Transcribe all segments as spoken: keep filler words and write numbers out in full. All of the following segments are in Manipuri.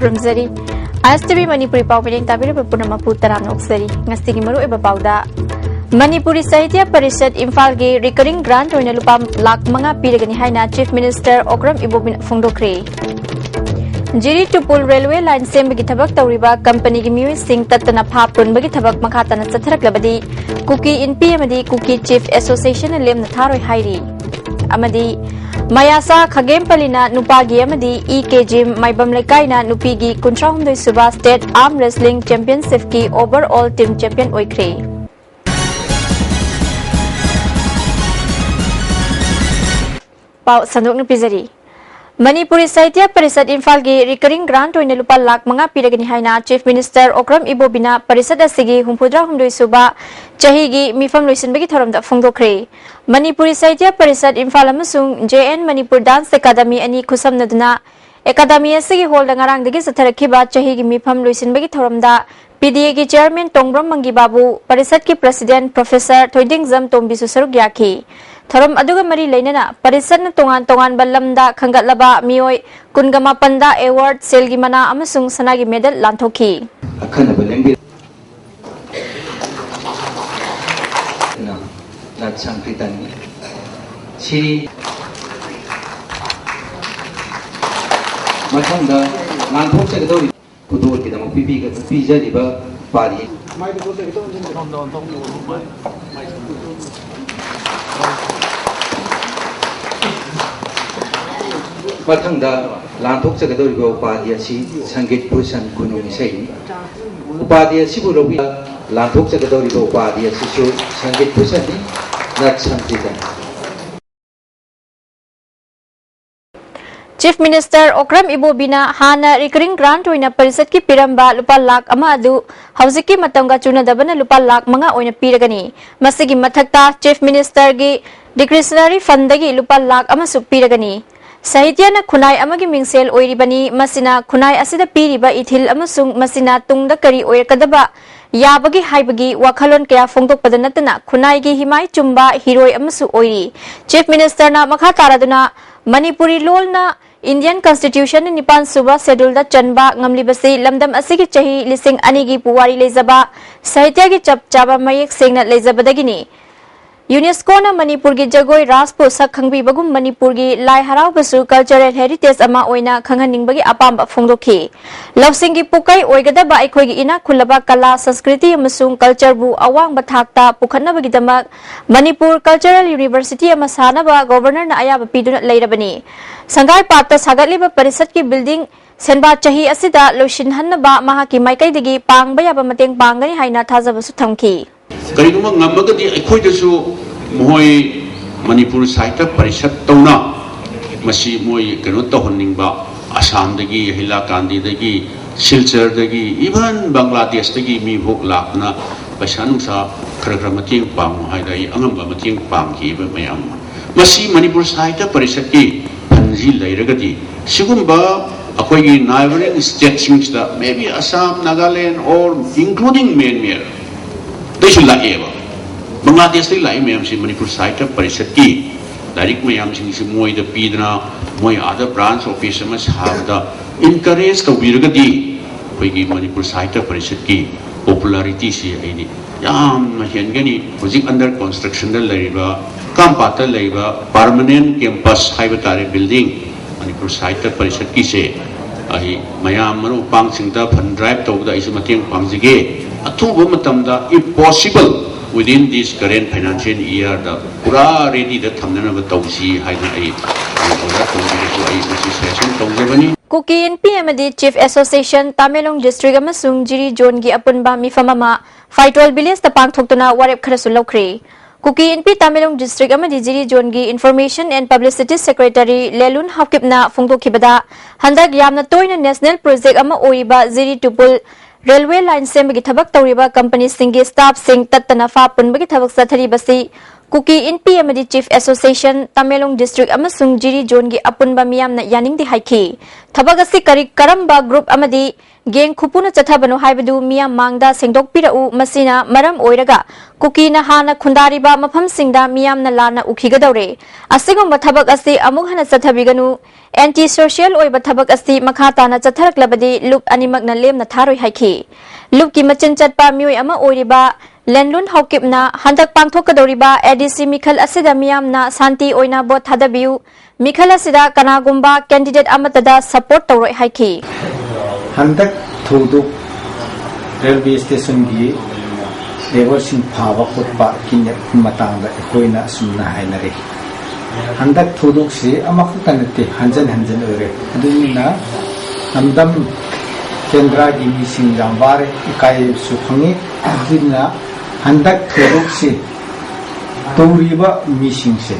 ꯈꯨꯔꯨꯝꯖꯔꯤ꯫ ꯑꯥꯏ ꯑꯦꯁ ꯇꯤ ꯚꯤ ꯃꯅꯤꯄꯨꯔꯤ ꯄꯥꯎ ꯃꯤꯠꯌꯦꯡ ꯇꯥꯕꯤꯔꯤꯕ ꯄꯨꯝꯅꯃꯛꯄꯨ ꯇꯔꯥꯝꯅ ꯑꯣꯛꯆꯔꯤ꯫ ꯉꯁꯤꯒꯤ ꯃꯔꯨꯑꯣꯏꯕ ꯄꯥꯎꯗ, ꯃꯅꯤꯄꯨꯔꯤ ꯁꯥꯍꯤꯇ꯭ꯌ ꯄꯔꯤꯁꯠ ꯏꯝꯐꯥꯜꯒꯤ recurring grant ꯑꯣꯏꯅ ꯂꯨꯄꯥ ꯂꯥꯈ ꯃꯉꯥ ꯄꯤꯔꯒꯅꯤ ꯍꯥꯏꯅ Chief Minister ꯑꯣꯀ꯭ꯔꯝ ꯏꯕꯣꯕꯤꯅ ꯐꯣꯡꯗꯣꯛꯈ꯭ꯔꯦ꯫ ꯖꯤꯔꯤ ꯇꯨꯄꯨꯜ railway line ꯁꯦꯝꯕꯒꯤ ꯊꯕꯛ ꯇꯧꯔꯤꯕ company ꯒꯤ ꯃꯤꯑꯣꯏꯁꯤꯡ ꯇꯠꯇꯅ ꯐꯥ ꯄꯨꯟꯕꯒꯤ ꯊꯕꯛ ꯃꯈꯥ ꯇꯥꯅ ꯆꯠꯊꯔꯛꯂꯕꯗꯤ ꯀꯨꯀꯤ ꯏꯟꯄꯤ ꯑꯃꯗꯤ ꯀꯨꯀꯤ Chief Association ꯅ ꯂꯦꯝꯅ ꯊꯥꯔꯣꯏ ꯍꯥꯏꯔꯤ꯫ ꯑꯃꯗꯤ ꯃꯌꯥꯁꯥ ꯈꯥꯒꯦꯝꯄꯜꯂꯤꯅ ꯅꯨꯄꯥꯒꯤ ꯑꯃꯗꯤ ꯏ ꯀꯦ ꯖꯤꯝ ꯃꯥꯏꯕꯝ ꯂꯩꯀꯥꯏꯅ ꯅꯨꯄꯤꯒꯤ ꯀꯨꯟꯊ꯭ꯔꯥ ꯍꯨꯝꯗꯣꯏ ꯁꯨꯕ State Arm Wrestling Championship ꯀꯤ overall team champion ꯑꯣꯏꯈ꯭ꯔꯦ꯫ ꯄꯥꯎ ꯁꯟꯗꯣꯛꯅ ꯄꯤꯖꯔꯤ꯫ ꯃꯅꯤꯄꯨꯔꯤ ꯁꯥꯍꯤꯇ꯭ꯌ ꯄꯔꯤꯁꯠ ꯏꯝꯐꯥꯜꯒꯤ recurring grant ꯑꯣꯏꯅ ꯂꯨꯄꯥ ꯂꯥꯈ ꯃꯉꯥ ꯄꯤꯔꯒꯅꯤ ꯍꯥꯏꯅ Chief Minister ꯑꯣꯀ꯭ꯔꯝ ꯏꯕꯣꯕꯤꯅ ꯄꯔꯤꯁꯠ ꯑꯁꯤꯒꯤ ꯍꯨꯝꯐꯨꯇꯔꯥ ꯍꯨꯝꯗꯣꯏ ꯁꯨꯕ ꯆꯍꯤꯒꯤ ꯃꯤꯐꯝ ꯂꯣꯏꯁꯤꯟꯕꯒꯤ ꯊꯧꯔꯝꯗ ꯐꯣꯡꯗꯣꯛꯈ꯭ꯔꯦ꯫ ꯃꯅꯤꯄꯨꯔꯤ ꯁꯥꯍꯤꯇ꯭ꯌ ꯄꯔꯤꯁꯠ ꯏꯝꯐꯥꯜ ꯑꯃꯁꯨꯡ J N Manipur Dance Academy ꯑꯅꯤ ꯈꯨꯠꯁꯝꯅꯗꯨꯅ Academy ꯑꯁꯤꯒꯤ ꯍꯣꯜꯗ ꯉꯔꯥꯡꯗꯒꯤ ꯆꯠꯊꯔꯛꯈꯤꯕ ꯆꯍꯤꯒꯤ ꯃꯤꯐꯝ ꯂꯣꯏꯁꯤꯟꯕꯒꯤ ꯊꯧꯔꯝꯗ P D A ꯒꯤ chairman ꯇꯣꯡꯕ꯭ꯔꯝ ꯃꯪꯒꯤ ꯕꯥꯕꯨ, ꯄꯔꯤꯁꯠꯀꯤ president Professor ꯊꯣꯏꯗꯤꯡꯖꯝ ꯇꯣꯝꯕꯤꯁꯨ ꯁꯔꯨꯛ ꯌꯥꯈꯤ꯫ ꯊꯧꯔꯝ ꯑꯗꯨꯒ ꯃꯔꯤ ꯂꯩꯅꯅ ꯄꯔꯤꯁꯠꯅ ꯇꯣꯉꯥꯟ ꯇꯣꯉꯥꯟꯕ ꯂꯝꯗ ꯈꯟꯒꯠꯂꯕ ꯃꯤꯑꯣꯏ ꯀꯨꯟꯒ ꯃꯥꯄꯟꯗ award, ꯁꯦꯜꯒꯤ ꯃꯅꯥ ꯑꯃꯁꯨꯡ ꯁꯅꯥꯒꯤ medal ꯂꯥꯟꯊꯣꯛꯈꯤ꯫ ꯑꯈꯟꯅꯕ ꯂꯦꯡꯕꯤꯔꯛ-, ꯅ ꯂꯥꯠꯁꯥꯡ ꯀ꯭ꯔꯤꯇꯟ ꯁꯤꯔꯤ꯫ ꯃꯊꯪꯗ ꯂꯥꯟꯊꯣꯛꯆꯒꯗꯧꯔꯤꯕ ꯈꯨꯗꯣꯜꯒꯤꯗꯃꯛ ꯄꯤꯕꯤꯒ-, ꯄꯤꯖꯔꯤꯕ ꯄꯥꯔꯤ꯫ ꯃꯊꯪꯗ ꯂꯥꯟꯊꯣꯛꯆꯒꯗꯧꯔꯤꯕ ꯎꯄꯥꯙꯤ ꯑꯁꯤ ꯁꯪꯒꯤꯠ ꯚꯨꯁꯟ ꯈꯨꯅꯨꯡ ꯏꯁꯩꯅꯤ꯫ ꯎꯄꯥꯙꯤ ꯑꯁꯤꯕꯨ ꯂꯧꯕꯤ-, ꯂꯥꯟꯊꯣꯛꯆꯒꯗꯧꯔꯤꯕ ꯎꯄꯥꯙꯤ ꯑꯁꯤꯁꯨ ꯁꯪꯒꯤꯠ ꯚꯨꯁꯟꯅꯤ, ꯅꯠ ꯁꯪꯒꯤꯇꯟ꯫ Chief Minister ꯑꯣꯀ꯭ꯔꯝ ꯏꯕꯣꯕꯤꯅ ꯍꯥꯟꯅ recurring grant ꯑꯣꯏꯅ ꯄꯔꯤꯁꯠꯀꯤ ꯄꯤꯔꯝꯕ ꯂꯨꯄꯥ ꯂꯥꯈ ꯑꯃ ꯑꯗꯨ ꯍꯧꯖꯤꯛꯀꯤ ꯃꯇꯝꯒ ꯆꯨꯅꯗꯕꯅ ꯂꯨꯄꯥ ꯂꯥꯈ ꯃꯉꯥ ꯑꯣꯏꯅ ꯄꯤꯔꯒꯅꯤ꯫ ꯃꯁꯤꯒꯤ ꯃꯊꯛꯇ Chief Minister ꯒꯤ discretionary fund ꯗꯒꯤ ꯂꯨꯄꯥ ꯂꯥꯈ ꯑꯃꯁꯨ ꯄꯤꯔꯒꯅꯤ꯫ ꯁꯥꯍꯤꯇ꯭ꯌꯅ ꯈꯨꯟꯅꯥꯏ ꯑꯃꯒꯤ ꯃꯤꯡꯁꯦꯜ ꯑꯣꯏꯔꯤꯕꯅꯤ꯫ ꯃꯁꯤꯅ ꯈꯨꯟꯅꯥꯏ ꯑꯁꯤꯗ ꯄꯤꯔꯤꯕ ꯏꯊꯤꯜ ꯑꯃꯁꯨꯡ ꯃꯁꯤꯅ ꯇꯨꯡꯗ ꯀꯔꯤ ꯑꯣꯏꯔꯛꯀꯗꯕ ꯌꯥꯕꯒꯦ ꯍꯥꯏꯕꯒꯤ ꯋꯥꯈꯜꯂꯣꯟ ꯀꯌꯥ ꯐꯣꯡꯗꯣꯛꯄꯗ ꯅꯠꯇꯅ ꯈꯨꯟꯅꯥꯏꯒꯤ ꯍꯤꯃꯥꯏ ꯆꯨꯝꯕ ꯍꯤꯔꯣꯏ ꯑꯃꯁꯨ ꯑꯣꯏꯔꯤ꯫ Chief Minister ꯅ ꯃꯈꯥ ꯇꯥꯔꯗꯨꯅ ꯃꯅꯤꯄꯨꯔꯤ ꯂꯣꯜꯅ Indian Constitution ꯅ ꯅꯤꯄꯥꯟ ꯁꯨꯕ Schedule ꯗ ꯆꯟꯕ ꯉꯝꯂꯤꯕꯁꯤ ꯂꯝꯗꯝ ꯑꯁꯤꯒꯤ ꯆꯍꯤ ꯂꯤꯁꯤꯡ ꯑꯅꯤꯒꯤ ꯄꯨꯋꯥꯔꯤ ꯂꯩꯖꯕ ꯁꯥꯍꯤꯇ꯭ꯌꯒꯤ ꯆꯞ ꯆꯥꯕ ꯃꯌꯦꯛ ꯁꯦꯡꯅ ꯂꯩꯖꯕꯗꯒꯤꯅꯤ꯫ UNESCO ꯅ ꯃꯅꯤꯄꯨꯔꯒꯤ ꯖꯒꯣꯏ ꯔꯥꯁꯄꯨ ꯁꯛ ꯈꯪꯕꯤꯕꯒꯨꯝ ꯃꯅꯤꯄꯨꯔꯒꯤ ꯂꯥꯏ ꯍꯔꯥꯎꯕꯁꯨ cultural heritage ꯑꯃ ꯑꯣꯏꯅ ꯈꯪꯍꯟꯅꯤꯡꯕꯒꯤ ꯑꯄꯥꯝꯕ ꯐꯣꯡꯗꯣꯛꯈꯤ꯫ ꯂꯧꯁꯤꯡꯒꯤ ꯄꯨꯀꯩ ꯑꯣꯏꯒꯗꯕ ꯑꯩꯈꯣꯏꯒꯤ ꯏꯅꯥꯛ ꯈꯨꯜꯂꯕ ꯀꯂꯥ, ꯁꯪꯁꯀ꯭ꯔꯤꯇꯤ ꯑꯃꯁꯨꯡ culture ꯕꯨ ꯑꯋꯥꯡꯕ ꯊꯥꯛꯇ ꯄꯨꯈꯠꯅꯕꯒꯤꯗꯃꯛ ꯃꯅꯤꯄꯨꯔ Cultural University ꯑꯃ ꯁꯥꯅꯕ Governor ꯅ ꯑꯌꯥꯕ ꯄꯤꯗꯨꯅ ꯂꯩꯔꯕꯅꯤ꯫ ꯁꯪꯒꯥꯏ ꯄꯥꯠꯇ ꯁꯥꯒꯠꯂꯤꯕ ꯄꯔꯤꯁꯠꯀꯤ building ꯁꯦꯟꯕꯥ ꯆꯍꯤ ꯑꯁꯤꯗ ꯂꯣꯏꯁꯤꯟꯍꯟꯅꯕ ꯃꯍꯥꯛꯀꯤ ꯃꯥꯏꯀꯩꯗꯒꯤ ꯄꯥꯡꯕ ꯌꯥꯕ ꯃꯇꯦꯡ ꯄꯥꯡꯒꯅꯤ ꯍꯥꯏꯅ ꯊꯥꯖꯕꯁꯨ ꯊꯝꯈꯤ꯫ ꯀꯔꯤꯒꯨꯝꯕ ꯉꯝꯃꯒꯗꯤ ꯑꯩꯈꯣꯏꯗꯁꯨ ꯃꯈꯣꯏ ꯃꯅꯤꯄꯨꯔ ꯁꯥꯍꯤꯇ꯭ꯌ ꯄꯔꯤꯁꯠ ꯇꯧꯅ ꯃꯁꯤ ꯃꯣꯏ ꯀꯩꯅꯣ ꯇꯧꯍꯟꯅꯤꯡꯕ, ꯑꯁꯥꯝꯗꯒꯤ, ꯍꯩꯂꯥꯀꯥꯟꯗꯤꯗꯒꯤ, ꯁꯤꯜꯆꯔꯗꯒꯤ, even ꯕꯪꯒ꯭ꯂꯥꯗꯦꯁꯇꯒꯤ ꯃꯤꯐꯥꯎ ꯂꯥꯛꯇꯅ ꯄꯩꯁꯥ ꯅꯨꯡꯁꯥ ꯈꯔ ꯈꯔ ꯃꯇꯦꯡ ꯄꯥꯡꯉꯨ ꯍꯥꯏꯗꯅ ꯑꯩ ꯑꯉꯝꯕ ꯃꯇꯦꯡ ꯄꯥꯡꯈꯤꯕ ꯃꯌꯥꯝ ꯑꯃ꯫ ꯃꯁꯤ ꯃꯅꯤꯄꯨꯔ ꯁꯥꯍꯤꯇ꯭ꯌ ꯄꯔꯤꯁꯠꯀꯤ fund ꯁꯤ ꯂꯩꯔꯒꯗꯤ ꯁꯤꯒꯨꯝꯕ ꯑꯩꯈꯣꯏꯒꯤ neighbouring state ꯁꯤꯡꯁꯤꯗ, maybe Assam, Nagaland or including Myanmar ꯗꯩꯁꯨ ꯂꯥꯛꯑꯦꯕ, ꯕꯪꯒ꯭ꯂꯥꯗꯦꯁꯇꯒꯤ ꯂꯥꯛꯏ ꯃꯌꯥꯝꯁꯤ ꯃꯅꯤꯄꯨꯔ ꯁꯥꯍꯤꯇ꯭ꯌ ꯄꯔꯤꯁꯠꯀꯤ ꯂꯥꯏꯔꯤꯛ ꯃꯌꯥꯝꯁꯤꯡꯁꯤ ꯃꯣꯏꯗ ꯄꯤꯗꯅ ꯃꯣꯏ ꯑꯥꯗ branch office ꯑꯃ ꯁꯥꯕꯗ encourage ꯇꯧꯕꯤꯔꯒꯗꯤ ꯑꯩꯈꯣꯏꯒꯤ ꯃꯅꯤꯄꯨꯔ ꯁꯥꯍꯤꯇ꯭ꯌ ꯄꯔꯤꯁꯠꯀꯤ popularity ꯁꯤ ꯑꯩꯗꯤ ꯌꯥꯝꯅ ꯍꯦꯟꯒꯅꯤ꯫ ꯍꯧꯖꯤꯛ under construction ꯗ ꯂꯩꯔꯤꯕ ꯀꯥꯝꯄꯥꯠꯇ ꯂꯩꯕ permanent campus ꯍꯥꯏꯕ ꯇꯥꯔꯦ, building, ꯃꯅꯤꯄꯨꯔ ꯁꯥꯍꯤꯇ꯭ꯌ ꯄꯔꯤꯁꯠꯀꯤꯁꯦ ꯑꯩ ꯃꯌꯥꯝ ꯃꯔꯨꯞ ꯃꯄꯥꯡꯁꯤꯡꯗ fund drive ꯇꯧꯕꯗ ꯑꯩꯁꯨ ꯃꯇꯦꯡ ꯄꯥꯡꯖꯒꯦ꯫ ꯑꯊꯨꯕ ꯃꯇꯝꯗ, if possible, within this current financial year ꯗ ꯄꯨꯔꯥ ready ꯗ ꯊꯝꯅꯅꯕ ꯇꯧꯁꯤ ꯍꯥꯏꯗꯅ ꯑꯩ ꯑꯣꯖꯥ ꯀꯣꯝꯕꯤꯗꯁꯨ ꯑꯩ ꯃꯁꯤ suggestion ꯇꯧꯖꯕꯅꯤ꯫ ꯀꯨꯀꯤ ꯏꯟꯄꯤ ꯑꯃꯗꯤ Chief Association ꯇꯃꯦꯡꯂꯣꯡ district ꯑꯃꯁꯨꯡ ꯖꯤꯔꯤ zone ꯒꯤ ꯑꯄꯨꯟꯕ ꯃꯤꯐꯝ ꯑꯃ ꯐꯥꯏꯇꯣꯜ village ꯇ ꯄꯥꯡꯊꯣꯛꯇꯨꯅ ꯋꯥꯔꯦꯞ ꯈꯔꯁꯨ ꯂꯧꯈ꯭ꯔꯦ꯫ ꯀꯨꯀꯤ ꯏꯟꯄꯤ ꯇꯃꯦꯡꯂꯣꯡ district ꯑꯃꯗꯤ ꯖꯤꯔꯤ zone ꯒꯤ Information and Publicity Secretary ꯂꯦꯂꯨꯟ ꯍꯥꯎꯀꯤꯞꯅ ꯐꯣꯡꯗꯣꯛꯈꯤꯕꯗ, ꯍꯟꯗꯛ ꯌꯥꯝꯅ ꯇꯣꯏꯅ national project ꯑꯃ ꯑꯣꯏꯔꯤꯕ ꯖꯤꯔꯤ ꯇꯨꯄꯨꯜ railway line ꯁꯦꯝꯕꯒꯤ ꯊꯕꯛ ꯇꯧꯔꯤꯕ company ꯁꯤꯡꯒꯤ staff ꯁꯤꯡ ꯇꯠꯇꯅ ꯐꯥ ꯄꯨꯟꯕꯒꯤ ꯊꯕꯛ ꯆꯠꯊꯔꯤꯕꯁꯤ ꯀꯨꯀꯤ ꯏꯟꯄꯤ ꯑꯃꯗꯤ ꯆꯤꯐ ꯑꯦꯁꯣꯁꯤꯌꯦꯁꯟ, ꯇꯃꯦꯡꯂꯣꯡ ꯗꯤꯁꯇ꯭ꯔꯤꯛ ꯑꯃꯁꯨꯡ ꯖꯤꯔꯤ ꯖꯣꯟꯒꯤ ꯑꯄꯨꯟꯕ ꯃꯤꯌꯥꯝꯅ ꯌꯥꯅꯤꯡꯗꯦ ꯍꯥꯏꯈꯤ꯫ ꯊꯕꯛ ꯑꯁꯤ ꯀꯔꯤ, ꯀꯔꯝꯕ ꯒ꯭ꯔꯨꯞ ꯑꯃꯗꯤ ꯒꯦꯡ ꯈꯨꯄꯨꯅ ꯆꯠꯊꯕꯅꯣ ꯍꯥꯏꯕꯗꯨ ꯃꯤꯌꯥꯝ ꯃꯥꯡꯗ ꯁꯦꯡꯗꯣꯛꯄꯤꯔꯛꯎ꯫ ꯃꯁꯤꯅ ꯃꯔꯝ ꯑꯣꯏꯔꯒ ꯀꯨꯀꯤꯅ ꯍꯥꯟꯅ ꯈꯨꯟꯗꯥꯔꯤꯕ ꯃꯐꯝꯁꯤꯡꯗ ꯃꯤꯌꯥꯝꯅ ꯂꯥꯟꯅ ꯎꯈꯤꯒꯗꯧꯔꯦ꯫ ꯑꯁꯤꯒꯨꯝꯕ ꯊꯕꯛ ꯑꯁꯤ ꯑꯃꯨꯛ ꯍꯟꯅ ꯆꯠꯊꯕꯤꯒꯅꯨ꯫ ꯑꯦꯟꯇꯤ ꯁꯣꯁꯤꯌꯦꯜ ꯑꯣꯏꯕ ꯊꯕꯛ ꯑꯁꯤ ꯃꯈꯥ ꯇꯥꯅ ꯆꯠꯊꯔꯛꯂꯕꯗꯤ ꯂꯨꯞ ꯑꯅꯤꯃꯛꯅ ꯂꯦꯝꯅ ꯊꯥꯔꯣꯏ ꯍꯥꯏꯈꯤ꯫ ꯂꯨꯞꯀꯤ ꯃꯆꯤꯟ ꯆꯠꯄ ꯃꯤꯑꯣꯏ ꯑꯃ ꯑꯣꯏꯔꯤꯕ ꯂꯦꯟꯂꯨꯟ ꯍꯥꯎꯀꯤꯞꯅ ꯍꯟꯗꯛ ꯄꯥꯡꯊꯣꯛꯀꯗꯧꯔꯤꯕ ꯑꯦꯗꯤꯁꯤ ꯃꯤꯈꯜ ꯑꯁꯤꯗ ꯃꯤꯌꯥꯝꯅ ꯁꯥꯟꯇꯤ ꯑꯣꯏꯅ ꯚꯣꯠ ꯊꯥꯗꯕꯤꯌꯨ, ꯃꯤꯈꯜ ꯑꯁꯤꯗ ꯀꯅꯥꯒꯨꯝꯕ ꯀꯦꯟꯗꯤꯗꯦꯠ ꯑꯃꯠꯇꯗ ꯁꯄꯣꯔꯠ ꯇꯧꯔꯣꯏ ꯍꯥꯏꯈꯤ꯫ ꯍꯟꯗꯛ ꯊꯧꯗꯣꯛ ꯔꯦꯜꯋꯦ ꯁ꯭ꯇꯦꯁꯟꯒꯤ ꯂꯦꯕꯔꯁꯤꯡ ꯐꯥꯕ ꯈꯣꯠꯄ ꯀꯤꯗꯅꯦꯞꯀꯤ ꯃꯇꯥꯡꯗ ꯑꯩꯈꯣꯏꯅ ꯑꯁꯨꯝꯅ ꯍꯥꯏꯅꯔꯤ꯫ ꯍꯟꯗꯛ ꯊꯧꯗꯣꯛꯁꯤ ꯑꯃꯈꯛꯇ ꯅꯠꯇꯦ, ꯍꯟꯖꯟ ꯍꯟꯖꯟ ꯑꯣꯏꯔꯦ꯫ ꯑꯗꯨꯅ ꯅꯝꯗꯝ ꯀꯦꯟꯗ꯭ꯔꯒꯤ ꯃꯤꯁꯤꯡ ꯌꯥꯝ ꯋꯥꯔꯦ, ꯏꯀꯥꯏꯕꯁꯨ ꯐꯪꯉꯤ꯫ ꯑꯗꯨꯅ ꯍꯟꯗꯛ ꯊꯧꯗꯣꯛꯁꯤ ꯇꯧꯔꯤꯕ ꯃꯤꯁꯤꯡꯁꯦ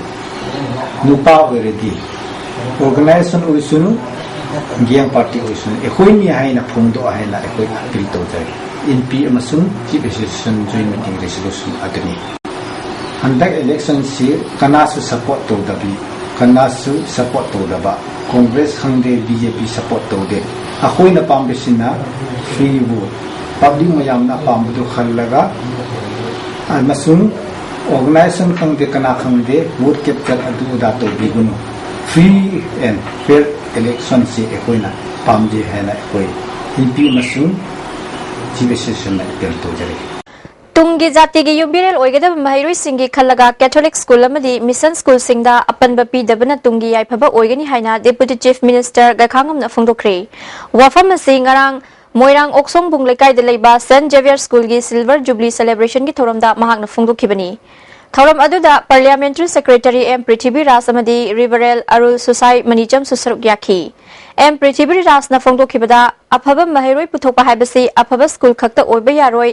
ꯅꯨꯄꯥ ꯑꯣꯏꯔꯗꯤ ꯑꯣꯔꯒꯅꯥꯏꯖꯦꯁꯟ ꯑꯣꯏꯁꯅꯨ, ꯒꯦꯡ ꯄꯥꯔꯇꯤ ꯑꯣꯏꯁꯅꯨ, ꯑꯩꯈꯣꯏꯅꯤ ꯍꯥꯏꯅ ꯐꯣꯡꯗꯣꯛ ꯍꯥꯏꯅ ꯑꯩꯈꯣꯏ ꯑꯄꯤꯜ ꯇꯧꯖꯔꯤ꯫ ꯏꯟꯄꯤ ꯑꯃꯁꯨꯡ chief association join meeting resolution ꯑꯗꯨꯅꯤ꯫ ꯍꯟꯗꯛ ꯏꯂꯦꯛꯁꯟꯁꯤ ꯀꯅꯥꯁꯨ ꯁꯄꯣꯔꯠ ꯇꯧꯗꯕꯤ, ꯀꯅꯥꯁꯨ ꯁꯄꯣꯔꯠ ꯇꯧꯗꯕ, ꯀꯣꯡꯒ꯭ꯔꯦꯁ ꯈꯪꯗꯦ, ꯕꯤ ꯖꯦ ꯄꯤ ꯁꯄꯣꯔꯠ ꯇꯧꯗꯦ꯫ ꯑꯩꯈꯣꯏꯅ ꯄꯥꯝꯕꯁꯤꯅ ꯐ꯭ꯔꯤ ꯚꯣꯠ, ꯄꯕ꯭ꯂꯤꯛ ꯃꯌꯥꯝꯅ ꯑꯄꯥꯝꯕꯗꯨ ꯈꯜꯂꯒ ꯑꯃꯁꯨꯡ ꯑꯣꯔꯒꯅꯥꯏꯖꯦꯁꯟ ꯈꯪꯗꯦ, ꯀꯅꯥ ꯈꯪꯗꯦ, ꯚꯣꯠ ꯀꯦꯞꯆꯔ ꯑꯗꯨ ꯑꯗꯥ ꯇꯧꯕꯤꯒꯅꯨ꯫ ꯐ꯭ꯔꯤ ꯑꯦꯟ ꯐꯦꯌꯔ ꯏꯂꯦꯛꯁꯟꯁꯤ ꯑꯩꯈꯣꯏꯅ ꯄꯥꯝꯖꯩ ꯍꯥꯏꯅ ꯑꯩꯈꯣꯏ ꯏꯟꯄꯤ ꯑꯃꯁꯨꯡ ꯆꯤꯐ ꯑꯦꯁꯣꯁꯤꯌꯦꯁꯟꯅ ꯑꯄꯤꯜ ꯇꯧꯖꯔꯤ꯫ ꯇꯨꯡꯒꯤ ꯖꯥꯇꯤꯒꯤ ꯌꯨꯝꯕꯤꯔꯦꯜ ꯑꯣꯏꯒꯗꯕ ꯃꯍꯩꯔꯣꯏꯁꯤꯡꯒꯤ ꯈꯜꯂꯒ ꯀꯦꯊꯣꯂꯤꯛ ꯁ꯭ꯀꯨꯜ ꯑꯃꯗꯤ ꯃꯤꯁꯟ ꯁ꯭ꯀꯨꯜꯁꯤꯡꯗ ꯑꯄꯟꯕ ꯄꯤꯗꯕꯅ ꯇꯨꯡꯒꯤ ꯌꯥꯏꯐꯕ ꯑꯣꯏꯒꯅꯤ ꯍꯥꯏꯅ ꯗꯦꯄꯨꯇꯤ ꯆꯤꯐ ꯃꯤꯅꯤꯁꯇꯔ ꯒꯥꯏꯈꯥꯉꯝꯅ ꯐꯣꯡꯗꯣꯛꯈ꯭ꯔꯦ꯫ ꯋꯥꯐꯝ ꯑꯁꯤ ꯉꯔꯥꯡ ꯃꯣꯏꯔꯥꯡ ꯑꯣꯛꯁꯣꯡꯕꯨꯡ ꯂꯩꯀꯥꯏꯗ ꯂꯩꯕ ꯁꯦꯟꯠ ꯖꯦꯚꯤꯌꯔ ꯁ꯭ꯀꯨꯜꯒꯤ ꯁꯤꯜꯚꯔ ꯖꯨꯕꯂꯤ ꯁꯦꯂꯦꯕ꯭ꯔꯦꯁꯟꯒꯤ ꯊꯧꯔꯝꯗ ꯃꯍꯥꯛꯅ ꯐꯣꯡꯗꯣꯛꯈꯤꯕꯅꯤ꯫ ꯊꯧꯔꯝ ꯑꯗꯨꯗ ꯄꯥꯔꯂꯤꯌꯥꯃꯦꯟꯇꯔꯤ ꯁꯦꯀ꯭ꯔꯦꯇꯔꯤ ꯑꯦꯝ ꯄ꯭ꯔꯤꯊꯤꯕꯤꯔꯥꯖ ꯑꯃꯗꯤ ꯔꯤꯚꯔꯦꯜ ꯑꯔꯨꯜ ꯁꯨꯁꯥꯏ ꯃꯅꯤꯆꯝꯁꯨ ꯁꯔꯨꯛ ꯌꯥꯈꯤ꯫ ꯑꯦꯝ ꯄ꯭ꯔꯤꯊꯤꯕꯤꯔꯥꯖꯅ ꯐꯣꯡꯗꯣꯛꯈꯤꯕꯗ, ꯑꯐꯕ ꯃꯍꯩꯔꯣꯏ ꯄꯨꯊꯣꯛꯄ ꯍꯥꯏꯕꯁꯤ ꯑꯐꯕ ꯁ꯭ꯀꯨꯜ ꯈꯛꯇ ꯑꯣꯏꯕ ꯌꯥꯔꯣꯏ,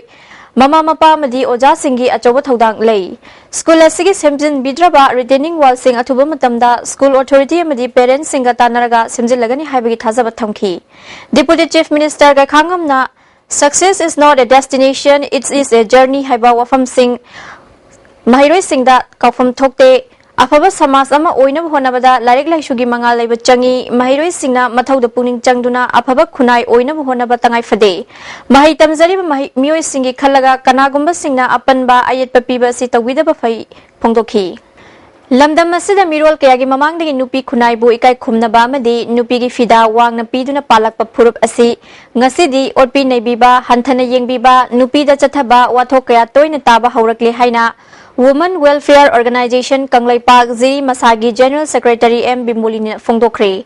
ꯃꯃꯥ ꯃꯄꯥ ꯑꯃꯗꯤ ꯑꯣꯖꯥꯁꯤꯡꯒꯤ ꯑꯆꯧꯕ ꯊꯧꯗꯥꯡ ꯂꯩ꯫ ꯁ꯭ꯀꯨꯜ ꯑꯁꯤꯒꯤ ꯁꯦꯝꯖꯤꯟꯕꯤꯗ꯭ꯔꯕ ꯔꯤꯇꯦꯅꯤꯡ ꯋꯥꯜꯁꯤꯡ ꯑꯊꯨꯕ ꯃꯇꯝꯗ ꯁ꯭ꯀꯨꯜ ꯑꯣꯊꯣꯔꯤꯇꯤ ꯑꯃꯗꯤ ꯄꯦꯔꯦꯟꯠꯁꯤꯡꯒ ꯇꯥꯟꯅꯔꯒ ꯁꯦꯝꯖꯤꯜꯂꯒꯅꯤ ꯍꯥꯏꯕꯒꯤ ꯊꯥꯖꯕ ꯊꯝꯈꯤ꯫ ꯗꯦꯄꯨꯇꯤ ꯆꯤꯐ ꯃꯤꯅꯤꯁꯇꯔ ꯒꯥꯏꯈꯥꯉꯝꯅ "Success is not a destination, it is a journey" ꯍꯥꯏꯕ ꯋꯥꯐꯝꯁꯤꯡ ꯃꯍꯩꯔꯣꯏꯁꯤꯡꯗ ꯀꯥꯎꯐꯝ ꯊꯣꯛꯇꯦ꯫ ꯑꯐꯕ ꯁꯃꯥꯖ ꯑꯃ ꯑꯣꯏꯅꯕ ꯍꯣꯠꯅꯕꯗ ꯂꯥꯏꯔꯤꯛ ꯂꯥꯏꯁꯨꯒꯤ ꯃꯉꯥꯜ ꯂꯩꯕ ꯆꯪꯏ꯫ ꯃꯍꯩꯔꯣꯏꯁꯤꯡꯅ ꯃꯊꯧꯗ ꯄꯨꯛꯅꯤꯡ ꯆꯪꯗꯨꯅ ꯑꯐꯕ ꯈꯨꯟꯅꯥꯏ ꯑꯣꯏꯅꯕ ꯍꯣꯠꯅꯕ ꯇꯉꯥꯏ ꯐꯗꯦ꯫ ꯃꯍꯩ ꯇꯝꯖꯔꯤꯕ ꯃꯍꯩ-, ꯃꯤꯑꯣꯏꯁꯤꯡꯒꯤ ꯈꯜꯂꯒ ꯀꯅꯥꯒꯨꯝꯕꯁꯤꯡꯅ ꯑꯄꯟꯕ ꯑꯌꯦꯠꯄ ꯄꯤꯕ ꯑꯁꯤ ꯇꯧꯕꯤꯗꯕ ꯐꯩ ꯐꯣꯡꯗꯣꯛꯈꯤ꯫ ꯂꯝꯗꯝ ꯑꯁꯤꯗ ꯃꯤꯔꯣꯜ ꯀꯌꯥꯒꯤ ꯃꯃꯥꯡꯗꯒꯤ ꯅꯨꯄꯤ ꯈꯨꯟꯅꯥꯏꯕꯨ ꯏꯀꯥꯏ ꯈꯨꯝꯅꯕ ꯑꯃꯗꯤ ꯅꯨꯄꯤꯒꯤ ꯐꯤꯗꯥ ꯋꯥꯡꯅ ꯄꯤꯗꯨꯅ ꯄꯥꯜꯂꯛꯄ ꯐꯨꯔꯨꯞ ꯑꯁꯤ ꯉꯁꯤꯗꯤ ꯑꯣꯠꯄꯤ ꯅꯩꯕꯤꯕ, ꯍꯟꯊꯅ ꯌꯦꯡꯕꯤꯕ, ꯅꯨꯄꯤꯗ ꯆꯠꯊꯕ ꯋꯥꯊꯣꯛ ꯀꯌꯥ ꯇꯣꯏꯅ ꯇꯥꯕ ꯍꯧꯔꯛꯂꯦ ꯍꯥꯏꯅ Women Welfare Organization ꯀꯪꯂꯩꯄꯥꯛ ꯖꯤꯔꯤ ꯃꯁꯥꯒꯤ General Secretary ꯑꯦꯝ ꯕꯤꯃꯣꯂꯤꯅ ꯐꯣꯡꯗꯣꯛꯈ꯭ꯔꯦ꯫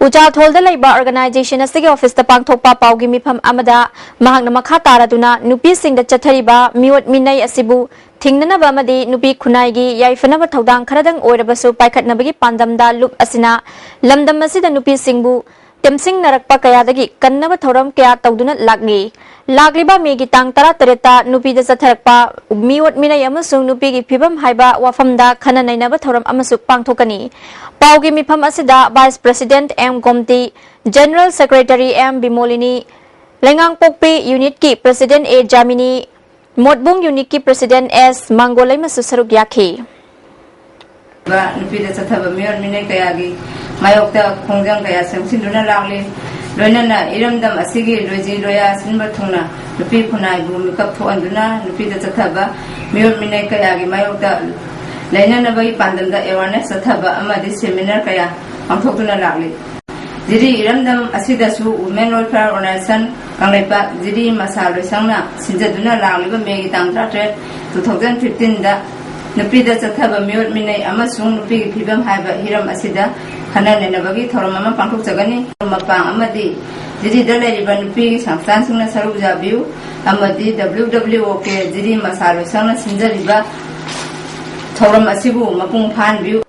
ꯎꯆꯥꯊꯣꯜꯗ ꯂꯩꯕ organization ꯑꯁꯤꯒꯤ office ꯇ ꯄꯥꯡꯊꯣꯛꯄ ꯄꯥꯎꯒꯤ ꯃꯤꯐꯝ ꯑꯃꯗ ꯃꯍꯥꯛꯅ ꯃꯈꯥ ꯇꯥꯔꯗꯨꯅ ꯅꯨꯄꯤꯁꯤꯡꯗ ꯆꯠꯊꯔꯤꯕ ꯃꯤꯑꯣꯠ ꯃꯤꯅꯩ ꯑꯁꯤꯕꯨ ꯊꯤꯡꯅꯅꯕ ꯑꯃꯗꯤ ꯅꯨꯄꯤ ꯈꯨꯟꯅꯥꯏꯒꯤ ꯌꯥꯏꯐꯅꯕ ꯊꯧꯗꯥꯡ ꯈꯔꯗꯪ ꯑꯣꯏꯔꯕꯁꯨ ꯄꯥꯏꯈꯠꯅꯕꯒꯤ ꯄꯥꯟꯗꯝꯗ ꯂꯨꯞ ꯑꯁꯤꯅ ꯂꯝꯗꯝ ꯑꯁꯤꯗ ꯅꯨꯄꯤꯁꯤꯡꯕꯨ ꯇꯦꯝꯁꯤꯡꯅꯔꯛꯄ ꯀꯌꯥꯗꯒꯤ ꯀꯟꯅꯕ ꯊꯧꯔꯝ ꯀꯌꯥ ꯇꯧꯗꯨꯅ ꯂꯥꯛꯂꯤ꯫ ꯂꯥꯛꯂꯤꯕ ꯃꯦꯒꯤ ꯇꯥꯡ ꯇꯔꯥꯇꯔꯦꯠꯇ ꯅꯨꯄꯤꯗ ꯆꯠꯊꯔꯛꯄ ꯃꯤꯑꯣꯠ ꯃꯤꯅꯩ ꯑꯃꯁꯨꯡ ꯅꯨꯄꯤꯒꯤ ꯐꯤꯕꯝ ꯍꯥꯏꯕ ꯋꯥꯐꯝꯗ ꯈꯟꯅ ꯅꯩꯅꯕ ꯊꯧꯔꯝ ꯑꯃꯁꯨ ꯄꯥꯡꯊꯣꯛꯀꯅꯤ꯫ ꯄꯥꯎꯒꯤ ꯃꯤꯐꯝ ꯑꯁꯤꯗ Vice President M Gomti, General Secretary M Bimolini, ꯂꯩꯉꯥꯡꯄꯣꯛꯄꯤ unit ꯀꯤ President ꯑꯦ ꯖꯥꯃꯤꯅꯤ, ꯃꯣꯠꯕꯨꯡ unit ꯀꯤ President ꯑꯦꯁ ꯃꯥꯡꯒꯣꯂꯩꯃꯁꯨ ꯁꯔꯨꯛ ꯌꯥꯈꯤ꯫ ꯅꯨꯄꯤꯗ ꯆꯠꯊꯕ ꯃꯤꯑꯣꯠ ꯃꯤꯅꯩ ꯀꯌꯥꯒꯤ ꯃꯥꯌꯣꯛꯇ ꯈꯣꯡꯖꯪ ꯀꯌꯥ ꯆꯪꯁꯤꯟꯗꯨꯅ ꯂꯥꯛꯂꯤ꯫ ꯂꯣꯏꯅꯅ ꯏꯔꯝꯗꯝ ꯑꯁꯤꯒꯤ ꯂꯣꯏꯖꯤ ꯂꯣꯌꯥ ꯁꯤꯟꯕ ꯊꯨꯡꯅ ꯅꯨꯄꯤ ꯈꯨꯟꯅꯥꯏꯕꯨ ꯃꯤꯀꯞ ꯊꯣꯛꯍꯟꯗꯨꯅ ꯅꯨꯄꯤꯗ ꯆꯠꯊꯕ ꯃꯤꯑꯣꯠ ꯃꯤꯅꯩ ꯀꯌꯥꯒꯤ ꯃꯥꯌꯣꯛꯇ ꯂꯩꯅꯅꯕꯒꯤ ꯄꯥꯟꯗꯝꯗ awareness ꯆꯠꯊꯕ ꯑꯃꯗꯤ seminar ꯀꯌꯥ ꯄꯥꯡꯊꯣꯛꯇꯨꯅ ꯂꯥꯛꯂꯤ꯫ ꯖꯤꯔꯤ ꯏꯔꯝꯗꯝ ꯑꯁꯤꯗꯁꯨ Women Welfare Organization ꯀꯪꯂꯩꯄꯥꯛ ꯖꯤꯔꯤ ꯃꯁꯥ ꯂꯣꯏꯁꯪꯅ ꯁꯤꯟꯖꯗꯨꯅ ꯂꯥꯛꯂꯤꯕ ꯃꯦꯒꯤ ꯇꯥꯡ ꯇꯔꯥꯇꯔꯦꯠ, two thousand fifteen ꯗ ꯅꯨꯄꯤꯗ ꯆꯠꯊꯕ ꯃꯤꯑꯣꯠ ꯃꯤꯅꯩ ꯑꯃꯁꯨꯡ ꯅꯨꯄꯤꯒꯤ ꯐꯤꯕꯝ ꯍꯥꯏꯕ ꯍꯤꯔꯝ ꯑꯁꯤꯗ ꯈꯟꯅ ꯅꯩꯅꯕꯒꯤ ꯊꯧꯔꯝ ꯑꯃ ꯄꯥꯡꯊꯣꯛꯆꯒꯅꯤ꯫ ꯃꯄꯥꯡ ꯑꯃꯗꯤ ꯖꯤꯔꯤꯗ ꯂꯩꯔꯤꯕ ꯅꯨꯄꯤꯒꯤ ꯁꯪꯁꯊꯥꯟꯁꯤꯡꯅ ꯁꯔꯨꯛ ꯌꯥꯕꯤꯌꯨ ꯑꯃꯗꯤ W W O K ꯖꯤꯔꯤ ꯃꯁꯥ ꯂꯣꯏꯁꯪꯅ ꯁꯤꯟꯖꯔꯤꯕ ꯊꯧꯔꯝ ꯑꯁꯤꯕꯨ ꯃꯄꯨꯡ ꯐꯥꯍꯟꯕꯤꯌꯨ꯫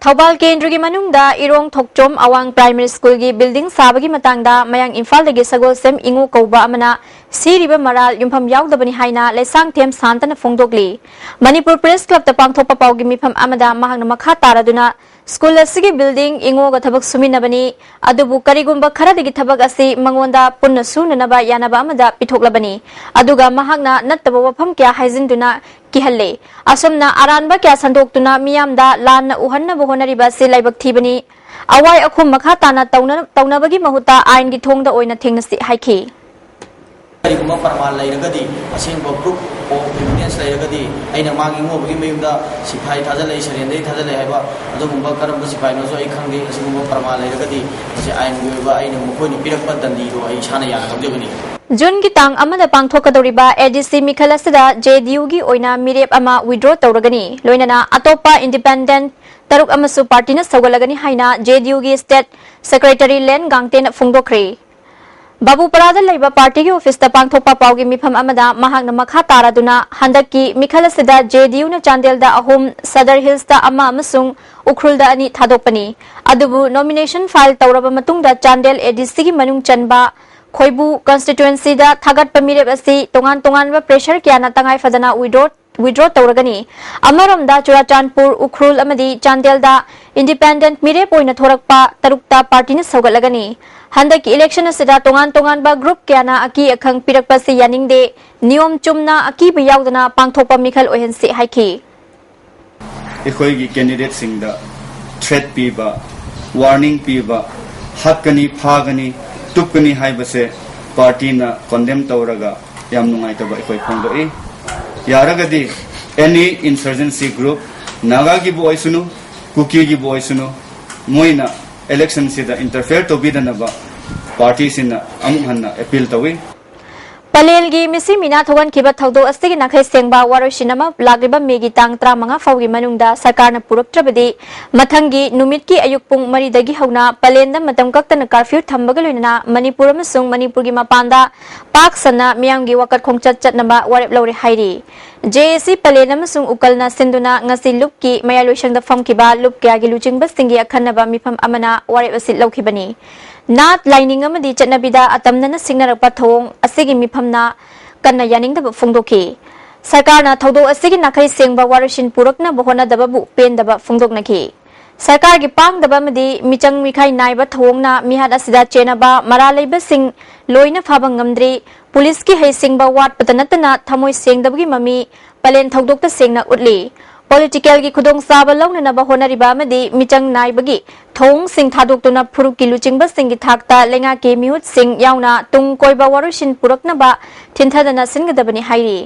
ꯊꯧꯕꯥꯜ ꯀꯦꯟꯗ꯭ꯔꯒꯤ ꯃꯅꯨꯡꯗ ꯏꯔꯣꯡ ꯊꯣꯛꯆꯣꯝ ꯑꯋꯥꯡ Primary School ꯒꯤ building ꯁꯥꯕꯒꯤ ꯃꯇꯥꯡꯗ ꯃꯌꯥꯡ ꯏꯝꯐꯥꯜꯗꯒꯤ ꯁꯒꯣꯜꯁꯦꯝ ꯏꯉꯨ ꯀꯧꯕ ꯑꯃꯅ ꯁꯤꯔꯤꯕ ꯃꯔꯥꯜ ꯌꯨꯝꯐꯝ ꯌꯥꯎꯗꯕꯅꯤ ꯍꯥꯏꯅ ꯂꯩꯁꯥꯡꯊꯦꯝ ꯁꯥꯟꯇꯅ ꯐꯣꯡꯗꯣꯛꯂꯤ꯫ ꯃꯅꯤꯄꯨꯔ ꯄ꯭ꯔꯦꯁ ꯀ꯭ꯂꯕꯇ ꯄꯥꯡꯊꯣꯛꯄ ꯄꯥꯎꯒꯤ ꯃꯤꯐꯝ ꯑꯃꯗ ꯃꯍꯥꯛꯅ ꯃꯈꯥ ꯇꯥꯔꯗꯨꯅ ꯁ꯭ꯀꯨꯜ ꯑꯁꯤꯒꯤ ꯕꯤꯜꯗꯤꯡ ꯏꯉꯣꯒ ꯊꯕꯛ ꯁꯨꯃꯤꯟꯅꯕꯅꯤ, ꯑꯗꯨꯕꯨ ꯀꯔꯤꯒꯨꯝꯕ ꯈꯔꯗꯒꯤ ꯊꯕꯛ ꯑꯁꯤ ꯃꯉꯣꯟꯗ ꯄꯨꯟꯅ ꯁꯨꯅꯅꯕ ꯌꯥꯅꯕ ꯑꯃꯗ ꯄꯤꯊꯣꯛꯂꯕꯅꯤ꯫ ꯑꯗꯨꯒ ꯃꯍꯥꯛꯅ ꯅꯠꯇꯕ ꯋꯥꯐꯝ ꯀꯌꯥ ꯍꯥꯏꯖꯤꯟꯗꯨꯅ ꯀꯤꯍꯜꯂꯦ꯫ ꯑꯁꯨꯝꯅ ꯑꯔꯥꯟꯕ ꯀꯌꯥ ꯁꯟꯗꯣꯛꯇꯨꯅ ꯃꯤꯌꯥꯝꯗ ꯂꯥꯟꯅ ꯎꯍꯟꯅꯕ ꯍꯣꯠꯅꯔꯤꯕ ꯑꯁꯤ ꯂꯥꯏꯕꯛ ꯊꯤꯕꯅꯤ꯫ ꯑꯋꯥꯏ ꯑꯈꯨꯝ ꯃꯈꯥ ꯇꯥꯅ ꯇꯧꯅ-, ꯇꯧꯅꯕꯒꯤ ꯃꯍꯨꯠꯇ ꯑꯥꯏꯟꯒꯤ ꯊꯣꯡꯗ ꯑꯣꯏꯅ ꯊꯦꯡꯅꯁꯤ ꯍꯥꯏꯈꯤ꯫ ꯀꯔꯤꯒꯨꯝꯕ ꯄ꯭ꯔꯃꯥꯟ ꯂꯩꯔꯒꯗꯤ, ꯑꯁꯦꯡꯕ proof of evidence ꯂꯩꯔꯒꯗꯤ, ꯑꯩꯅ ꯃꯥꯒꯤ ꯏꯉꯣꯕꯒꯤ ꯃꯌꯨꯝꯗ ꯁꯤꯐꯥꯏ ꯊꯥꯖꯤꯜꯂꯛꯏ, ꯁꯔꯦꯟꯗꯔ ꯊꯥꯖꯤꯜꯂꯛꯏ ꯍꯥꯏꯕ, ꯑꯗꯨꯒꯨꯝꯕ ꯀꯔꯝꯕ ꯁꯤꯐꯥꯏꯅꯣꯁꯨ ꯑꯩ ꯈꯪꯗꯦ꯫ ꯑꯁꯤꯒꯨꯝꯕ ꯄ꯭ꯔꯃꯥꯟ ꯂꯩꯔꯒꯗꯤ, ꯃꯁꯤ ꯑꯥꯏꯟꯒꯤ ꯑꯣꯏꯕ ꯑꯩꯅ ꯃꯈꯣꯏꯅ ꯄꯤꯔꯛꯄ ꯗꯟꯗꯤꯗꯣ ꯑꯩ ꯏꯁꯥꯅ ꯌꯥꯅ ꯂꯧꯖꯒꯅꯤ꯫ ꯖꯨꯟꯒꯤ ꯇꯥꯡ ꯑꯃꯗ ꯄꯥꯡꯊꯣꯛꯀꯗꯧꯔꯤꯕ ꯑꯦ ꯗꯤ ꯁꯤ ꯃꯤꯈꯜ ꯑꯁꯤꯗ ꯖꯦ ꯗꯤ ꯌꯨꯒꯤ ꯑꯣꯏꯅ ꯃꯤꯔꯦꯞ ꯑꯃ withdraw ꯇꯧꯔꯒꯅꯤ꯫ ꯂꯣꯏꯅꯅ ꯑꯇꯣꯞꯄ independent ꯇꯔꯨꯛ ꯑꯃꯁꯨ ꯄꯥꯔꯇꯤꯅ ꯁꯧꯒꯠꯂꯒꯅꯤ ꯍꯥꯏꯅ ꯖꯦ ꯗꯤ ꯌꯨꯒꯤ state secretary ꯂꯦꯟ ꯒꯥꯡꯇꯦꯅ ꯐꯣꯡꯗꯣꯛꯈ꯭ꯔꯦ꯫ ꯕꯥꯕꯨꯄꯥꯔꯥꯗ ꯂꯩꯕ ꯄꯥꯔꯇꯤꯒꯤ ꯑꯣꯐꯤꯁꯇ ꯄꯥꯡꯊꯣꯛꯄ ꯄꯥꯎꯒꯤ ꯃꯤꯐꯝ ꯑꯃꯗ ꯃꯍꯥꯛꯅ ꯃꯈꯥ ꯇꯥꯔꯗꯨꯅ, ꯍꯟꯗꯛꯀꯤ ꯃꯤꯈꯜ ꯑꯁꯤꯗ ꯖꯦ ꯗꯤ ꯌꯨꯅ ꯆꯥꯟꯗꯦꯜꯗ ꯑꯍꯨꯝ, ꯁꯗꯔ ꯍꯤꯜꯁꯇ ꯑꯃ ꯑꯃꯁꯨꯡ ꯎꯈ꯭ꯔꯨꯜꯗ ꯑꯅꯤ ꯊꯥꯗꯣꯛꯄꯅꯤ꯫ ꯑꯗꯨꯕꯨ nomination file ꯇꯧꯔꯕ ꯃꯇꯨꯡꯗ ꯆꯥꯟꯗꯦꯜ ꯑꯦ ꯗꯤ ꯁꯤꯒꯤ ꯃꯅꯨꯡ ꯆꯟꯕ ꯈꯣꯏꯕꯨ constituencyꯗ ꯊꯥꯒꯠꯄ ꯃꯤꯔꯦꯞ ꯑꯁꯤ ꯇꯣꯉꯥꯟ ꯇꯣꯉꯥꯟꯕ pressure ꯀꯌꯥꯅ ꯇꯉꯥꯏ ꯐꯗꯅ withdraw withdraw ꯇꯧꯔꯒꯅꯤ꯫ ꯑꯃꯔꯣꯝꯗ ꯆꯨꯔꯥꯆꯥꯟꯄꯨꯔ, ꯎꯈ꯭ꯔꯨꯜ ꯑꯃꯗꯤ ꯆꯥꯟꯗꯦꯜꯗ independent ꯃꯤꯔꯦꯞ ꯑꯣꯏꯅ ꯊꯣꯔꯛꯄ ꯇꯔꯨꯛꯇ ꯄꯥꯔꯇꯤꯅ ꯁꯧꯒꯠꯂꯒꯅꯤ꯫ ꯍꯟꯗꯛꯀꯤ election ꯑꯁꯤꯗ ꯇꯣꯉꯥꯟ ꯇꯣꯉꯥꯟꯕ group ꯀꯌꯥꯅ ꯑꯀꯤ ꯑꯈꯪ ꯄꯤꯔꯛꯄ ꯑꯁꯤ ꯌꯥꯅꯤꯡꯗꯦ꯫ ꯅꯤꯌꯣꯝ ꯆꯨꯝꯅ ꯑꯀꯤꯕ ꯌꯥꯎꯗꯅ ꯄꯥꯡꯊꯣꯛꯄ ꯃꯤꯈꯜ ꯑꯣꯏꯍꯟꯁꯤ ꯍꯥꯏꯈꯤ꯫ ꯑꯩꯈꯣꯏꯒꯤ candidateꯁꯤꯡꯗ threat ꯄꯤꯕ, warning ꯄꯤꯕ, ꯍꯛꯀꯅꯤ, ꯐꯥꯒꯅꯤ, ꯇꯨꯞꯀꯅꯤ ꯍꯥꯏꯕꯁꯦ ꯄꯥꯔꯇꯤꯅ condemn ꯇꯧꯔꯒ ꯌꯥꯝ ꯅꯨꯡꯉꯥꯏꯇꯕ ꯑꯩꯈꯣꯏ ꯐꯣꯡꯗꯣꯛꯏ꯫ ꯌꯥꯔꯒꯗꯤ any insurgency group, ꯅꯥꯒꯥꯒꯤꯕꯨ ꯑꯣꯏꯁꯅꯨ, ꯀꯨꯀꯤꯒꯤꯕꯨ ꯑꯣꯏꯁꯅꯨ, ꯃꯣꯏꯅ electionꯁꯤꯗ interfere ꯇꯧꯕꯤꯗꯅꯕ ꯄꯥꯔꯇꯤꯁꯤꯅ ꯑꯃꯨꯛ ꯍꯟꯅ appeal ꯇꯧꯏ꯫ ꯄꯂꯦꯜꯒꯤ ꯃꯤꯁꯤ ꯃꯤꯅꯥ ꯊꯣꯛꯍꯟꯈꯤꯕ ꯊꯧꯗꯣꯛ ꯑꯁꯤꯒꯤ ꯅꯥꯈꯩ ꯁꯦꯡꯕ ꯋꯥꯔꯣꯏꯁꯤꯟ ꯑꯃ ꯂꯥꯛꯂꯤꯕ ꯃꯦꯒꯤ ꯇꯥꯡ ꯇꯔꯥꯃꯉꯥ ꯐꯥꯎꯒꯤ ꯃꯅꯨꯡꯗ ꯁꯔꯀꯥꯔꯅ ꯄꯨꯔꯛꯇ꯭ꯔꯕꯗꯤ ꯃꯊꯪꯒꯤ ꯅꯨꯃꯤꯠꯀꯤ ꯑꯌꯨꯛ ꯄꯨꯡ ꯃꯔꯤꯗꯒꯤ ꯍꯧꯅ ꯄꯂꯦꯟꯗ ꯃꯇꯝ ꯀꯛꯇꯅ curfew ꯊꯝꯕꯒ ꯂꯣꯏꯅꯅ ꯃꯅꯤꯄꯨꯔ ꯑꯃꯁꯨꯡ ꯃꯅꯤꯄꯨꯔꯒꯤ ꯃꯄꯥꯟꯗ ꯄꯥꯛ ꯁꯟꯅ ꯃꯤꯌꯥꯝꯒꯤ ꯋꯥꯀꯠ ꯈꯣꯡꯆꯠ ꯆꯠꯅꯕ ꯋꯥꯔꯦꯞ ꯂꯧꯔꯦ ꯍꯥꯏꯔꯤ꯫ ꯖꯦ ꯑꯦ ꯁꯤ ꯄꯂꯦꯟ ꯑꯃꯁꯨꯡ ꯎꯀꯜꯅ ꯁꯤꯟꯗꯨꯅ ꯉꯁꯤ ꯂꯨꯞꯀꯤ ꯃꯌꯥꯏ ꯂꯣꯏꯁꯪꯗ ꯐꯝꯈꯤꯕ ꯂꯨꯞ ꯀꯌꯥꯒꯤ ꯂꯨꯆꯤꯡꯕꯁꯤꯡꯒꯤ ꯑꯈꯟꯅꯕ ꯃꯤꯐꯝ ꯑꯃꯅ ꯋꯥꯔꯦꯞ ꯑꯁꯤ ꯂꯧꯈꯤꯕꯅꯤ꯫ ꯅꯥꯠ, ꯂꯥꯏꯅꯤꯡ ꯑꯃꯗꯤ ꯆꯠꯅꯕꯤꯗ ꯑꯇꯝꯅꯅ ꯁꯤꯡꯅꯔꯛꯄ ꯊꯧꯑꯣꯡ ꯑꯁꯤꯒꯤ ꯃꯤꯐꯝꯅ ꯀꯟꯅ ꯌꯥꯅꯤꯡꯗꯕ ꯐꯣꯡꯗꯣꯛꯈꯤ꯫ ꯁꯔꯀꯥꯔꯅ ꯊꯧꯗꯣꯛ ꯑꯁꯤꯒꯤ ꯅꯥꯈꯩ ꯁꯦꯡꯕ ꯋꯥꯔꯣꯏꯁꯤꯟ ꯄꯨꯔꯛꯅꯕ ꯍꯣꯠꯅꯗꯕꯕꯨ ꯄꯦꯟꯗꯕ ꯐꯣꯡꯗꯣꯛꯅꯈꯤ꯫ ꯁꯔꯀꯥꯔꯒꯤ ꯄꯥꯡꯗꯕ ꯑꯃꯗꯤ ꯃꯤꯆꯪ ꯃꯤꯈꯥꯏ ꯅꯥꯏꯕ ꯊꯧꯑꯣꯡꯅ ꯃꯤꯍꯥꯠ ꯑꯁꯤꯗ ꯆꯦꯟꯅꯕ ꯃꯔꯥꯜ ꯂꯩꯕꯁꯤꯡ ꯂꯣꯏꯅ ꯐꯥꯕ ꯉꯝꯗ꯭ꯔꯤ꯫ ꯄꯨꯂꯤꯁꯀꯤ ꯍꯩꯁꯤꯡꯕ ꯋꯥꯠꯄꯇ ꯅꯠꯇꯅ ꯊꯃꯣꯏ ꯁꯦꯡꯗꯕꯒꯤ ꯃꯃꯤ ꯄꯂꯦꯟ ꯊꯧꯗꯣꯛꯇ ꯁꯦꯡꯅ ꯎꯠꯂꯤ꯫ ꯄꯣꯂꯤꯇꯤꯀꯦꯜꯒꯤ ꯈꯨꯗꯣꯡꯆꯥꯕ ꯂꯧꯅꯅꯕ ꯍꯣꯠꯅꯔꯤꯕ ꯑꯃꯗꯤ ꯃꯤꯆꯪ ꯅꯥꯏꯕꯒꯤ ꯊꯧꯑꯣꯡꯁꯤꯡ ꯊꯥꯗꯣꯛꯇꯨꯅ ꯐꯨꯔꯨꯞꯀꯤ ꯂꯨꯆꯤꯡꯕꯁꯤꯡꯒꯤ ꯊꯥꯛꯇ ꯂꯩꯉꯥꯛꯀꯤ ꯃꯤꯍꯨꯠꯁꯤꯡ ꯌꯥꯎꯅ ꯇꯨꯡ ꯀꯣꯏꯕ ꯋꯥꯔꯣꯏꯁꯤꯟ ꯄꯨꯔꯛꯅꯕ ꯊꯤꯟꯊꯗꯅ ꯁꯤꯟꯒꯗꯕꯅꯤ ꯍꯥꯏꯔꯤ꯫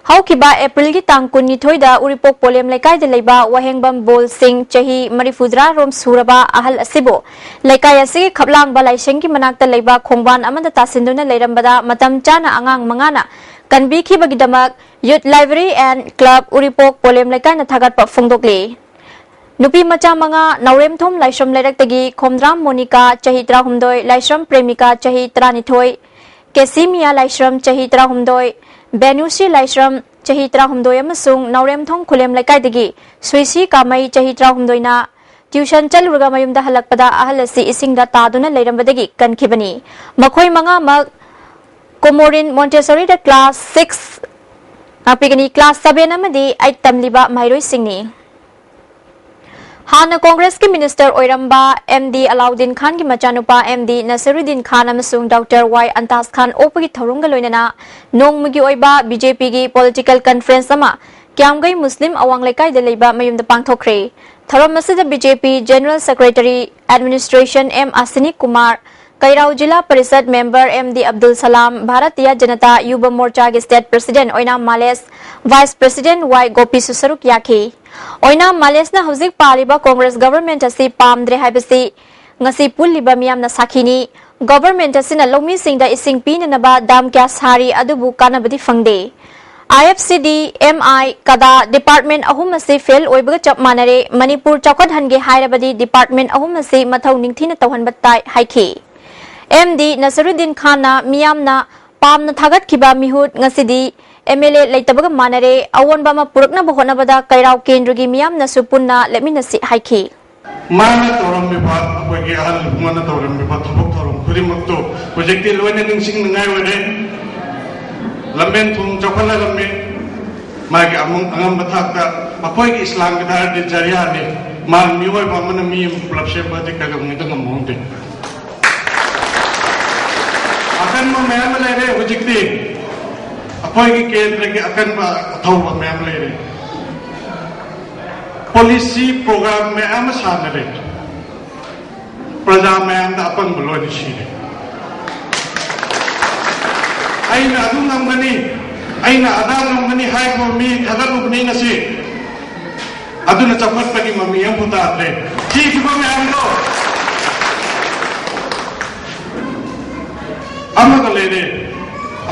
ꯍꯧꯈꯤꯕ ꯑꯦꯄ꯭ꯔꯤꯜꯒꯤ ꯇꯥꯡ ꯀꯨꯟꯅꯤꯊꯣꯏꯗ ꯎꯔꯤꯄꯣꯛ ꯄꯣꯂꯦꯝ ꯂꯩꯀꯥꯏꯗ ꯂꯩꯕ ꯋꯥꯍꯦꯡꯕꯝ ꯕꯣꯜ ꯁꯤꯡ, ꯆꯍꯤ ꯃꯔꯤꯐꯨꯇꯔꯥ ꯔꯣꯝ ꯁꯨꯔꯕ ꯑꯍꯜ ꯑꯁꯤꯕꯨ ꯂꯩꯀꯥꯏ ꯑꯁꯤꯒꯤ ꯈꯞꯂꯥꯡꯕ ꯂꯥꯏꯁꯪꯒꯤ ꯃꯅꯥꯛꯇ ꯂꯩꯕ ꯈꯣꯡꯕꯥꯟ ꯑꯃꯗ ꯇꯥꯁꯤꯟꯗꯨꯅ ꯂꯩꯔꯝꯕꯗ ꯃꯇꯝ ꯆꯥꯅ ꯑꯉꯥꯡ ꯃꯉꯥꯅ ꯀꯟꯕꯤꯈꯤꯕꯒꯤꯗꯃꯛ Youth Library and Club ꯎꯔꯤꯄꯣꯛ ꯄꯣꯂꯦꯝ ꯂꯩꯀꯥꯏꯅ ꯊꯥꯒꯠꯄ ꯐꯣꯡꯗꯣꯛꯂꯤ꯫ ꯅꯨꯄꯤ ꯃꯆꯥ ꯃꯉꯥ, ꯅꯥꯎꯔꯦꯝꯊꯣꯡ ꯂꯥꯏꯁ꯭ꯔꯝ ꯂꯩꯔꯛꯇꯒꯤ ꯈꯣꯝꯗ꯭ꯔꯥꯝ ꯃꯣꯅꯤꯀꯥ, ꯆꯍꯤ ꯇꯔꯥꯍꯨꯝꯗꯣꯏ, ꯂꯥꯏꯁ꯭ꯔꯝ ꯄ꯭ꯔꯦꯃꯤꯀꯥ, ꯆꯍꯤ ꯇꯔꯥꯅꯤꯊꯣꯏ, ꯀꯦꯁꯤꯃꯤꯌꯥ ꯂꯥꯏꯁ꯭ꯔꯝ, ꯆꯍꯤ ꯇꯔꯥꯍꯨꯝꯗꯣꯏ, ꯕꯦꯅꯨꯁꯤ ꯂꯥꯏꯁ꯭ꯔꯝ, ꯆꯍꯤ ꯇꯔꯥꯍꯨꯝꯗꯣꯏ, ꯑꯃꯁꯨꯡ ꯅꯥꯎꯔꯦꯝꯊꯣꯡ ꯈꯨꯂꯦꯝ ꯂꯩꯀꯥꯏꯗꯒꯤ ꯁꯨꯏꯁꯤ ꯀꯥꯃꯩ, ꯆꯍꯤ ꯇꯔꯥꯍꯨꯝꯗꯣꯏꯅ tuition ꯆꯠꯂꯨꯔꯒ ꯃꯌꯨꯝꯗ ꯍꯜꯂꯛꯄꯗ ꯑꯍꯜ ꯑꯁꯤ ꯏꯁꯤꯡꯗ ꯇꯥꯗꯨꯅ ꯂꯩꯔꯝꯕꯗꯒꯤ ꯀꯟꯈꯤꯕꯅꯤ꯫ ꯃꯈꯣꯏ ꯃꯉꯥꯃꯛ ꯀꯣꯃꯣꯔꯤꯟ ꯃꯣꯟꯇꯦꯁꯣꯔꯤꯗ class six, ꯉꯥꯛꯄꯤꯒꯅꯤ, class seven ꯑꯃꯗꯤ eight ꯇꯝꯂꯤꯕ ꯃꯍꯩꯔꯣꯏꯁꯤꯡꯅꯤ꯫ ꯍꯥꯟꯅ ꯀꯣꯡꯒ꯭ꯔꯦꯁꯀꯤ minister ꯑꯣꯏꯔꯝꯕ M D ꯑꯂꯥꯎꯗꯤꯟ ꯈꯥꯟꯒꯤ ꯃꯆꯥꯅꯨꯄꯥ M D ꯅꯁꯔꯨꯗꯤꯟ ꯈꯥꯟ ꯑꯃꯁꯨꯡ Doctor Y ꯑꯟꯇꯥꯖ ꯈꯥꯟ ꯑꯣꯛꯄꯒꯤ ꯊꯧꯔꯝꯒ ꯂꯣꯏꯅꯅ ꯅꯣꯡꯃꯒꯤ ꯑꯣꯏꯕ B J P ꯒꯤ political conference ꯑꯃ ꯀ꯭ꯌꯥꯝꯒꯩ ꯃꯨꯁꯂꯤꯝ ꯑꯋꯥꯡ ꯂꯩꯀꯥꯏꯗ ꯂꯩꯕ ꯃꯌꯨꯝꯗ ꯄꯥꯡꯊꯣꯛꯈ꯭ꯔꯦ꯫ ꯊꯧꯔꯝ ꯑꯁꯤꯗ B J P General Secretary Administration M ꯑꯁꯤꯅꯤ ꯀꯨꯃꯥꯔ, ꯀꯩꯔꯥꯎ ꯖꯤꯂꯥ parishad member M D Abdul ꯁꯂꯥꯝ, ꯚꯥꯔꯇꯤꯌꯥ ꯖꯅꯇꯥ ꯌꯨꯕ ꯃꯣꯔꯆꯥꯒꯤ state president ꯑꯣꯏꯅꯥꯝ ꯃꯥꯂꯦꯁ, vice president Y ꯒꯣꯄꯤꯁꯨ ꯁꯔꯨꯛ ꯌꯥꯈꯤ꯫ ꯑꯣꯏꯅꯥꯝ ꯃꯥꯂꯦꯁꯅ ꯍꯧꯖꯤꯛ ꯄꯥꯜꯂꯤꯕ ꯀꯣꯡꯒ꯭ꯔꯦꯁ government ꯑꯁꯤ ꯄꯥꯝꯗ꯭ꯔꯦ ꯍꯥꯏꯕꯁꯤ ꯉꯁꯤ ꯄꯨꯜꯂꯤꯕ ꯃꯤꯌꯥꯝꯅ ꯁꯥꯈꯤꯅꯤ꯫ Government ꯑꯁꯤꯅ ꯂꯧꯃꯤꯁꯤꯡꯗ ꯏꯁꯤꯡ ꯄꯤꯅꯅꯕ dam ꯀꯌꯥ ꯁꯥꯔꯤ, ꯑꯗꯨꯕꯨ ꯀꯥꯟꯅꯕꯗꯤ ꯐꯪꯗꯦ꯫ I F C D, M I, ꯀꯗꯥ department ꯑꯍꯨꯝ ꯑꯁꯤ fail ꯑꯣꯏꯕꯒ ꯆꯞ ꯃꯥꯟꯅꯔꯦ꯫ ꯃꯅꯤꯄꯨꯔ ꯆꯥꯎꯈꯠꯍꯟꯒꯦ ꯍꯥꯏꯔꯕꯗꯤ department ꯑꯍꯨꯝ ꯑꯁꯤ ꯃꯊꯧ ꯅꯤꯡꯊꯤꯅ ꯇꯧꯍꯟꯕ ꯇꯥꯏ ꯍꯥꯏꯈꯤ꯫ M D ꯅꯁꯔꯨꯗꯤꯟ ꯈꯥꯟꯅ ꯃꯤꯌꯥꯝꯅ ꯄꯥꯝꯅ ꯊꯥꯒꯠꯈꯤꯕ ꯃꯤꯍꯨꯠ ꯉꯁꯤꯗꯤ M L A ꯂꯩꯇꯕꯒ ꯃꯥꯟꯅꯔꯦ꯫ ꯑꯑꯣꯟꯕ ꯑꯃ ꯄꯨꯔꯛꯅꯕ ꯍꯣꯠꯅꯕꯗ ꯀꯩꯔꯥꯎ ꯀꯦꯟꯗ꯭ꯔꯒꯤ ꯃꯤꯌꯥꯝꯅꯁꯨ ꯄꯨꯟꯅ ꯂꯦꯞꯃꯤꯟꯅꯁꯤ ꯍꯥꯏꯈꯤ꯫ ꯃꯥꯅ ꯇꯧꯔꯝꯃꯤꯕ, ꯑꯩꯈꯣꯏꯒꯤ ꯑꯍꯜ ꯂꯃꯟꯅ ꯇꯧꯔꯝꯃꯤꯕ ꯊꯕꯛ ꯊꯧꯔꯝ ꯈꯨꯗꯤꯡꯃꯛꯇꯨ ꯍꯧꯖꯤꯛꯇꯤ ꯂꯣꯏꯅ ꯅꯤꯡꯁꯤꯡꯅꯤꯡꯉꯥꯏ ꯑꯣꯏꯔꯦ꯫ ꯂꯝꯕꯦꯟ ꯊꯣꯡ ꯆꯥꯎꯈꯠꯂꯛꯂꯝꯃꯤ꯫ ꯃꯥꯒꯤ ꯑꯃꯪ-, ꯑꯉꯝꯕ ꯊꯥꯛꯇ ꯑꯩꯈꯣꯏꯒꯤ ꯏꯁꯂꯥꯝꯒꯤ ꯙꯔꯃꯗꯤ ꯖꯔꯤꯌꯥꯅꯤ꯫ ꯃꯥ ꯃꯤꯑꯣꯏꯕ ꯑꯃꯅ ꯃꯤ ꯑꯃ ꯄꯨꯂꯞ ꯁꯦꯝꯕꯗꯤ ꯀꯩꯗꯧꯅꯨꯡꯗ ꯉꯝꯍꯧꯗꯦ꯫ ꯑꯀꯟꯕ ꯃꯌꯥꯝ ꯑꯃ ꯂꯩꯔꯦ ꯍꯧꯖꯤꯛꯇꯤ꯫ ꯑꯩꯈꯣꯏꯒꯤ ꯀꯦꯟꯗ꯭ꯔꯒꯤ ꯑꯀꯟꯕ ꯑꯊꯧꯕ ꯃꯌꯥꯝ ꯂꯩꯔꯦ꯫ ꯄꯣꯂꯤꯁꯤ ꯄ꯭ꯔꯣꯒ꯭ꯔꯥꯝ ꯃꯌꯥꯝ ꯑꯃ ꯁꯥꯟꯅꯔꯦ꯫ ꯄ꯭ꯔꯖꯥ ꯃꯌꯥꯝꯗ ꯑꯄꯪꯕ ꯂꯣꯏꯅ ꯁꯤꯔꯦ꯫ ꯑꯩꯅ ꯑꯗꯨ ꯉꯝꯒꯅꯤ, ꯑꯩꯅ ꯑꯗꯥ ꯉꯝꯒꯅꯤ ꯍꯥꯏꯕ ꯃꯤ ꯊꯥꯒꯠꯂꯨꯕꯅꯤ ꯉꯁꯤ꯫ ꯑꯗꯨꯅ ꯆꯥꯎꯈꯠꯄꯒꯤ ꯃꯃꯤ ꯑꯃꯐꯥꯎ ꯇꯥꯗ꯭ꯔꯦ꯫ ꯁꯤꯈꯤꯕ ꯃꯌꯥꯝꯗꯣ ꯑꯃꯒ ꯂꯩꯔꯦ꯫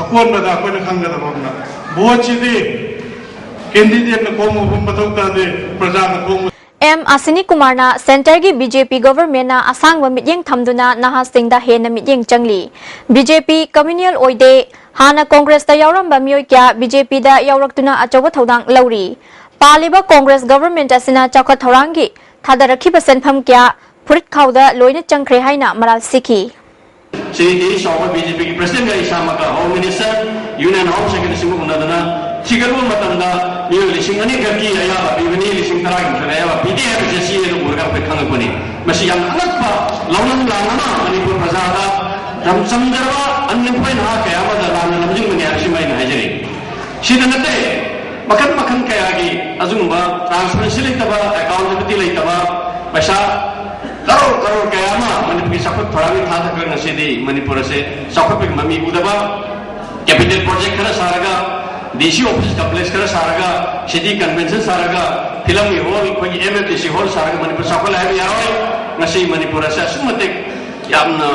ꯑꯀꯣꯟꯕꯗ ꯑꯩꯈꯣꯏꯅ ꯈꯪꯒꯗꯕ ꯑꯃꯅ, ꯚꯣꯠꯁꯤꯗꯤ ꯀꯦꯟꯗꯤꯗꯦꯠꯅ ꯈꯣꯝꯃꯨꯕ ꯃꯊꯧ ꯇꯥꯗꯦ, ꯄ꯭ꯔꯖꯥꯅ ꯈꯣꯝꯃꯨ꯫ ꯑꯦꯝ ꯑꯁꯤꯅꯤ ꯀꯨꯃꯥꯔꯅ ꯁꯦꯟꯇꯔꯒꯤ ꯕꯤ ꯖꯦ ꯄꯤ ꯒꯚꯔꯟꯃꯦꯟꯠꯅ ꯑꯁꯥꯡꯕ ꯃꯤꯠꯌꯦꯡ ꯊꯝꯗꯨꯅ ꯅꯍꯥꯁꯤꯡꯗ ꯍꯦꯟꯅ ꯃꯤꯠꯌꯦꯡ ꯆꯪꯂꯤ꯫ ꯕꯤ ꯖꯦ ꯄꯤ ꯀꯝꯃ꯭ꯌꯨꯅꯦꯜ ꯑꯣꯏꯗꯦ꯫ ꯍꯥꯟꯅ ꯀꯣꯡꯒ꯭ꯔꯦꯁꯇ ꯌꯥꯎꯔꯝꯕ ꯃꯤꯑꯣꯏ ꯀꯌꯥ ꯕꯤ ꯖꯦ ꯄꯤꯗ ꯌꯥꯎꯔꯛꯇꯨꯅ ꯑꯆꯧꯕ ꯊꯧꯗꯥꯡ ꯂꯧꯔꯤ꯫ ꯄꯥꯜꯂꯤꯕ ꯀꯣꯡꯒ꯭ꯔꯦꯁ ꯒꯚꯔꯟꯃꯦꯟꯠ ꯑꯁꯤꯅ ꯆꯥꯎꯈꯠ ꯊꯧꯔꯥꯡꯒꯤ ꯊꯥꯗꯔꯛꯈꯤꯕ ꯁꯦꯟꯐꯝ ꯀꯌꯥ ꯐꯨꯔꯤꯠ ꯈꯥꯎꯗ ꯂꯣꯏꯅ ꯆꯪꯈ꯭ꯔꯦ ꯍꯥꯏꯅ ꯃꯔꯥꯜ ꯁꯤꯈꯤ꯫ ꯁꯤꯗꯤ ꯆꯥꯎꯕ ꯕꯤ ꯖꯦ ꯄꯤꯒꯤ ꯄ꯭ꯔꯁꯤꯗꯦꯟꯒ ꯏꯁꯥꯃꯛꯀ ꯍꯣꯝ ꯃꯤꯅꯤꯁꯇꯔ, ꯌꯨꯅꯤꯌꯟ ꯍꯣꯝ ꯁꯦꯀ꯭ꯔꯦꯇꯔꯤꯁꯤꯡꯒ ꯎꯅꯗꯨꯅ ꯊꯤꯒꯠꯂꯨꯕ ꯃꯇꯝꯗ ꯃꯤꯑꯣꯏ ꯂꯤꯁꯤꯡ ꯑꯅꯤ ꯈꯛꯀꯤ ꯑꯌꯥꯕ ꯄꯤꯕꯅꯤ, ꯂꯤꯁꯤꯡ ꯇꯔꯥꯒꯤ ꯃꯊꯛꯇ ꯑꯌꯥꯕ ꯄꯤꯗꯦ ꯍꯥꯏꯕꯁꯦ ꯁꯤ ꯑꯗꯨ ꯎꯔꯒ ꯑꯩꯈꯣꯏ ꯈꯪꯉꯛꯄꯅꯤ꯫ ꯃꯁꯤ ꯌꯥꯝꯅ ꯑꯉꯛꯄ ꯂꯧꯅꯝ ꯂꯥꯟ ꯑꯃ ꯃꯅꯤꯄꯨꯔ ꯄ꯭ꯔꯖꯥꯗ ꯌꯥꯝ ꯆꯝꯖꯔꯕ unemployed ꯅꯍꯥ ꯀꯌꯥ ꯑꯃꯗ ꯂꯥꯟꯅ ꯂꯝꯖꯤꯡꯕꯅꯤ ꯍꯥꯏꯕꯁꯤꯃ ꯑꯩꯅ ꯍꯥꯏꯖꯔꯤ꯫ ꯁꯤꯗ ꯅꯠꯇꯦ, ꯃꯈꯜ ꯃꯈꯜ ꯀꯌꯥꯒꯤ ꯑꯆꯨꯝꯕ transparency ꯂꯩꯇꯕ, accountability ꯂꯩꯇꯕ, ꯄꯩꯁꯥ ꯀꯔꯣꯔ ꯀꯔꯣꯔ ꯀꯌꯥ ꯑꯃ ꯃꯅꯤꯄꯨꯔꯒꯤ ꯆꯥꯎꯈꯠ ꯊꯧꯔꯥꯡꯒꯤ ꯊꯥꯗꯈ꯭ꯔꯒ ꯉꯁꯤꯗꯤ ꯃꯅꯤꯄꯨꯔ ꯑꯁꯦ ꯆꯥꯎꯈꯠꯄꯒꯤ ꯃꯃꯤ ꯎꯗꯕ, capital project ꯈꯔ ꯁꯥꯔꯒ, D C office complex ꯈꯔ ꯁꯥꯔꯒ, city convention ꯁꯥꯔꯒ, ꯐꯤꯂꯝꯒꯤ hall, ꯑꯩꯈꯣꯏꯒꯤ M F D C hall ꯁꯥꯔꯒ ꯃꯅꯤꯄꯨꯔ ꯆꯥꯎꯈꯠꯂꯦ ꯍꯥꯏꯕ ꯌꯥꯔꯣꯏ꯫ ꯉꯁꯤ ꯃꯅꯤꯄꯨꯔ ꯑꯁꯦ ꯑꯁꯨꯛꯀꯤ ꯃꯇꯤꯛ ꯌꯥꯝꯅ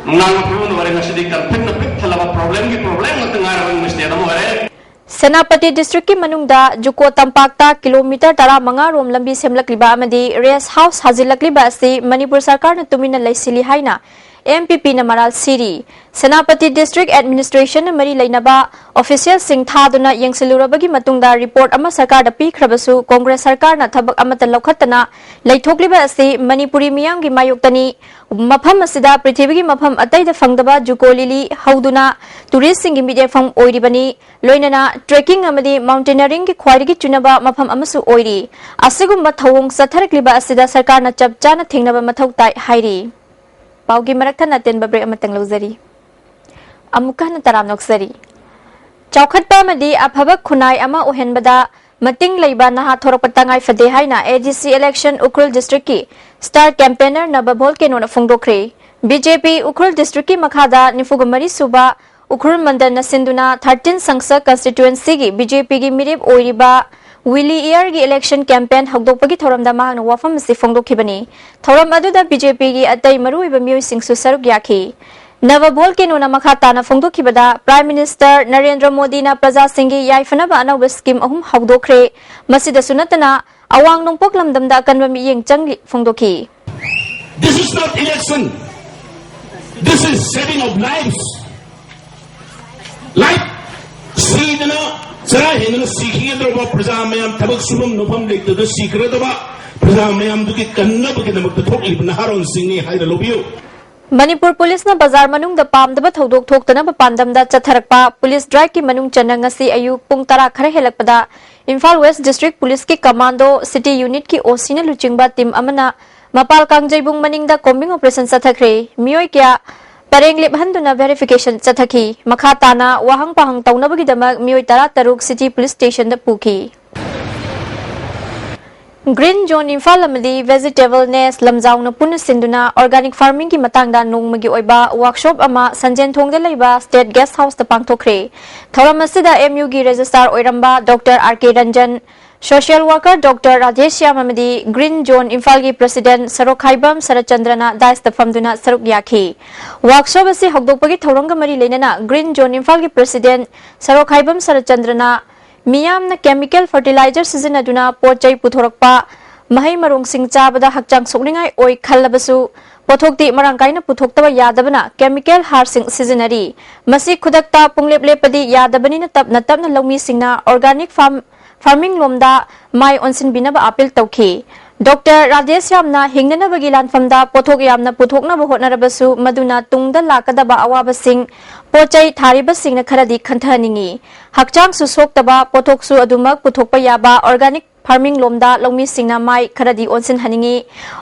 ꯅꯨꯡꯅꯥꯡꯕ ꯐꯤꯕꯝꯗ ꯑꯣꯏꯔꯦ꯫ ꯉꯁꯤꯗꯤ conflict ꯅ ꯄꯤꯛ ꯊꯜꯂꯕ, problem ꯒꯤ problem ꯉꯥꯛꯇ ꯉꯥꯏꯔꯕ state ꯑꯃ ꯑꯣꯏꯔꯦ꯫ ꯁꯦꯅꯥꯄꯇꯤ ꯗꯤꯁꯇ꯭ꯔꯤꯛꯀꯤ ꯃꯅꯨꯡꯗ ꯖꯨꯀꯣ ꯇꯝꯄꯥꯛꯇ ꯀꯤꯂꯣꯃꯤꯇꯔ ꯇꯔꯥꯃꯉꯥ ꯔꯣꯝ ꯂꯝꯕꯤ ꯁꯦꯝꯂꯛꯂꯤꯕ ꯑꯃꯗꯤ rest house ꯁꯥꯖꯤꯜꯂꯛꯂꯤꯕ ꯑꯁꯤ ꯃꯅꯤꯄꯨꯔ ꯁꯔꯀꯥꯔꯅ ꯇꯨꯃꯤꯟꯅ ꯂꯩꯁꯤꯜꯂꯤ ꯍꯥꯏꯅ ꯑꯦꯝ ꯄꯤ ꯄꯤꯅ ꯃꯔꯥꯜ ꯁꯤꯔꯤ꯫ ꯁꯦꯅꯥꯄꯇꯤ ꯗꯤꯁꯇ꯭ꯔꯤꯛ ꯑꯦꯗꯃꯤꯅꯤꯁꯇ꯭ꯔꯦꯁꯟꯅ ꯃꯔꯤ ꯂꯩꯅꯕ ꯑꯣꯐꯤꯁꯤꯌꯦꯜꯁꯤꯡ ꯊꯥꯗꯨꯅ ꯌꯦꯡꯁꯤꯜꯂꯨꯔꯕꯒꯤ ꯃꯇꯨꯡꯗ ꯔꯤꯄꯣꯔꯠ ꯑꯃ ꯁꯔꯀꯥꯔꯗ ꯄꯤꯈ꯭ꯔꯕꯁꯨ ꯀꯣꯡꯒ꯭ꯔꯦꯁ ꯁꯔꯀꯥꯔꯅ ꯊꯕꯛ ꯑꯃꯠꯇ ꯂꯧꯈꯠꯇꯅ ꯂꯩꯊꯣꯛꯂꯤꯕ ꯑꯁꯤ ꯃꯅꯤꯄꯨꯔꯤ ꯃꯤꯌꯥꯝꯒꯤ ꯃꯥꯌꯣꯛꯇꯅꯤ꯫ ꯃꯐꯝ ꯑꯁꯤꯗ ꯄ꯭ꯔꯤꯊꯤꯕꯤꯒꯤ ꯃꯐꯝ ꯑꯇꯩꯗ ꯐꯪꯗꯕ ꯖꯨꯀꯣ ꯂꯤꯂꯤ ꯍꯧꯗꯨꯅ ꯇꯨꯔꯤꯁꯁꯤꯡꯒꯤ ꯃꯤꯠꯌꯦꯡꯐꯝ ꯑꯣꯏꯔꯤꯕꯅꯤ꯫ ꯂꯣꯏꯅꯅ ꯇ꯭ꯔꯦꯀꯤꯡ ꯑꯃꯗꯤ ꯃꯥꯎꯟꯇꯦꯅꯤꯌꯔꯤꯡꯒꯤ ꯈ꯭ꯋꯥꯏꯗꯒꯤ ꯆꯨꯅꯕ ꯃꯐꯝ ꯑꯃꯁꯨ ꯑꯣꯏꯔꯤ꯫ ꯑꯁꯤꯒꯨꯝꯕ ꯊꯧꯑꯣꯡ ꯆꯠꯊꯔꯛꯂꯤꯕ ꯑꯁꯤꯗ ꯁꯔꯀꯥꯔꯅ ꯆꯞ ꯆꯥꯅ ꯊꯦꯡꯅꯕ ꯃꯊꯧ ꯇꯥꯏ ꯍꯥꯏꯔꯤ꯫ ꯄꯥꯎꯒꯤ ꯃꯔꯛ ꯊꯠꯅ ꯑꯇꯦꯟꯕ ꯕ꯭ꯔꯦꯛ ꯑꯃꯇꯪ ꯂꯧꯖꯔꯤ꯫ ꯑꯃꯨꯛꯀ ꯍꯟꯅ ꯇꯔꯥꯝꯅ ꯑꯣꯛꯆꯔꯤ꯫ ꯆꯥꯎꯈꯠꯄ ꯑꯃꯗꯤ ꯑꯐꯕ ꯈꯨꯟꯅꯥꯏ ꯑꯃ ꯑꯣꯏꯍꯟꯕꯗ ꯃꯇꯤꯡ ꯂꯩꯕ ꯅꯍꯥ ꯊꯣꯔꯛꯄ ꯇꯉꯥꯏ ꯐꯗꯦ ꯍꯥꯏꯅ ꯑꯦ ꯗꯤ ꯁꯤ ꯏꯂꯦꯛꯁꯟ ꯎꯈ꯭ꯔꯨꯜ ꯗꯤꯁꯇ꯭ꯔꯤꯛꯀꯤ ꯁ꯭ꯇꯥꯔ ꯀꯦꯝꯄꯦꯅꯔ ꯅꯕ ꯚꯣꯜꯀꯦꯅꯣꯅ ꯐꯣꯡꯗꯣꯛꯈ꯭ꯔꯦ꯫ ꯕꯤ ꯖꯦ ꯄꯤ ꯎꯈ꯭ꯔꯨꯜ ꯗꯤꯁꯇ꯭ꯔꯤꯛꯀꯤ ꯃꯈꯥꯗ ꯅꯤꯐꯨꯒ ꯃꯔꯤ ꯁꯨꯕ ꯎꯈ꯭ꯔꯨꯜ ꯃꯟꯗꯜꯅ ꯁꯤꯟꯗꯨꯅ ꯊꯥꯔꯇꯤꯟ ꯁꯪꯁꯗ ꯀꯟꯁꯇꯤꯇ꯭ꯋꯦꯟꯁꯤꯒꯤ ꯕꯤ ꯖꯦ ꯄꯤꯒꯤ ꯃꯤꯔꯦꯞ ꯑꯣꯏꯔꯤꯕ ꯋꯤꯂꯤ ꯏꯌꯔꯒꯤ ꯏꯂꯦꯛꯁꯟ ꯀꯦꯝꯄꯦꯟ ꯍꯧꯗꯣꯛꯄꯒꯤ ꯊꯧꯔꯝꯗ ꯃꯍꯥꯛꯅ ꯋꯥꯐꯝ ꯑꯁꯤ ꯐꯣꯡꯗꯣꯛꯈꯤꯕꯅꯤ꯫ ꯊꯧꯔꯝ ꯑꯗꯨꯗ ꯕꯤ ꯖꯦ ꯄꯤꯒꯤ ꯑꯇꯩ ꯃꯔꯨꯑꯣꯏꯕ ꯃꯤꯑꯣꯏꯁꯤꯡꯁꯨ ꯁꯔꯨꯛ ꯌꯥꯈꯤ꯫ ꯅꯕ ꯚꯣꯜꯀꯦꯅꯣꯅ ꯃꯈꯥ ꯇꯥꯅ ꯐꯣꯡꯗꯣꯛꯈꯤꯕꯗ, ꯄ꯭ꯔꯥꯏꯝ ꯃꯤꯅꯤꯁꯇꯔ ꯅꯔꯦꯟꯗ꯭ꯔ ꯃꯣꯗꯤꯅ ꯄ꯭ꯔꯖꯥꯁꯤꯡꯒꯤ ꯌꯥꯏꯐꯅꯕ ꯑꯅꯧꯕ ꯁ꯭ꯀꯤꯝ ꯑꯍꯨꯝ ꯍꯧꯗꯣꯛꯈ꯭ꯔꯦ꯫ ꯃꯁꯤꯗꯁꯨ ꯅꯠꯇꯅ, ꯑꯋꯥꯡ ꯅꯣꯡꯄꯣꯛ ꯂꯝꯗꯝꯗ ꯑꯀꯟꯕ ꯃꯤꯠꯌꯦꯡ ꯆꯪꯂꯤ ꯐꯣꯡꯗꯣꯛꯈꯤ꯫ This is not election. This is saving of lives. Life ꯁꯤꯗꯅ, ꯆꯔꯥ ꯍꯦꯟꯗꯅ ꯁꯤꯈꯤꯒꯗꯧꯔꯕ ꯄ꯭ꯔꯖꯥ ꯃꯌꯥꯝ, ꯊꯕꯛ ꯁꯨꯐꯝ ꯅꯣꯝꯐꯝ ꯂꯩꯇꯗꯅ ꯁꯤꯈ꯭ꯔꯗꯕ ꯄ꯭ꯔꯖꯥ ꯃꯌꯥꯝꯗꯨꯒꯤ ꯀꯟꯅꯕꯒꯤꯗꯃꯛꯇ ꯊꯣꯛꯂꯤꯕ ꯅꯍꯥꯔꯣꯟꯁꯤꯡꯅꯤ ꯍꯥꯏꯅ ꯂꯧꯕꯤꯌꯨ꯫ ꯃꯅꯤꯄꯨꯔ ꯄꯨꯂꯤꯁꯅ ꯕꯖꯥꯔ ꯃꯅꯨꯡꯗ ꯄꯥꯝꯗꯕ ꯊꯧꯗꯣꯛ ꯊꯣꯛꯇꯅꯕ ꯄꯥꯟꯗꯝꯗ ꯆꯠꯊꯔꯛꯄ ꯄꯨꯂꯤꯁ ꯗ꯭ꯔꯥꯏꯚꯀꯤ ꯃꯅꯨꯡ ꯆꯟꯅ ꯉꯁꯤ ꯑꯌꯨꯛ ꯄꯨꯡ ꯇꯔꯥ ꯈꯔ ꯍꯦꯜꯂꯛꯄꯗ ꯏꯝꯐꯥꯜ ꯋꯦꯁ ꯗꯤꯁꯇ꯭ꯔꯤꯛ ꯄꯨꯂꯤꯁꯀꯤ ꯀꯃꯥꯟꯗꯣ ꯁꯤꯇꯤ ꯌꯨꯅꯤꯠꯀꯤ ꯑꯣ ꯁꯤꯅ ꯂꯨꯆꯤꯡꯕ ꯇꯤꯝ ꯑꯃꯅ ꯃꯄꯥꯜ ꯀꯥꯡꯖꯩꯕꯨꯡ ꯃꯅꯤꯡꯗ ꯀꯣꯝꯕꯤꯡ ꯑꯣꯄꯔꯦꯁꯟ ꯆꯠꯊꯈ꯭ꯔꯦ꯫ ꯃꯤꯑꯣꯏ ꯀꯌꯥ ꯄꯔꯦꯡ ꯂꯦꯞꯍꯟꯗꯨꯅ ꯚꯦꯔꯤꯐꯤꯀꯦꯁꯟ ꯆꯠꯊꯈꯤ꯫ ꯃꯈꯥ ꯇꯥꯅ ꯋꯥꯍꯪ ꯄꯥꯍꯪ ꯇꯧꯅꯕꯒꯤꯗꯃꯛ ꯃꯤꯑꯣꯏ ꯇꯔꯥ ꯇꯔꯨꯛ ꯁꯤꯇꯤ ꯄꯨꯂꯤꯁ ꯁ꯭ꯇꯦꯁꯟꯗ ꯄꯨꯈꯤ꯫ ꯒ꯭ꯔꯤꯟ ꯖꯣꯟ ꯏꯝꯐꯥꯜ ꯑꯃꯗꯤ ꯚꯦꯖꯤꯇꯦꯕꯜ ꯅꯦꯁ ꯂꯝꯖꯥꯎꯅ ꯄꯨꯟꯅ ꯁꯤꯟꯗꯨꯅ ꯑꯣꯔꯒꯥꯅꯤꯛ ꯐꯥꯔꯃꯤꯡꯒꯤ ꯃꯇꯥꯡꯗ ꯅꯣꯡꯃꯒꯤ ꯑꯣꯏꯕ ꯋꯥꯔꯛꯁꯣꯞ ꯑꯃ ꯁꯟꯖꯦꯟꯊꯣꯡꯗ ꯂꯩꯕ ꯁ꯭ꯇꯦꯠ ꯒꯦꯁ ꯍꯥꯎꯁꯇ ꯄꯥꯡꯊꯣꯛꯈ꯭ꯔꯦ꯫ ꯊꯧꯔꯝ ꯑꯁꯤꯗ ꯑꯦꯝ ꯌꯨꯒꯤ ꯔꯦꯖꯤꯁꯇ꯭ꯔꯥꯔ ꯑꯣꯏꯔꯝꯕ doctor R K Ranjan, social worker doctor Radheshyam ꯑꯃꯗꯤ ꯒ꯭ꯔꯤꯟ ꯖꯣꯟ ꯏꯝꯐꯥꯜꯒꯤ ꯄ꯭ꯔꯁꯤꯗꯦꯟꯠ ꯁꯔꯣꯈꯥꯏꯕꯝ ꯁꯔꯠꯆꯟꯗ꯭ꯔꯅ ꯗꯥꯏꯁꯇ ꯐꯝꯗꯨꯅ ꯁꯔꯨꯛ ꯌꯥꯈꯤ꯫ ꯋꯥꯔꯛꯁꯣꯞ ꯑꯁꯤ ꯍꯧꯗꯣꯛꯄꯒꯤ ꯊꯧꯔꯝꯒ ꯃꯔꯤ ꯂꯩꯅꯅ ꯒ꯭ꯔꯤꯟ ꯖꯣꯟ ꯏꯝꯐꯥꯜꯒꯤ ꯄ꯭ꯔꯁꯤꯗꯦꯟꯠ ꯁꯔꯣꯈꯥꯏꯕꯝ ꯁꯔꯠꯆꯟꯗ꯭ꯔꯅ ꯃꯤꯌꯥꯝꯅ ꯀꯦꯃꯤꯀꯦꯜ ꯐꯔꯇꯤꯂꯥꯏꯖꯔ ꯁꯤꯖꯤꯟꯅꯗꯨꯅ ꯄꯣꯠ ꯆꯩ ꯄꯨꯊꯣꯔꯛꯄ ꯃꯍꯩ ꯃꯔꯣꯡꯁꯤꯡ ꯆꯥꯕꯗ ꯍꯛꯆꯥꯡ ꯁꯣꯛꯅꯤꯡꯉꯥꯏ ꯑꯣꯏ ꯈꯜꯂꯕꯁꯨ, ꯄꯣꯠꯊꯣꯛꯇꯤ ꯃꯔꯥꯡ ꯀꯥꯏꯅ ꯄꯨꯊꯣꯛꯇꯕ ꯌꯥꯗꯕꯅ ꯀꯦꯃꯤꯀꯦꯜ ꯍꯥꯔꯁꯤꯡ ꯁꯤꯖꯤꯟꯅꯔꯤ꯫ ꯃꯁꯤ ꯈꯨꯗꯛꯇ ꯄꯨꯡꯂꯦꯞ ꯂꯦꯞꯄꯗꯤ ꯌꯥꯗꯕꯅꯤꯅ ꯇꯞꯅ ꯇꯞꯅ ꯂꯧꯃꯤꯁꯤꯡꯅ ꯑꯣꯔꯒꯥꯅꯤꯛ ꯐꯥꯔꯝ, ꯐꯥꯔꯃꯤꯡ ꯂꯣꯝꯗ ꯃꯥꯏ ꯑꯣꯟꯁꯤꯟꯕꯤꯅꯕ ꯑꯥꯄꯤꯜ ꯇꯧꯈꯤ꯫ ꯗꯣꯛꯇꯔ ꯔꯥꯙꯦꯁ꯭ꯌꯥꯝꯅ ꯍꯤꯡꯅꯅꯕꯒꯤ ꯂꯥꯟꯐꯝꯗ ꯄꯣꯠꯊꯣꯛ ꯌꯥꯝꯅ ꯄꯨꯊꯣꯛꯅꯕ ꯍꯣꯠꯅꯔꯕꯁꯨ ꯃꯗꯨꯅ ꯇꯨꯡꯗ ꯂꯥꯛꯀꯗꯕ ꯑꯋꯥꯕꯁꯤꯡ ꯄꯣꯠ ꯆꯩ ꯊꯥꯔꯤꯕꯁꯤꯡꯅ ꯈꯔꯗꯤ ꯈꯟꯊꯍꯟꯅꯤꯡꯏ꯫ ꯍꯛꯆꯥꯡꯁꯨ ꯁꯣꯛꯇꯕ ꯄꯣꯠꯊꯣꯛꯁꯨ ꯑꯗꯨꯃꯛ ꯄꯨꯊꯣꯛꯄ ꯌꯥꯕ ꯑꯣꯔꯒꯥꯅꯤꯛ ꯐꯥꯔꯃꯤꯡ ꯂꯣꯝꯗ ꯂꯧꯃꯤꯁꯤꯡꯅ ꯃꯥꯏ ꯈꯔꯗꯤ ꯑꯣꯟꯁꯤꯟꯍꯟꯅꯤꯡꯏ꯫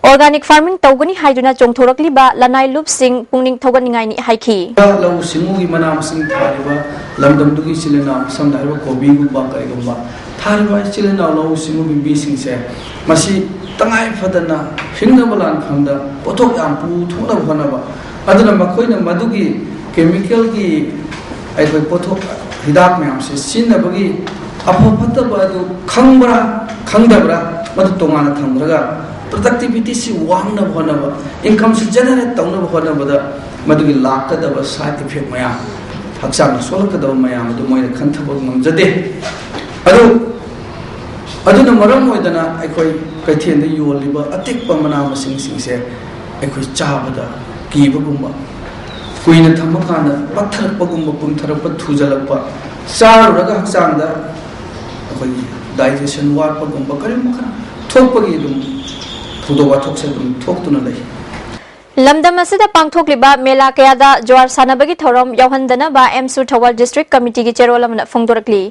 ꯑꯣꯔꯒꯥꯅꯤꯛ ꯐꯥꯔꯃꯤꯡ ꯇꯧꯒꯅꯤ ꯍꯥꯏꯗꯨꯅ ꯆꯣꯡꯊꯣꯔꯛꯂꯤꯕ ꯂꯅꯥꯏ ꯂꯨꯞꯁꯤꯡ ꯄꯨꯛꯅꯤꯡ ꯊꯧꯒꯠꯅꯤꯡꯉꯥꯏꯅꯤ ꯍꯥꯏꯈꯤ꯫ ꯂꯧꯎ ꯁꯤꯡꯎꯒꯤ ꯃꯅꯥ ꯃꯁꯤꯡ ꯊꯥꯔꯤꯕ ꯂꯝꯗꯝꯗꯨꯒꯤ ꯏꯆꯤꯜ ꯏꯅꯥꯎ, ꯁꯝꯅ ꯍꯥꯏꯔꯕ ꯀꯣꯕꯤꯒꯨꯝꯕ ꯀꯔꯤꯒꯨꯝꯕ ꯊꯥꯔꯤꯕ ꯏꯆꯤꯜ ꯏꯅꯥꯎ ꯂꯧꯎ ꯁꯤꯡꯎꯒꯤ ꯃꯤꯁꯤꯡꯁꯦ, ꯃꯁꯤ ꯇꯉꯥꯏ ꯐꯗꯅ ꯍꯤꯡꯅꯕ ꯂꯥꯟꯐꯝꯗ ꯄꯣꯠꯊꯣꯛ ꯌꯥꯝ ꯄꯨꯊꯣꯛꯅꯕ ꯍꯣꯠꯅꯕ, ꯑꯗꯨꯅ ꯃꯈꯣꯏꯅ ꯃꯗꯨꯒꯤ ꯀꯦꯃꯤꯀꯦꯜꯒꯤ ꯑꯩꯈꯣꯏ ꯄꯣꯠꯊꯣꯛ ꯍꯤꯗꯥꯛ ꯃꯌꯥꯝꯁꯦ ꯁꯤꯖꯤꯟꯅꯕꯒꯤ ꯑꯐ ꯐꯠꯇꯕ ꯑꯗꯨ ꯈꯪꯕ꯭ꯔꯥ ꯈꯪꯗꯕ꯭ꯔꯥ, ꯃꯗꯨ ꯇꯣꯉꯥꯟꯅ ꯊꯝꯈ꯭ꯔꯒ, ꯄ꯭ꯔꯗꯛꯇꯤꯕꯤꯇꯤꯁꯤ ꯋꯥꯡꯅꯕ ꯍꯣꯠꯅꯕ, ꯏꯟꯀꯝꯁꯤ ꯖꯦꯅꯦꯔꯦꯠ ꯇꯧꯅꯕ ꯍꯣꯠꯅꯕꯗ ꯃꯗꯨꯒꯤ ꯂꯥꯛꯀꯗꯕ ꯁꯥꯏꯠ ꯏꯐꯦꯛ ꯃꯌꯥꯝ, ꯍꯛꯆꯥꯡꯗ ꯁꯣꯛꯂꯛꯀꯗꯕ ꯃꯌꯥꯝ ꯑꯗꯨ ꯃꯣꯏꯅ ꯈꯟꯊꯕ ꯉꯝꯖꯗꯦ꯫ ꯑꯗꯨ ꯑꯗꯨꯅ ꯃꯔꯝ ꯑꯣꯏꯗꯅ ꯑꯩꯈꯣꯏ ꯀꯩꯊꯦꯜꯗ ꯌꯣꯜꯂꯤꯕ ꯑꯇꯦꯛꯄ ꯃꯅꯥ ꯃꯁꯤꯡꯁꯤꯡꯁꯦ ꯑꯩꯈꯣꯏ ꯆꯥꯕꯗ ꯀꯤꯕꯒꯨꯝꯕ, ꯀꯨꯏꯅ ꯊꯝꯕ ꯀꯥꯟꯗ ꯄꯠꯊꯔꯛꯄꯒꯨꯝꯕ, ꯄꯨꯝꯊꯔꯛꯄ, ꯊꯨꯖꯜꯂꯛꯄ, ꯆꯥꯔꯨꯔꯒ ꯍꯛꯆꯥꯡꯗ ꯑꯩꯈꯣꯏꯒꯤ ꯗꯥꯏꯖꯦꯁꯟ ꯋꯥꯠꯄꯒꯨꯝꯕ ꯀꯔꯤꯒꯨꯝꯕ ꯈꯔ ꯊꯣꯛꯄꯒꯤ ꯑꯗꯨꯝ ꯊꯧꯗꯣꯛ ꯋꯥꯊꯣꯛꯁꯦ ꯑꯗꯨꯝ ꯊꯣꯛꯇꯨꯅ ꯂꯩ꯫ ꯂꯝꯗꯝ ꯑꯁꯤꯗ ꯄꯥꯡꯊꯣꯛꯂꯤꯕ ꯃꯦꯂꯥ ꯀꯌꯥꯗ ꯖ꯭ꯋꯥꯔ ꯁꯥꯟꯅꯕꯒꯤ ꯊꯧꯔꯝ ꯌꯥꯎꯍꯟꯗꯅꯕ ꯑꯦꯝꯁꯨ ꯊꯧꯕꯥꯜ ꯗꯤꯁꯇ꯭ꯔꯤꯛ ꯀꯃꯤꯇꯤꯒꯤ ꯆꯦꯔꯣꯜ ꯑꯃꯅ ꯐꯣꯡꯗꯣꯔꯛꯂꯤ꯫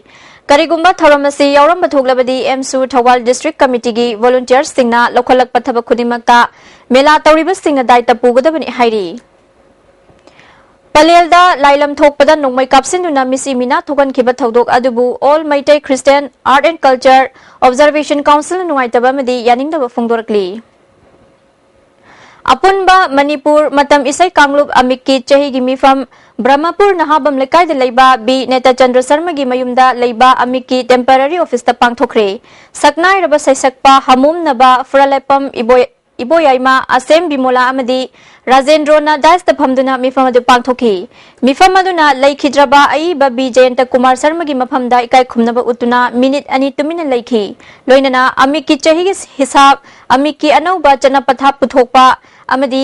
ꯀꯔꯤꯒꯨꯝꯕ ꯊꯧꯔꯝ ꯑꯁꯤ ꯌꯥꯎꯔꯝꯕ ꯊꯣꯛꯂꯕꯗꯤ ꯑꯦꯝꯁꯨ ꯊꯧꯕꯥꯜ ꯗꯤꯁꯇ꯭ꯔꯤꯛ ꯀꯃꯤꯇꯤꯒꯤ ꯚꯣꯂꯨꯟꯇꯤꯌꯔꯁꯤꯡꯅ ꯂꯧꯈꯠꯂꯛꯄ ꯊꯕꯛ ꯈꯨꯗꯤꯡꯃꯛꯇ ꯃꯦꯂꯥ ꯇꯧꯔꯤꯕꯁꯤꯡꯅ ꯗꯥꯏꯇ ꯄꯨꯒꯗꯕꯅꯤ ꯍꯥꯏꯔꯤ꯫ ꯄꯂꯦꯜꯗ ꯂꯥꯏꯂꯝ ꯊꯣꯛꯄꯗ ꯅꯣꯡꯃꯩ ꯀꯥꯞꯁꯤꯟꯗꯨꯅ ꯃꯤꯁꯤ ꯃꯤꯅꯥ ꯊꯣꯛꯍꯟꯈꯤꯕ ꯊꯧꯗꯣꯛ ꯑꯗꯨꯕꯨ All Meitei Christian Art and Culture Observation Council ꯅ ꯅꯨꯡꯉꯥꯏꯇꯕ ꯑꯃꯗꯤ ꯌꯥꯅꯤꯡꯗꯕ ꯐꯣꯡꯗꯣꯔꯛꯂꯤ꯫ ꯑꯄꯨꯟꯕ ꯃꯅꯤꯄꯨꯔ ꯃꯇꯝ ꯏꯁꯩ ꯀꯥꯡꯂꯨꯞ ꯑꯃꯤꯛꯀꯤ ꯆꯍꯤꯒꯤ ꯃꯤꯐꯝ ꯕ꯭ꯔꯍꯃꯄꯨꯔ ꯅꯍꯥꯕꯝ ꯂꯩꯀꯥꯏꯗ ꯂꯩꯕ ꯕꯤ ꯅꯦꯇꯥꯆꯟꯗ꯭ꯔ ꯁꯔꯃꯒꯤ ꯃꯌꯨꯝꯗ ꯂꯩꯕ ꯑꯃꯤꯛꯀꯤ ꯇꯦꯝꯄꯔꯔꯤ ꯑꯣꯐꯤꯁꯇ ꯄꯥꯡꯊꯣꯛꯈ꯭ꯔꯦ꯫ ꯁꯛꯅꯥꯏꯔꯕ ꯁꯩꯁꯛꯄ ꯍꯃꯣꯝꯅꯕ ꯐꯨꯔꯂꯦꯄꯝ ꯏꯕꯣꯏ ꯏꯕꯣꯌꯥꯏꯃ, ꯑꯁꯦꯝ ꯕꯤꯃꯣꯂꯥ ꯑꯃꯗꯤ ꯔꯥꯖꯦꯟꯗ꯭ꯔꯣꯅ ꯗꯥꯏꯁꯇ ꯐꯝꯗꯨꯅ ꯃꯤꯐꯝ ꯑꯗꯨ ꯄꯥꯡꯊꯣꯛꯈꯤ꯫ ꯃꯤꯐꯝ ꯑꯗꯨꯅ ꯂꯩꯈꯤꯗ꯭ꯔꯕ ꯑꯏꯕ ꯕꯤ ꯖꯌꯟꯇ ꯀꯨꯃꯥꯔ ꯁꯔꯃꯒꯤ ꯃꯐꯝꯗ ꯏꯀꯥꯏ ꯈꯨꯝꯅꯕ ꯎꯠꯇꯨꯅ ꯃꯤꯅꯤꯠ ꯑꯅꯤ ꯇꯨꯃꯤꯟꯅ ꯂꯩꯈꯤ꯫ ꯂꯣꯏꯅꯅ ꯑꯃꯤꯛꯀꯤ ꯆꯍꯤꯒꯤ ꯍꯤꯁꯥꯕ, ꯑꯃꯤꯛꯀꯤ ꯑꯅꯧꯕ ꯆꯠꯅ ꯄꯊꯥꯞ ꯄꯨꯊꯣꯛꯄ ꯑꯃꯗꯤ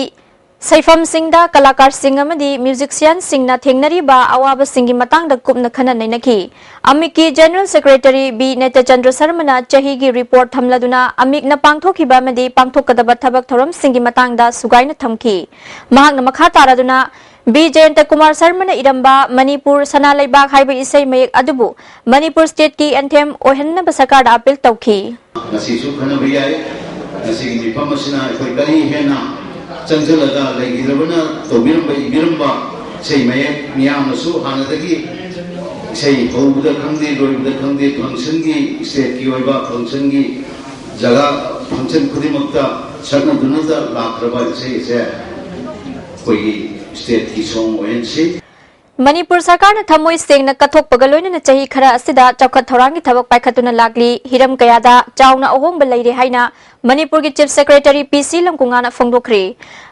ꯁꯩꯐꯝꯁꯤꯡꯗ ꯀꯂꯥꯀꯥꯔꯁꯤꯡ ꯑꯃꯗꯤ ꯃ꯭ꯌꯨꯖꯤꯁꯤꯌꯥꯟꯁꯤꯡꯅ ꯊꯦꯡꯅꯔꯤꯕ ꯑꯋꯥꯕꯁꯤꯡꯒꯤ ꯃꯇꯥꯡꯗ ꯀꯨꯞꯅ ꯈꯟꯅ ꯅꯩꯅꯈꯤ꯫ ꯑꯃꯤꯛꯀꯤ ꯖꯦꯅꯔꯦꯜ ꯁꯦꯀ꯭ꯔꯦꯇꯔꯤ ꯕꯤ ꯅꯦꯇꯆꯟꯗ꯭ꯔ ꯁꯔꯃꯅ ꯆꯍꯤꯒꯤ ꯔꯤꯄꯣꯔꯠ ꯊꯝꯂꯗꯨꯅ ꯑꯃꯤꯛꯅ ꯄꯥꯡꯊꯣꯛꯈꯤꯕ ꯑꯃꯗꯤ ꯄꯥꯡꯊꯣꯛꯀꯗꯕ ꯊꯕꯛ ꯊꯧꯔꯝꯁꯤꯡꯒꯤ ꯃꯇꯥꯡꯗ ꯁꯨꯒꯥꯏꯅ ꯊꯝꯈꯤ꯫ ꯃꯍꯥꯛꯅ ꯃꯈꯥ ꯇꯥꯔꯗꯨꯅ ꯕꯤ ꯖꯌꯟꯇ ꯀꯨꯃꯥꯔ ꯁꯔꯃꯅ ꯏꯔꯝꯕ ꯃꯅꯤꯄꯨꯔ ꯁꯅꯥ ꯂꯩꯕꯥꯛ ꯍꯥꯏꯕ ꯏꯁꯩ ꯃꯌꯦꯛ ꯑꯗꯨꯕꯨ ꯃꯅꯤꯄꯨꯔ ꯁ꯭ꯇꯦꯠꯀꯤ ꯑꯦꯟꯊꯦꯝ ꯑꯣꯏꯍꯟꯅꯕ ꯁꯔꯀꯥꯔꯗ ꯑꯄꯤꯜ ꯇꯧꯈꯤ꯫ ꯉꯁꯤꯁꯨ ꯈꯟꯅꯕ ꯌꯥꯏ꯫ ꯉꯁꯤꯒꯤ ꯃꯤꯐꯝ ꯑꯁꯤꯅ ꯑꯩꯈꯣꯏ ꯀꯔꯤ ꯍꯦꯟꯅ ꯆꯪꯁꯤꯜꯂꯒ ꯂꯩꯈꯤꯗ꯭ꯔꯕꯅ ꯇꯧꯕꯤꯔꯝꯕ, ꯏꯕꯤꯔꯝꯕ ꯏꯁꯩ ꯃꯌꯦꯛ ꯃꯤꯌꯥꯝꯅꯁꯨ ꯍꯥꯟꯅꯗꯒꯤ ꯏꯁꯩ ꯍꯧꯕꯗ ꯈꯪꯗꯦ, ꯂꯣꯏꯕꯗ ꯈꯪꯗꯦ, ꯐꯪꯁꯟꯒꯤ, ꯁ꯭ꯇꯦꯠꯀꯤ ꯑꯣꯏꯕ ꯐꯪꯁꯟꯒꯤ ꯖꯒꯥ, ꯐꯪꯁꯟ ꯈꯨꯗꯤꯡꯃꯛꯇ ꯁꯛꯅꯗꯨꯅꯇ ꯂꯥꯛꯈ꯭ꯔꯕ ꯏꯁꯩ ꯑꯁꯦ ꯑꯩꯈꯣꯏꯒꯤ ꯁ꯭ꯇꯦꯠꯀꯤ ꯁꯣꯡ ꯑꯣꯏꯍꯟꯁꯤ꯫ ꯃꯅꯤꯄꯨꯔ ꯁꯔꯀꯥꯔꯅ ꯊꯃꯣꯏ ꯁꯦꯡꯅ ꯀꯠꯊꯣꯛꯄꯒ ꯂꯣꯏꯅꯅ ꯆꯍꯤ ꯈꯔ ꯑꯁꯤꯗ ꯆꯥꯎꯈꯠ ꯊꯧꯔꯥꯡꯒꯤ ꯊꯕꯛ ꯄꯥꯏꯈꯠꯇꯨꯅ ꯂꯥꯛꯂꯤ꯫ ꯍꯤꯔꯝ ꯀꯌꯥꯗ ꯆꯥꯎꯅ ꯑꯍꯣꯡꯕ ꯂꯩꯔꯦ ꯍꯥꯏꯅ ꯃꯅꯤꯄꯨꯔꯒꯤ ꯆꯤꯐ ꯁꯦꯀ꯭ꯔꯦꯇꯔꯤ ꯄꯤ ꯁꯤ ꯂꯪꯀꯨꯉꯥꯅ ꯐꯣꯡꯗꯣꯛꯈ꯭ꯔꯦ꯫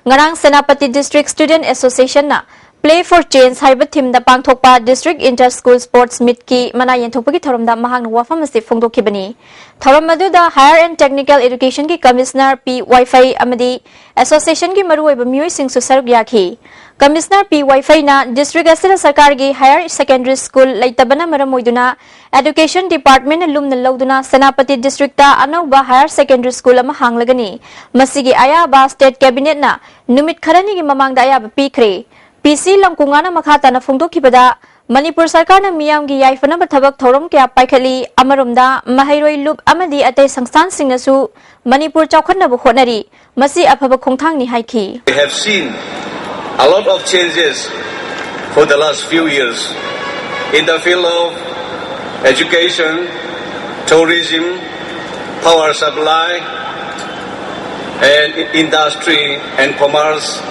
ꯉꯔꯥꯡ ꯁꯦꯅꯥꯄꯇꯤ ꯗꯤꯁꯇ꯭ꯔꯤꯛ ꯁ꯭ꯇꯨꯗꯦꯟꯠ ꯑꯦꯁꯣꯁꯤꯌꯦꯁꯟꯅ Play for Change ꯍꯥꯏꯕ ꯊꯤꯝꯗ ꯄꯥꯡꯊꯣꯛꯄ ꯗꯤꯁꯇ꯭ꯔꯤꯛ ꯏꯟꯇꯔ ꯁ꯭ꯀꯨꯜ ꯁ꯭ꯄꯣꯔꯠꯁ ꯃꯤꯠꯀꯤ ꯃꯅꯥ ꯌꯦꯟꯊꯣꯛꯄꯒꯤ ꯊꯧꯔꯝꯗ ꯃꯍꯥꯛꯅ ꯋꯥꯐꯝ ꯑꯁꯤ ꯐꯣꯡꯗꯣꯛꯈꯤꯕꯅꯤ꯫ ꯊꯧꯔꯝ ꯑꯗꯨꯗ ꯍꯥꯌꯔ ꯑꯦꯟ ꯇꯦꯛꯅꯤꯀꯦꯜ ꯑꯦꯖꯨꯀꯦꯁꯟꯒꯤ ꯀꯃꯤꯁꯅꯔ ꯄꯤ ꯋꯥꯏꯐꯩ ꯑꯃꯗꯤ ꯑꯦꯁꯣꯁꯤꯌꯦꯁꯟꯒꯤ ꯃꯔꯨꯑꯣꯏꯕ ꯃꯤꯑꯣꯏꯁꯤꯡꯁꯨ ꯁꯔꯨꯛ ꯌꯥꯈꯤ꯫ ꯀꯃꯤꯁꯅꯔ ꯄꯤ ꯋꯥꯏꯐꯩꯅ ꯗꯤꯁꯇ꯭ꯔꯤꯛ ꯑꯁꯤꯗ ꯁꯔꯀꯥꯔꯒꯤ ꯍꯥꯌꯔ ꯁꯦꯀꯦꯟꯗꯔꯤ ꯁ꯭ꯀꯨꯜ ꯂꯩꯇꯕꯅ ꯃꯔꯝ ꯑꯣꯏꯗꯨꯅ ꯑꯦꯖꯨꯀꯦꯁꯟ ꯗꯤꯄꯥꯔꯠꯃꯦꯟꯅ ꯂꯨꯝꯅ ꯂꯧꯗꯨꯅ ꯁꯦꯅꯥꯄꯇꯤ ꯗꯤꯁꯇ꯭ꯔꯤꯛꯇ ꯑꯅꯧꯕ ꯍꯥꯌꯔ ꯁꯦꯀꯦꯟꯗꯔꯤ ꯁ꯭ꯀꯨꯜ ꯑꯃ ꯍꯥꯡꯂꯒꯅꯤ꯫ ꯃꯁꯤꯒꯤ ꯑꯌꯥꯕ ꯁ꯭ꯇꯦꯠ ꯀꯦꯕꯤꯅꯦꯠꯅ ꯅꯨꯃꯤꯠ ꯈꯔꯅꯤꯒꯤ ꯃꯃꯥꯡꯗ ꯑꯌꯥꯕ ꯄꯤꯈ꯭ꯔꯦ꯫ ꯄꯤ ꯁꯤ ꯂꯪꯀꯨꯉꯥꯅ ꯃꯈꯥ ꯇꯥꯅ ꯐꯣꯡꯗꯣꯛꯈꯤꯕꯗ, ꯃꯅꯤꯄꯨꯔ ꯁꯔꯀꯥꯔꯅ ꯃꯤꯌꯥꯝꯒꯤ ꯌꯥꯏꯐꯅꯕ ꯊꯕꯛ ꯊꯧꯔꯝ ꯀꯌꯥ ꯄꯥꯏꯈꯠꯂꯤ꯫ ꯑꯃꯔꯣꯝꯗ ꯃꯍꯩꯔꯣꯏ ꯂꯨꯞ ꯑꯃꯗꯤ ꯑꯇꯩ ꯁꯪꯁꯊꯥꯟꯁꯤꯡꯅꯁꯨ ꯃꯅꯤꯄꯨꯔ ꯆꯥꯎꯈꯠꯅꯕ ꯍꯣꯠꯅꯔꯤ꯫ ꯃꯁꯤ ꯑꯐꯕ ꯈꯣꯡꯊꯥꯡꯅꯤ ꯍꯥꯏꯈꯤ꯫ We have seen a lot of changes for the last few years in the field of education, tourism, power supply, and industry and commerce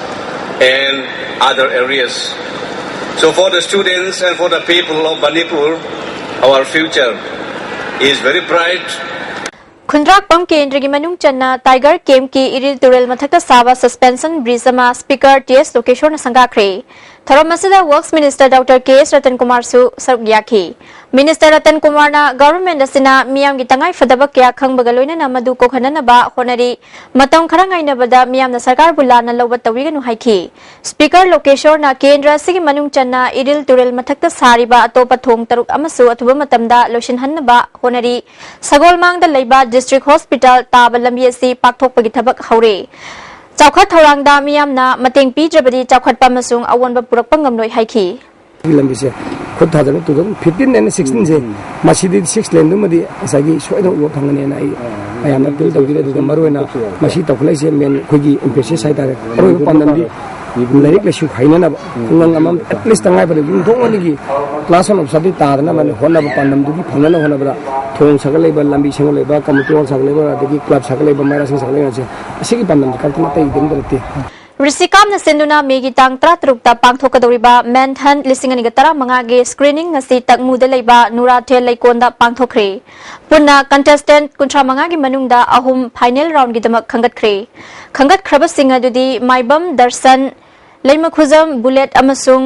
and other areas. So for the students and for the people of Manipur, our future is very bright. ꯈꯨꯟꯗ꯭ꯔꯥꯛꯄꯝ ꯀꯦꯟꯗ꯭ꯔꯒꯤ ꯃꯅꯨꯡ ꯆꯟꯅ ꯇꯥꯏꯒꯔ ꯀꯦꯝꯞꯀꯤ ꯏꯔꯤꯜ ꯇꯨꯔꯦꯜ ꯃꯊꯛꯇ ꯁꯥꯕ ꯁꯁꯄꯦꯟꯁꯟ ꯕ꯭ꯔꯤꯖ ꯑꯃ ꯁ꯭ꯄꯤꯀꯔ ꯇꯤ ꯑꯦꯁ ꯂꯣꯀꯦꯁꯣꯔꯅ ꯁꯪꯒꯥꯈ꯭ꯔꯦ꯫ ꯊꯧꯔꯝ ꯑꯁꯤꯗ ꯋꯔꯛꯁ ꯃꯤꯅꯤꯁꯇꯔ ꯗꯣꯛꯇꯔ ꯀꯦ ꯑꯦꯁ ꯔꯇꯟ ꯀꯨꯃꯥꯔꯁꯨ ꯁꯔꯨꯛ ꯌꯥꯈꯤ꯫ ꯃꯤꯅꯤꯁꯇꯔ ꯔꯇꯟ ꯀꯨꯃꯥꯔꯅ ꯒꯚꯔꯟꯃꯦꯟꯠ ꯑꯁꯤꯅ ꯃꯤꯌꯥꯝꯒꯤ ꯇꯉꯥꯏ ꯐꯗꯕ ꯀꯌꯥ ꯈꯪꯕꯒ ꯂꯣꯏꯅꯅ ꯃꯗꯨ ꯀꯣꯛꯍꯟꯅꯅꯕ ꯍꯣꯠꯅꯔꯤ꯫ ꯃꯇꯝ ꯈꯔ ꯉꯥꯏꯅꯕꯗ ꯃꯤꯌꯥꯝꯅ ꯁꯔꯀꯥꯔꯕꯨ ꯂꯥꯟꯅ ꯂꯧꯕ ꯇꯧꯕꯤꯒꯅꯨ ꯍꯥꯏꯈꯤ꯫ ꯁ꯭ꯄꯤꯀꯔ ꯂꯣꯀꯦꯁꯣꯔꯅ ꯀꯦꯟꯗ꯭ꯔ ꯑꯁꯤꯒꯤ ꯃꯅꯨꯡ ꯆꯟꯅ ꯏꯔꯤꯜ ꯇꯨꯔꯦꯜ ꯃꯊꯛꯇ ꯁꯥꯔꯤꯕ ꯑꯇꯣꯞꯄ ꯊꯣꯡ ꯇꯔꯨꯛ ꯑꯃꯁꯨ ꯑꯊꯨꯕ ꯃꯇꯝꯗ ꯂꯣꯏꯁꯤꯟꯍꯟꯅꯕ ꯍꯣꯠꯅꯔꯤ꯫ ꯁꯒꯣꯜꯃꯥꯡꯗ ꯂꯩꯕ ꯗꯤꯁꯇ꯭ꯔꯤꯛ ꯍꯣꯁꯄꯤꯇꯥꯜ ꯇꯥꯕ ꯂꯝꯕꯤ ꯑꯁꯤ ꯄꯥꯛꯊꯣꯛꯄꯒꯤ ꯊꯕꯛ ꯍꯧꯔꯦ꯫ ꯆꯥꯎꯈꯠ ꯊꯧꯔꯥꯡꯗ ꯃꯤꯌꯥꯝꯅ ꯃꯇꯦꯡ ꯄꯤꯗ꯭ꯔꯕꯗꯤ ꯆꯥꯎꯈꯠꯄ ꯑꯃꯁꯨꯡ ꯑꯑꯣꯟꯕ ꯄꯨꯔꯛꯄ ꯉꯝꯂꯣꯏ ꯍꯥꯏꯈꯤ꯫ ꯂꯝꯕꯤꯁꯦ ꯈꯨꯠ ꯊꯥꯗꯅ two thousand fifteen and sixteen ꯁꯦ ꯃꯁꯤꯗꯤ six lane ꯗꯨꯃꯗꯤ ꯉꯁꯥꯏꯒꯤ ꯁꯣꯏꯗꯅ ꯎꯕ ꯐꯪꯒꯅꯦꯅ ꯑꯩ ꯃꯌꯥꯝꯅ ꯑꯄꯤꯜ ꯇꯧꯖꯔꯤ꯫ ꯑꯗꯨꯒ ꯃꯔꯨꯑꯣꯏꯅ ꯃꯁꯤ ꯇꯧꯈꯠꯂꯛꯏꯁꯦ ꯃꯦꯟ ꯑꯩꯈꯣꯏꯒꯤ ꯑꯦꯝ ꯄꯤ ꯑꯦꯁ ꯑꯦꯁ ꯍꯥꯏꯇꯥꯔꯦ, ꯑꯔꯣꯏꯕ ꯄꯥꯟꯗꯝꯗꯤ ꯂꯥꯏꯔꯤꯛ ꯂꯥꯏꯁꯨ ꯍꯩꯅꯅꯕ ꯈꯨꯡꯒꯪ ꯑꯃ ꯑꯦꯠꯂꯤꯁ ꯇꯉꯥꯏ ꯐꯗꯕ ꯌꯨꯝꯊꯣꯡ ꯑꯃꯗꯒꯤ ꯀ꯭ꯂꯥꯁ ꯋꯥꯟ ꯑꯣꯐ ꯁꯕꯖꯦꯛ ꯇꯥꯗꯅꯕ ꯍꯣꯠꯅꯕ ꯄꯥꯟꯗꯝꯗꯨꯒꯤ ꯐꯪꯅꯅꯕ ꯍꯣꯠꯅꯕꯗ ꯊꯣꯡ ꯁꯥꯒꯠꯂꯛꯏꯕ, ꯂꯝꯕꯤ ꯁꯦꯝꯒꯠꯂꯛꯏꯕ, ꯀꯝꯃ꯭ꯌꯨꯅꯤꯇꯤ ꯍꯣꯜ ꯁꯥꯒꯠꯂꯛꯏꯕ, ꯑꯗꯒꯤ ꯀ꯭ꯂꯕ ꯁꯥꯒꯠꯂꯛꯏꯕ, ꯃꯍꯩꯔꯣꯏꯁꯤꯡ ꯁꯥꯒꯠꯂꯛꯏꯕꯁꯦ ꯑꯁꯤꯒꯤ ꯄꯥꯟꯗꯝꯁꯦ ꯈꯛꯇꯅ ꯑꯇꯩꯗꯤ ꯑꯝꯇ ꯅꯠꯇꯦ꯫ ꯔꯤꯁꯤ ꯀꯥꯝꯅ ꯁꯤꯟꯗꯨꯅ ꯃꯦꯒꯤ ꯇꯥꯡ ꯇꯔꯥꯇꯔꯨꯛꯇ ꯄꯥꯡꯊꯣꯛꯀꯗꯧꯔꯤꯕ ꯃꯦꯟꯍꯟ ꯂꯤꯁꯤꯡ ꯑꯅꯤꯒ ꯇꯔꯥꯃꯉꯥꯒꯤ ꯁ꯭ꯀ꯭ꯔꯤꯅꯤꯡ ꯉꯁꯤ ꯇꯛꯃꯨꯗ ꯂꯩꯕ ꯅꯨꯔꯥꯊꯦꯜ ꯂꯩꯀꯣꯟꯗ ꯄꯥꯡꯊꯣꯛꯈ꯭ꯔꯦ꯫ ꯄꯨꯟꯅ ꯀꯟꯇꯦꯁꯇꯦꯟꯠ ꯀꯨꯟꯊ꯭ꯔꯥ ꯃꯉꯥꯒꯤ ꯃꯅꯨꯡꯗ ꯑꯍꯨꯝ ꯐꯥꯏꯅꯦꯜ ꯔꯥꯎꯟꯒꯤꯗꯃꯛ ꯈꯟꯒꯠꯈ꯭ꯔꯦ꯫ ꯈꯟꯒꯠꯈ꯭ꯔꯕꯁꯤꯡ ꯑꯗꯨꯗꯤ ꯃꯥꯏꯕꯝ ꯗꯔꯁꯟ, ꯂꯩꯃꯈꯨꯖꯝ ꯕꯨꯂꯦꯠ ꯑꯃꯁꯨꯡ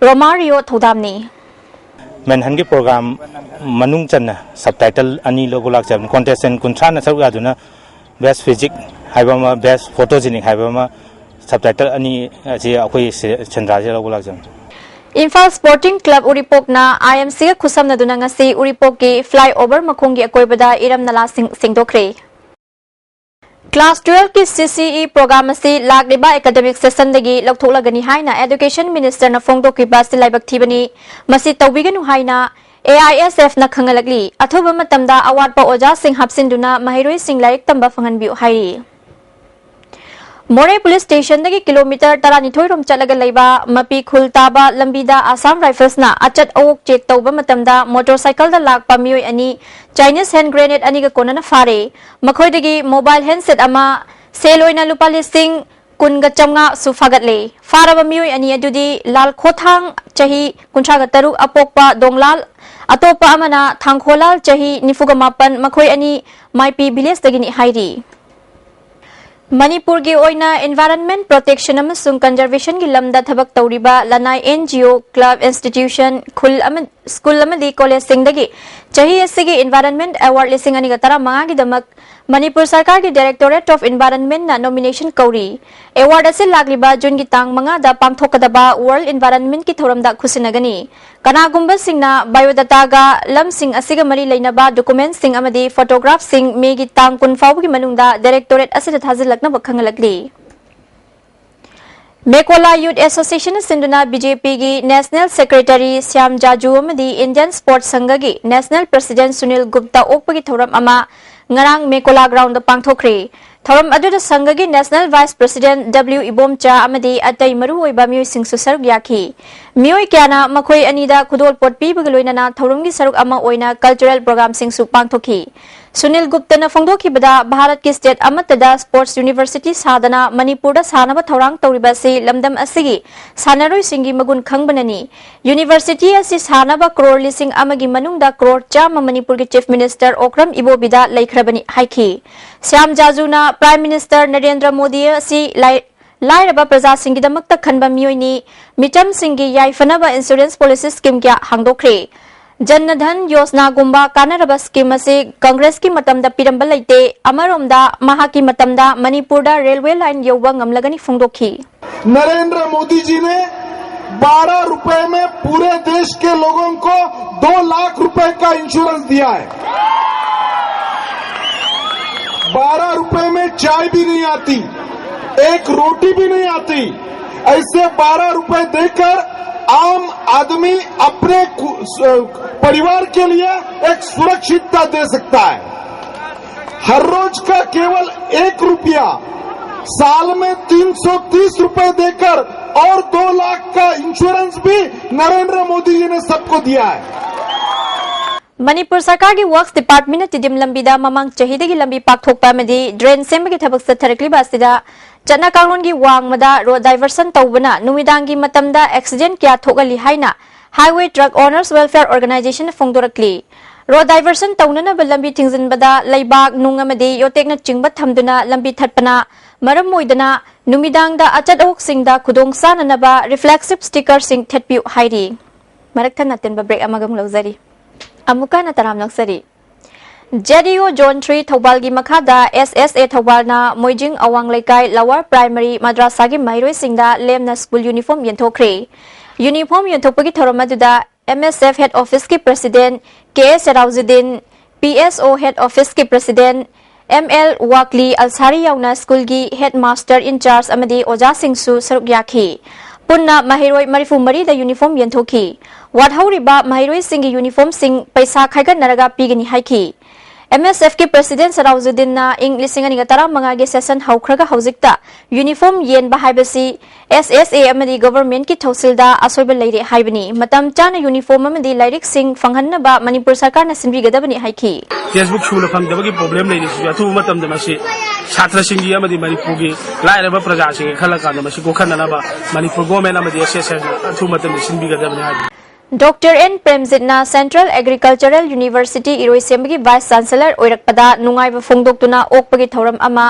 ꯔꯣꯃꯥꯔꯤꯌꯣ ꯊꯧꯗꯥꯝꯅꯤ꯫ ꯃꯦꯟꯍꯟꯒꯤ ꯄ꯭ꯔꯣꯒ꯭ꯔꯥꯝ ꯃꯅꯨꯡ ꯆꯟꯅ ꯁꯕꯇꯥꯏꯇꯜ ꯑꯅꯤ ꯂꯧꯕ ꯂꯥꯛꯆꯕꯅꯤ꯫ ꯀꯣꯟꯇꯦꯁꯇꯦꯟ ꯀꯨꯟꯊ꯭ꯔꯥꯅ ꯁꯔꯨꯛ ꯌꯥꯗꯨꯅ ꯕꯦꯁ ꯐꯤꯖꯤꯛ ꯍꯥꯏꯕ ꯑꯃ, ꯕꯦꯁ ꯐꯣꯇꯣꯖꯦꯅꯤꯛ ꯍꯥꯏꯕ ꯑꯃ, ꯁꯕꯇꯥꯏꯇꯜ ꯑꯅꯤ ꯑꯁꯤ ꯑꯩꯈꯣꯏ ꯁꯦ-, ꯁꯦꯟꯗ꯭ꯔꯥꯁꯤꯗ ꯂꯧꯕ ꯂꯥꯛꯆꯕꯅꯤ꯫ ꯏꯝꯐꯥꯜ ꯁ꯭ꯄꯣꯔꯇꯤꯡ ꯀ꯭ꯂꯕ ꯎꯔꯤꯄꯣꯛꯅ ꯑꯥꯏ ꯑꯦꯝ ꯁꯤꯒ ꯈꯨꯠꯁꯝꯅꯗꯨꯅ ꯉꯁꯤ ꯎꯔꯤꯄꯣꯛꯀꯤ ꯐ꯭ꯂꯥꯏ ꯑꯣꯚꯔ ꯃꯈꯣꯡꯒꯤ ꯑꯀꯣꯏꯕꯗ ꯏꯔꯝ ꯅꯂꯥꯁꯤꯡ ꯁꯦꯡꯗꯣꯛꯈ꯭ꯔꯦ꯫ ꯀ꯭ꯂꯥꯁ ꯇꯨꯋꯦꯜꯐꯀꯤ ꯁꯤ ꯁꯤ ꯏ ꯄ꯭ꯔꯣꯒ꯭ꯔꯥꯝ ꯑꯁꯤ ꯂꯥꯛꯂꯤꯕ ꯑꯦꯀꯥꯗꯃꯤꯛ ꯁꯦꯁꯟꯗꯒꯤ ꯂꯧꯊꯣꯛꯂꯒꯅꯤ ꯍꯥꯏꯅ ꯑꯦꯗꯨꯀꯦꯁꯟ ꯃꯤꯅꯤꯁꯇꯔꯅ ꯐꯣꯡꯗꯣꯛꯈꯤꯕ ꯑꯁꯤ ꯂꯥꯏꯕꯛ ꯊꯤꯕꯅꯤ꯫ ꯃꯁꯤ ꯇꯧꯕꯤꯒꯅꯨ ꯍꯥꯏꯅ ꯑꯦ ꯑꯥꯏ ꯑꯦꯁ ꯑꯦꯐꯅ ꯈꯪꯍꯜꯂꯛꯂꯤ꯫ ꯑꯊꯨꯕ ꯃꯇꯝꯗ ꯑꯋꯥꯠꯄ ꯑꯣꯖꯥꯁꯤꯡ ꯍꯥꯞꯆꯤꯟꯗꯨꯅ ꯃꯍꯩꯔꯣꯏꯁꯤꯡ ꯂꯥꯏꯔꯤꯛ ꯇꯝꯕ ꯐꯪꯍꯟꯕꯤꯌꯨ ꯍꯥꯏꯔꯤ꯫ ꯃꯣꯔꯦ ꯄꯨꯂꯤꯁ ꯁ꯭ꯇꯦꯁꯟꯗꯒꯤ ꯀꯤꯂꯣꯃꯤꯇꯔ ꯇꯔꯥꯅꯤꯊꯣꯏ ꯔꯣꯝ ꯆꯠꯂꯒ ꯂꯩꯕ ꯃꯄꯤ ꯈꯨꯜ ꯇꯥꯕ ꯂꯝꯕꯤꯗ ꯑꯁꯥꯝ ꯔꯥꯏꯐꯜꯁꯅ ꯑꯆꯠ ꯑꯋꯣꯛ ꯆꯦꯛ ꯇꯧꯕ ꯃꯇꯝꯗ ꯃꯣꯇꯣꯔ ꯁꯥꯏꯀꯜꯗ ꯂꯥꯛꯄ ꯃꯤꯑꯣꯏ ꯑꯅꯤ ꯆꯥꯏꯅꯤꯁ ꯍꯦꯟ ꯒ꯭ꯔꯦꯅꯦꯗ ꯑꯅꯤꯒ ꯀꯣꯟꯅꯅ ꯐꯥꯔꯦ꯫ ꯃꯈꯣꯏꯗꯒꯤ ꯃꯣꯕꯥꯏꯜ ꯍꯦꯟꯁꯦꯠ ꯑꯃ, ꯁꯦꯜ ꯑꯣꯏꯅ ꯂꯨꯄꯥ ꯂꯤꯁꯤꯡ ꯀꯨꯟꯒ ꯆꯥꯝꯃꯉꯥꯁꯨ ꯐꯥꯒꯠꯂꯦ꯫ ꯐꯥꯔꯕ ꯃꯤꯑꯣꯏ ꯑꯅꯤ ꯑꯗꯨꯗꯤ ꯂꯥꯜꯈꯣꯊꯥꯡ ꯆꯍꯤ ꯀꯨꯟꯊ꯭ꯔꯥꯒ ꯇꯔꯨꯛ ꯑꯄꯣꯛꯄ ꯗꯣꯡꯂꯥꯜ ꯑꯇꯣꯞꯄ ꯑꯃꯅ ꯊꯥꯡꯈꯣꯂꯥꯜ, ꯆꯍꯤ ꯅꯤꯐꯨꯒ ꯃꯥꯄꯟ, ꯃꯈꯣꯏ ꯑꯅꯤ ꯃꯥꯏꯄꯤ ꯚꯤꯂꯦꯖꯇꯒꯤꯅꯤ ꯍꯥꯏꯔꯤ꯫ ꯃꯅꯤꯄꯨꯔꯒꯤ ꯑꯣꯏꯅ environment protection ꯑꯃꯁꯨꯡ conservationꯒꯤ ꯂꯝꯗ ꯊꯕꯛ ꯇꯧꯔꯤꯕ ꯂꯅꯥꯏ, NGO, club, institution, ꯈꯨꯜ ꯑꯃ, school ꯑꯃꯗꯤ collegeꯁꯤꯡꯗꯒꯤ ꯆꯍꯤ ꯑꯁꯤꯒꯤ Environment Award ꯂꯤꯁꯤꯡ ꯑꯅꯤꯒ ꯇꯔꯥꯃꯉꯥꯒꯤꯗꯃꯛ ꯃꯅꯤꯄꯨꯔ ꯁꯔꯀꯥꯔꯒꯤ Directorate of Environmentꯅ nomination ꯀꯧꯔꯤ꯫ Award ꯑꯁꯤ ꯂꯥꯛꯂꯤꯕ ꯖꯨꯟꯒꯤ ꯇꯥꯡ ꯃꯉꯥꯗ ꯄꯥꯡꯊꯣꯛꯀꯗꯕ World Environmentꯀꯤ ꯊꯧꯔꯝꯗ ꯈꯨꯠꯁꯤꯟꯅꯒꯅꯤ꯫ ꯀꯅꯥꯒꯨꯝꯕꯁꯤꯡꯅ biodataꯒ, ꯂꯝꯁꯤꯡ ꯑꯁꯤꯒ ꯃꯔꯤ ꯂꯩꯅꯕ documentꯁꯤꯡ ꯑꯃꯗꯤ photographꯁꯤꯡ ꯃꯦꯒꯤ ꯇꯥꯡ ꯀꯨꯟ ꯐꯥꯎꯕꯒꯤ ꯃꯅꯨꯡꯗ Directorate ꯑꯁꯤꯗ ꯊꯥꯖꯤꯜꯂꯛꯅꯕ ꯈꯪꯍꯜꯂꯛꯂꯤ꯫ ꯃꯦꯀꯣꯂꯥ Youth Associationꯅ ꯁꯤꯟꯗꯨꯅ BJPꯒꯤ National Secretary ꯁ꯭ꯌꯥꯝ ꯖꯥꯖꯨ ꯑꯃꯗꯤ Indian Sports ꯁꯪꯘꯒꯤ National President Sunil Gupta ꯑꯣꯛꯄꯒꯤ ꯊꯧꯔꯝ ꯑꯃ ꯉꯔꯥꯡ ꯃꯦꯀꯣꯂꯥ groundꯗ ꯄꯥꯡꯊꯣꯛꯈ꯭ꯔꯦ꯫ ꯊꯧꯔꯝ ꯑꯗꯨꯗ ꯁꯪꯘꯒꯤ National Vice President W Ibomcha ꯑꯃꯗꯤ ꯑꯇꯩ ꯃꯔꯨꯑꯣꯏꯕ ꯃꯤꯑꯣꯏꯁꯤꯡꯁꯨ ꯁꯔꯨꯛ ꯌꯥꯈꯤ꯫ ꯃꯤꯑꯣꯏ ꯀꯌꯥꯅ ꯃꯈꯣꯏ ꯑꯅꯤꯗ ꯈꯨꯗꯣꯜꯄꯣꯠ ꯄꯤꯕꯒ ꯂꯣꯏꯅꯅ ꯊꯧꯔꯝꯒꯤ ꯁꯔꯨꯛ ꯑꯃ ꯑꯣꯏꯅ cultural programꯁꯤꯡꯁꯨ ꯄꯥꯡꯊꯣꯛꯈꯤ꯫ ꯁꯨꯅꯤꯜ ꯒꯨꯞꯇꯅ ꯐꯣꯡꯗꯣꯛꯈꯤꯕꯗ, ꯚꯥꯔꯠꯀꯤ state ꯑꯃꯠꯇꯗ sports university ꯁꯥꯗꯅ ꯃꯅꯤꯄꯨꯔꯗ ꯁꯥꯅꯕ ꯊꯧꯔꯥꯡ ꯇꯧꯔꯤꯕ ꯑꯁꯤ ꯂꯝꯗꯝ ꯑꯁꯤꯒꯤ ꯁꯥꯟꯅꯔꯣꯏꯁꯤꯡꯒꯤ ꯃꯒꯨꯟ ꯈꯪꯕꯅꯅꯤ꯫ University ꯑꯁꯤ ꯁꯥꯅꯕ ꯀ꯭ꯔꯣꯔ ꯂꯤꯁꯤꯡ ꯑꯃꯒꯤ ꯃꯅꯨꯡꯗ ꯀ꯭ꯔꯣꯔ ꯆꯥꯝꯃ ꯃꯅꯤꯄꯨꯔꯒꯤ Chief Minister ꯑꯣꯀ꯭ꯔꯝ ꯏꯕꯣꯕꯤꯗ ꯂꯩꯈ꯭ꯔꯕꯅꯤ ꯍꯥꯏꯈꯤ꯫ ꯁ꯭ꯌꯥꯝ ꯖꯥꯖꯨꯅ Prime Minister ꯅꯔꯦꯟꯗ꯭ꯔ ꯃꯣꯗꯤ ꯑꯁꯤ ꯂꯥꯏ-, ꯂꯥꯏꯔꯕ ꯄ꯭ꯔꯖꯥꯁꯤꯡꯒꯤꯗꯃꯛꯇ ꯈꯟꯕ ꯃꯤꯑꯣꯏꯅꯤ, ꯃꯤꯆꯝꯁꯤꯡꯒꯤ ꯌꯥꯏꯐꯅꯕ insurance policy scheme ꯀꯌꯥ ꯍꯥꯡꯗꯣꯛꯈ꯭ꯔꯦ꯫ ꯖꯟ ꯙꯟ ꯌꯣꯖꯅꯥꯒꯨꯝꯕ ꯀꯥꯟꯅꯔꯕ scheme ꯑꯁꯤ ꯀꯪꯒ꯭ꯔꯦꯁꯀꯤ ꯃꯇꯝꯗ ꯄꯤꯔꯝꯕ ꯂꯩꯇꯦ꯫ ꯑꯃꯔꯣꯝꯗ ꯃꯍꯥꯛꯀꯤ ꯃꯇꯝꯗ ꯃꯅꯤꯄꯨꯔꯗ railway line ꯌꯧꯕ ꯉꯝꯂꯒꯅꯤ ꯐꯣꯡꯗꯣꯛꯈꯤ꯫ नरेंद्र मोदी जी ने बारह रुपए में पूरे देश के लोगों को दो लाख रुपए का इंश्योरेंस दिया है। बारह रुपए में चाय भी नहीं आती, एक रोटी भी नहीं आती। ऐसे बारह रुपए देकर आम आदमी अपने कु-, स-, परिवार के लिए एक सुरक्षितता दे सकता है। हर रोज का केवल एक रुपया साल में तीन सौ तीस रुपए देकर और दो लाख का इंश्योरेंस भी नरेंद्र मोदी जी ने सबको दिया है। ꯃꯅꯤꯄꯨꯔ ꯁꯔꯀꯥꯔꯒꯤ Works Departmentꯅ ꯇꯤꯗꯤꯝ ꯂꯝꯕꯤꯗ ꯃꯃꯥꯡ ꯆꯍꯤꯗꯒꯤ ꯂꯝꯕꯤ ꯄꯥꯛꯊꯣꯛꯄ ꯑꯃꯗꯤ drain ꯁꯦꯝꯕꯒꯤ ꯊꯕꯛ ꯆꯠꯊꯔꯛꯂꯤꯕ ꯑꯁꯤꯗ ꯆꯠꯅ ꯀꯥꯡꯂꯣꯟꯒꯤ ꯋꯥꯡꯃꯗ road diversion ꯇꯧꯕꯅ ꯅꯨꯃꯤꯗꯥꯡꯒꯤ ꯃꯇꯝꯗ accident ꯀꯌꯥ ꯊꯣꯛꯍꯜꯂꯤ ꯍꯥꯏꯅ Highway Truck Owners Welfare Organization ꯐꯣꯡꯗꯣꯔꯛꯂꯤ꯫ Road diversion ꯇꯧꯅꯅꯕ ꯂꯝꯕꯤ ꯊꯤꯡꯖꯤꯟꯕꯗ ꯂꯩꯕꯥꯛ, ꯅꯨꯡ ꯑꯃꯗꯤ ꯌꯣꯠꯇꯦꯛꯅꯆꯤꯡꯕ ꯊꯝꯗꯨꯅ ꯂꯝꯕꯤ ꯊꯠꯄꯅ ꯃꯔꯝ ꯑꯣꯏꯗꯅ ꯅꯨꯃꯤꯗꯥꯡꯗ ꯑꯆꯠ ꯑꯋꯣꯛꯁꯤꯡꯗ ꯈꯨꯗꯣꯡ ꯆꯥꯅꯅꯕ reflexive stickerꯁꯤꯡ ꯊꯦꯠꯄꯤꯌꯨ ꯍꯥꯏꯔꯤ꯫ ꯃꯔꯛ ꯊꯠꯅ ꯑꯇꯦꯟꯕ break ꯑꯃꯒ ꯑꯃꯨꯛ ꯂꯧꯖꯔꯤ꯫ ꯑꯃꯨꯛꯀ ꯍꯟꯅ ꯇꯔꯥꯝ ꯅꯛꯆꯔꯤ꯫ ꯖꯦꯗꯤꯌꯨ Zone three ꯊꯧꯕꯥꯜꯒꯤ ꯃꯈꯥꯗ ꯑꯦꯁ ꯑꯦꯁ ꯑꯦ ꯊꯧꯕꯥꯜꯅ ꯃꯣꯏꯖꯤꯡ ꯑꯋꯥꯡ ꯂꯩꯀꯥꯏ Lower Primary ꯃꯗ꯭ꯔꯥꯁꯥꯒꯤ ꯃꯍꯩꯔꯣꯏꯁꯤꯡꯗ ꯂꯦꯝꯅ school uniform ꯌꯦꯟꯊꯣꯛꯈ꯭ꯔꯦ꯫ Uniform ꯌꯦꯟꯊꯣꯛꯄꯒꯤ ꯊꯧꯔꯝ ꯑꯗꯨꯗ M S F Head Officeꯀꯤ President K A ꯁꯦꯔꯥꯎꯖꯨꯗꯤꯟ, P S ꯑꯣ Head Officeꯀꯤ President ꯑꯦꯝ ꯑꯦꯜ ꯋꯥꯛꯂꯤ ꯑꯜꯁꯥꯔꯤ ꯌꯥꯎꯅ schoolꯒꯤ headmaster in charge ꯑꯃꯗꯤ ꯑꯣꯖꯥꯁꯤꯡꯁꯨ ꯁꯔꯨꯛ ꯌꯥꯈꯤ꯫ ꯄꯨꯟꯅ ꯃꯍꯩꯔꯣꯏ ꯃꯔꯤꯐꯨ ꯃꯔꯤꯗ uniform ꯌꯦꯟꯊꯣꯛꯈꯤ꯫ ꯋꯥꯠꯍꯧꯔꯤꯕ ꯃꯍꯩꯔꯣꯏꯁꯤꯡꯒꯤ uniformꯁꯤꯡ ꯄꯩꯁꯥ ꯈꯥꯏꯒꯠꯅꯔꯒ ꯄꯤꯒꯅꯤ ꯍꯥꯏꯈꯤ꯫ ꯑꯦꯝ ꯑꯦꯁ ꯑꯦꯐꯀꯤ President ꯁꯦꯔꯥꯎꯖꯨꯗꯤꯟꯅ ꯏꯪ ꯂꯤꯁꯤꯡ ꯑꯅꯤꯒ ꯇꯔꯥꯃꯉꯥꯒꯤ session ꯍꯧꯈ꯭ꯔꯒ ꯍꯧꯖꯤꯛꯇ uniform ꯌꯦꯟꯕ ꯍꯥꯏꯕꯁꯤ ꯑꯦꯁ ꯑꯦꯁ ꯑꯦ ꯑꯃꯗꯤ governmentꯀꯤ ꯊꯧꯁꯤꯜꯗ ꯑꯁꯣꯏꯕ ꯂꯩꯔꯦ ꯍꯥꯏꯕꯅꯤ꯫ ꯃꯇꯝ ꯆꯥꯅ uniform ꯑꯃꯗꯤ ꯂꯥꯏꯔꯤꯛꯁꯤꯡ ꯐꯪꯍꯟꯅꯕ ꯃꯅꯤꯄꯨꯔ ꯁꯔꯀꯥꯔꯅ ꯁꯤꯟꯕꯤꯒꯗꯕꯅꯤ ꯍꯥꯏꯈꯤ꯫ Textbook ꯁꯨꯅ ꯐꯪꯗꯕꯒꯤ problem ꯂꯩꯔꯤꯁꯤꯁꯨ ꯑꯊꯨꯕ ꯃꯇꯝꯗ ꯃꯁꯤ ꯁꯥꯇ꯭ꯔꯁꯤꯡꯒꯤ ꯑꯃꯗꯤ ꯃꯅꯤꯄꯨꯔꯒꯤ ꯂꯥꯏꯔꯕ ꯄ꯭ꯔꯖꯥꯁꯤꯡꯒꯤ ꯈꯜꯂꯀꯥꯟꯗ ꯃꯁꯤ ꯀꯣꯛꯍꯟꯅꯅꯕ ꯃꯅꯤꯄꯨꯔ government ꯑꯃꯗꯤ ꯑꯦꯁ ꯑꯦꯁ ꯑꯦꯅ ꯑꯊꯨꯕ ꯃꯇꯝꯗ ꯁꯤꯟꯕꯤꯒꯗꯕꯅꯤ ꯍꯥꯏꯕꯅꯤ꯫ Doctor ꯑꯦꯟ ꯄ꯭ꯔꯦꯝꯖꯤꯠꯅ Central Agricultural University ꯏꯔꯣꯏꯁꯦꯝꯕꯒꯤ Vice Chancellor ꯑꯣꯏꯔꯛꯄꯗ ꯅꯨꯡꯉꯥꯏꯕ ꯐꯣꯡꯗꯣꯛꯇꯨꯅ ꯑꯣꯛꯄꯒꯤ ꯊꯧꯔꯝ ꯑꯃ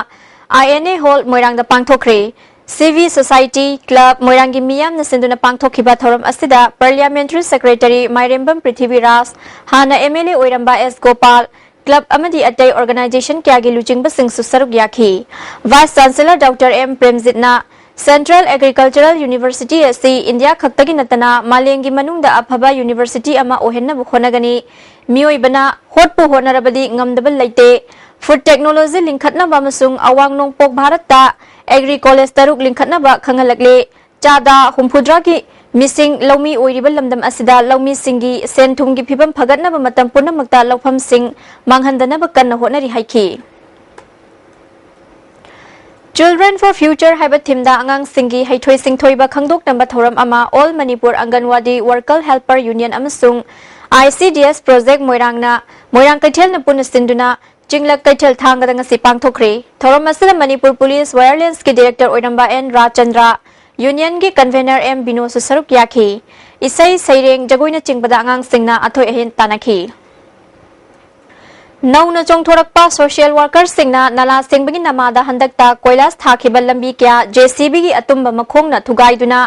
ꯑꯥꯏ ꯑꯦꯟ ꯑꯦ Hall ꯃꯣꯏꯔꯥꯡꯗ ꯄꯥꯡꯊꯣꯛꯈ꯭ꯔꯦ꯫ ꯁꯤꯚꯤ ꯁꯣꯁꯥꯏꯇꯤ, ꯀ꯭ꯂꯕ, ꯃꯣꯏꯔꯥꯡꯒꯤ ꯃꯤꯌꯥꯝꯅ ꯁꯤꯟꯗꯨꯅ ꯄꯥꯡꯊꯣꯛꯈꯤꯕ ꯊꯧꯔꯝ ꯑꯁꯤꯗ Parliamentary Secretary ꯃꯥꯏꯔꯦꯝꯕꯝ ꯄ꯭ꯔꯤꯊꯤꯕꯤꯔꯥꯖ, ꯍꯥꯟꯅ ꯑꯦꯝ ꯑꯦꯜ ꯑꯦ ꯑꯣꯏꯔꯝꯕ ꯑꯦꯁ ꯒꯣꯄꯥꯜ, ꯀ꯭ꯂꯕ ꯑꯃꯗꯤ ꯑꯇꯩ organization ꯀꯌꯥꯒꯤ ꯂꯨꯆꯤꯡꯕꯁꯤꯡꯁꯨ ꯁꯔꯨꯛ ꯌꯥꯈꯤ꯫ Vice Chancellor Doctor ꯑꯦꯝ ꯄ꯭ꯔꯦꯝꯖꯤꯠꯅ Central Agricultural University ꯑꯁꯤ ꯏꯟꯗꯤꯌꯥ ꯈꯛꯇꯒꯤ ꯅꯠꯇꯅ ꯃꯥꯂꯦꯝꯒꯤ ꯃꯅꯨꯡꯗ ꯑꯐꯕ university ꯑꯃ ꯑꯣꯏꯍꯟꯅꯕ ꯍꯣꯠꯅꯒꯅꯤ꯫ ꯃꯤꯑꯣꯏꯕꯅ ꯍꯣꯠꯄꯨ ꯍꯣꯠꯅꯔꯕꯗꯤ ꯉꯝꯗꯕ ꯂꯩꯇꯦ꯫ Food technology ꯂꯤꯡꯈꯠꯅꯕ ꯑꯃꯁꯨꯡ ꯑꯋꯥꯡ ꯅꯣꯡꯄꯣꯛ ꯚꯥꯔꯠꯇ agri college ꯇꯔꯨꯛ ꯂꯤꯡꯈꯠꯅꯕ ꯈꯪꯍꯜꯂꯛꯂꯦ꯫ ꯆꯥꯗ ꯍꯨꯝꯐꯨꯇꯔꯥꯒꯤ ꯃꯤꯁꯤꯡ ꯂꯧꯃꯤ ꯑꯣꯏꯔꯤꯕ ꯂꯝꯗꯝ ꯑꯁꯤꯗ ꯂꯧꯃꯤꯁꯤꯡꯒꯤ ꯁꯦꯟ ꯊꯨꯝꯒꯤ ꯐꯤꯕꯝ ꯐꯒꯠꯅꯕ ꯃꯇꯝ ꯄꯨꯝꯅꯃꯛꯇ ꯂꯧꯐꯝꯁꯤꯡ ꯃꯥꯡꯍꯟꯗꯅꯕ ꯀꯟꯅ ꯍꯣꯠꯅꯔꯤ ꯍꯥꯏꯈꯤ꯫ Children for Future ꯍꯥꯏꯕ themeꯗ ꯑꯉꯥꯡꯁꯤꯡꯒꯤ ꯍꯩꯊꯣꯏ ꯁꯤꯡꯊꯣꯏꯕ ꯈꯪꯗꯣꯛꯅꯕ ꯊꯧꯔꯝ ꯑꯃ All Manipur Anganwadi Worker Helper Union ꯑꯃꯁꯨꯡ I C D S Project ꯃꯣꯏꯔꯥꯡꯅ ꯃꯣꯏꯔꯥꯡ ꯀꯩꯊꯦꯜꯅ ꯄꯨꯟꯅ ꯁꯤꯟꯗꯨꯅ ꯆꯤꯡꯂꯛ ꯀꯩꯊꯦꯜ ꯊꯥꯡꯒꯗ ꯉꯁꯤ ꯄꯥꯡꯊꯣꯛꯈ꯭ꯔꯦ꯫ ꯊꯧꯔꯝ ꯑꯁꯤꯗ ꯃꯅꯤꯄꯨꯔ ꯄꯨꯂꯤꯁ Wirelessꯀꯤ Director ꯑꯣꯏꯔꯝꯕ ꯑꯦꯟ ꯔꯥꯖꯆꯟꯗ꯭ꯔ, Unionꯒꯤ Convener ꯑꯦꯝ ꯕꯤꯅꯣꯁꯨ ꯁꯔꯨꯛ ꯌꯥꯈꯤ꯫ ꯏꯁꯩ ꯁꯩꯔꯦꯡ, ꯖꯒꯣꯏꯅꯆꯤꯡꯕꯗ ꯑꯉꯥꯡꯁꯤꯡꯅ ꯑꯊꯣꯏ ꯑꯍꯦꯟ ꯇꯥꯟꯅꯈꯤ꯫ ꯅꯧꯅ ꯆꯣꯡꯊꯣꯔꯛꯄ ꯁꯣꯁꯤꯌꯦꯜ ꯋꯥꯔꯀꯔꯁꯤꯡꯅ ꯅꯂꯥ ꯁꯦꯡꯕꯒꯤ ꯅꯃꯥꯗ ꯍꯟꯗꯛꯇ ꯀꯣꯏꯂꯥꯁ ꯊꯥꯈꯤꯕ ꯂꯝꯕꯤ ꯀꯌꯥ ꯖꯦ ꯁꯤ ꯕꯤꯒꯤ ꯑꯇꯨꯝꯕ ꯃꯈꯣꯡꯅ ꯊꯨꯒꯥꯏꯗꯨꯅ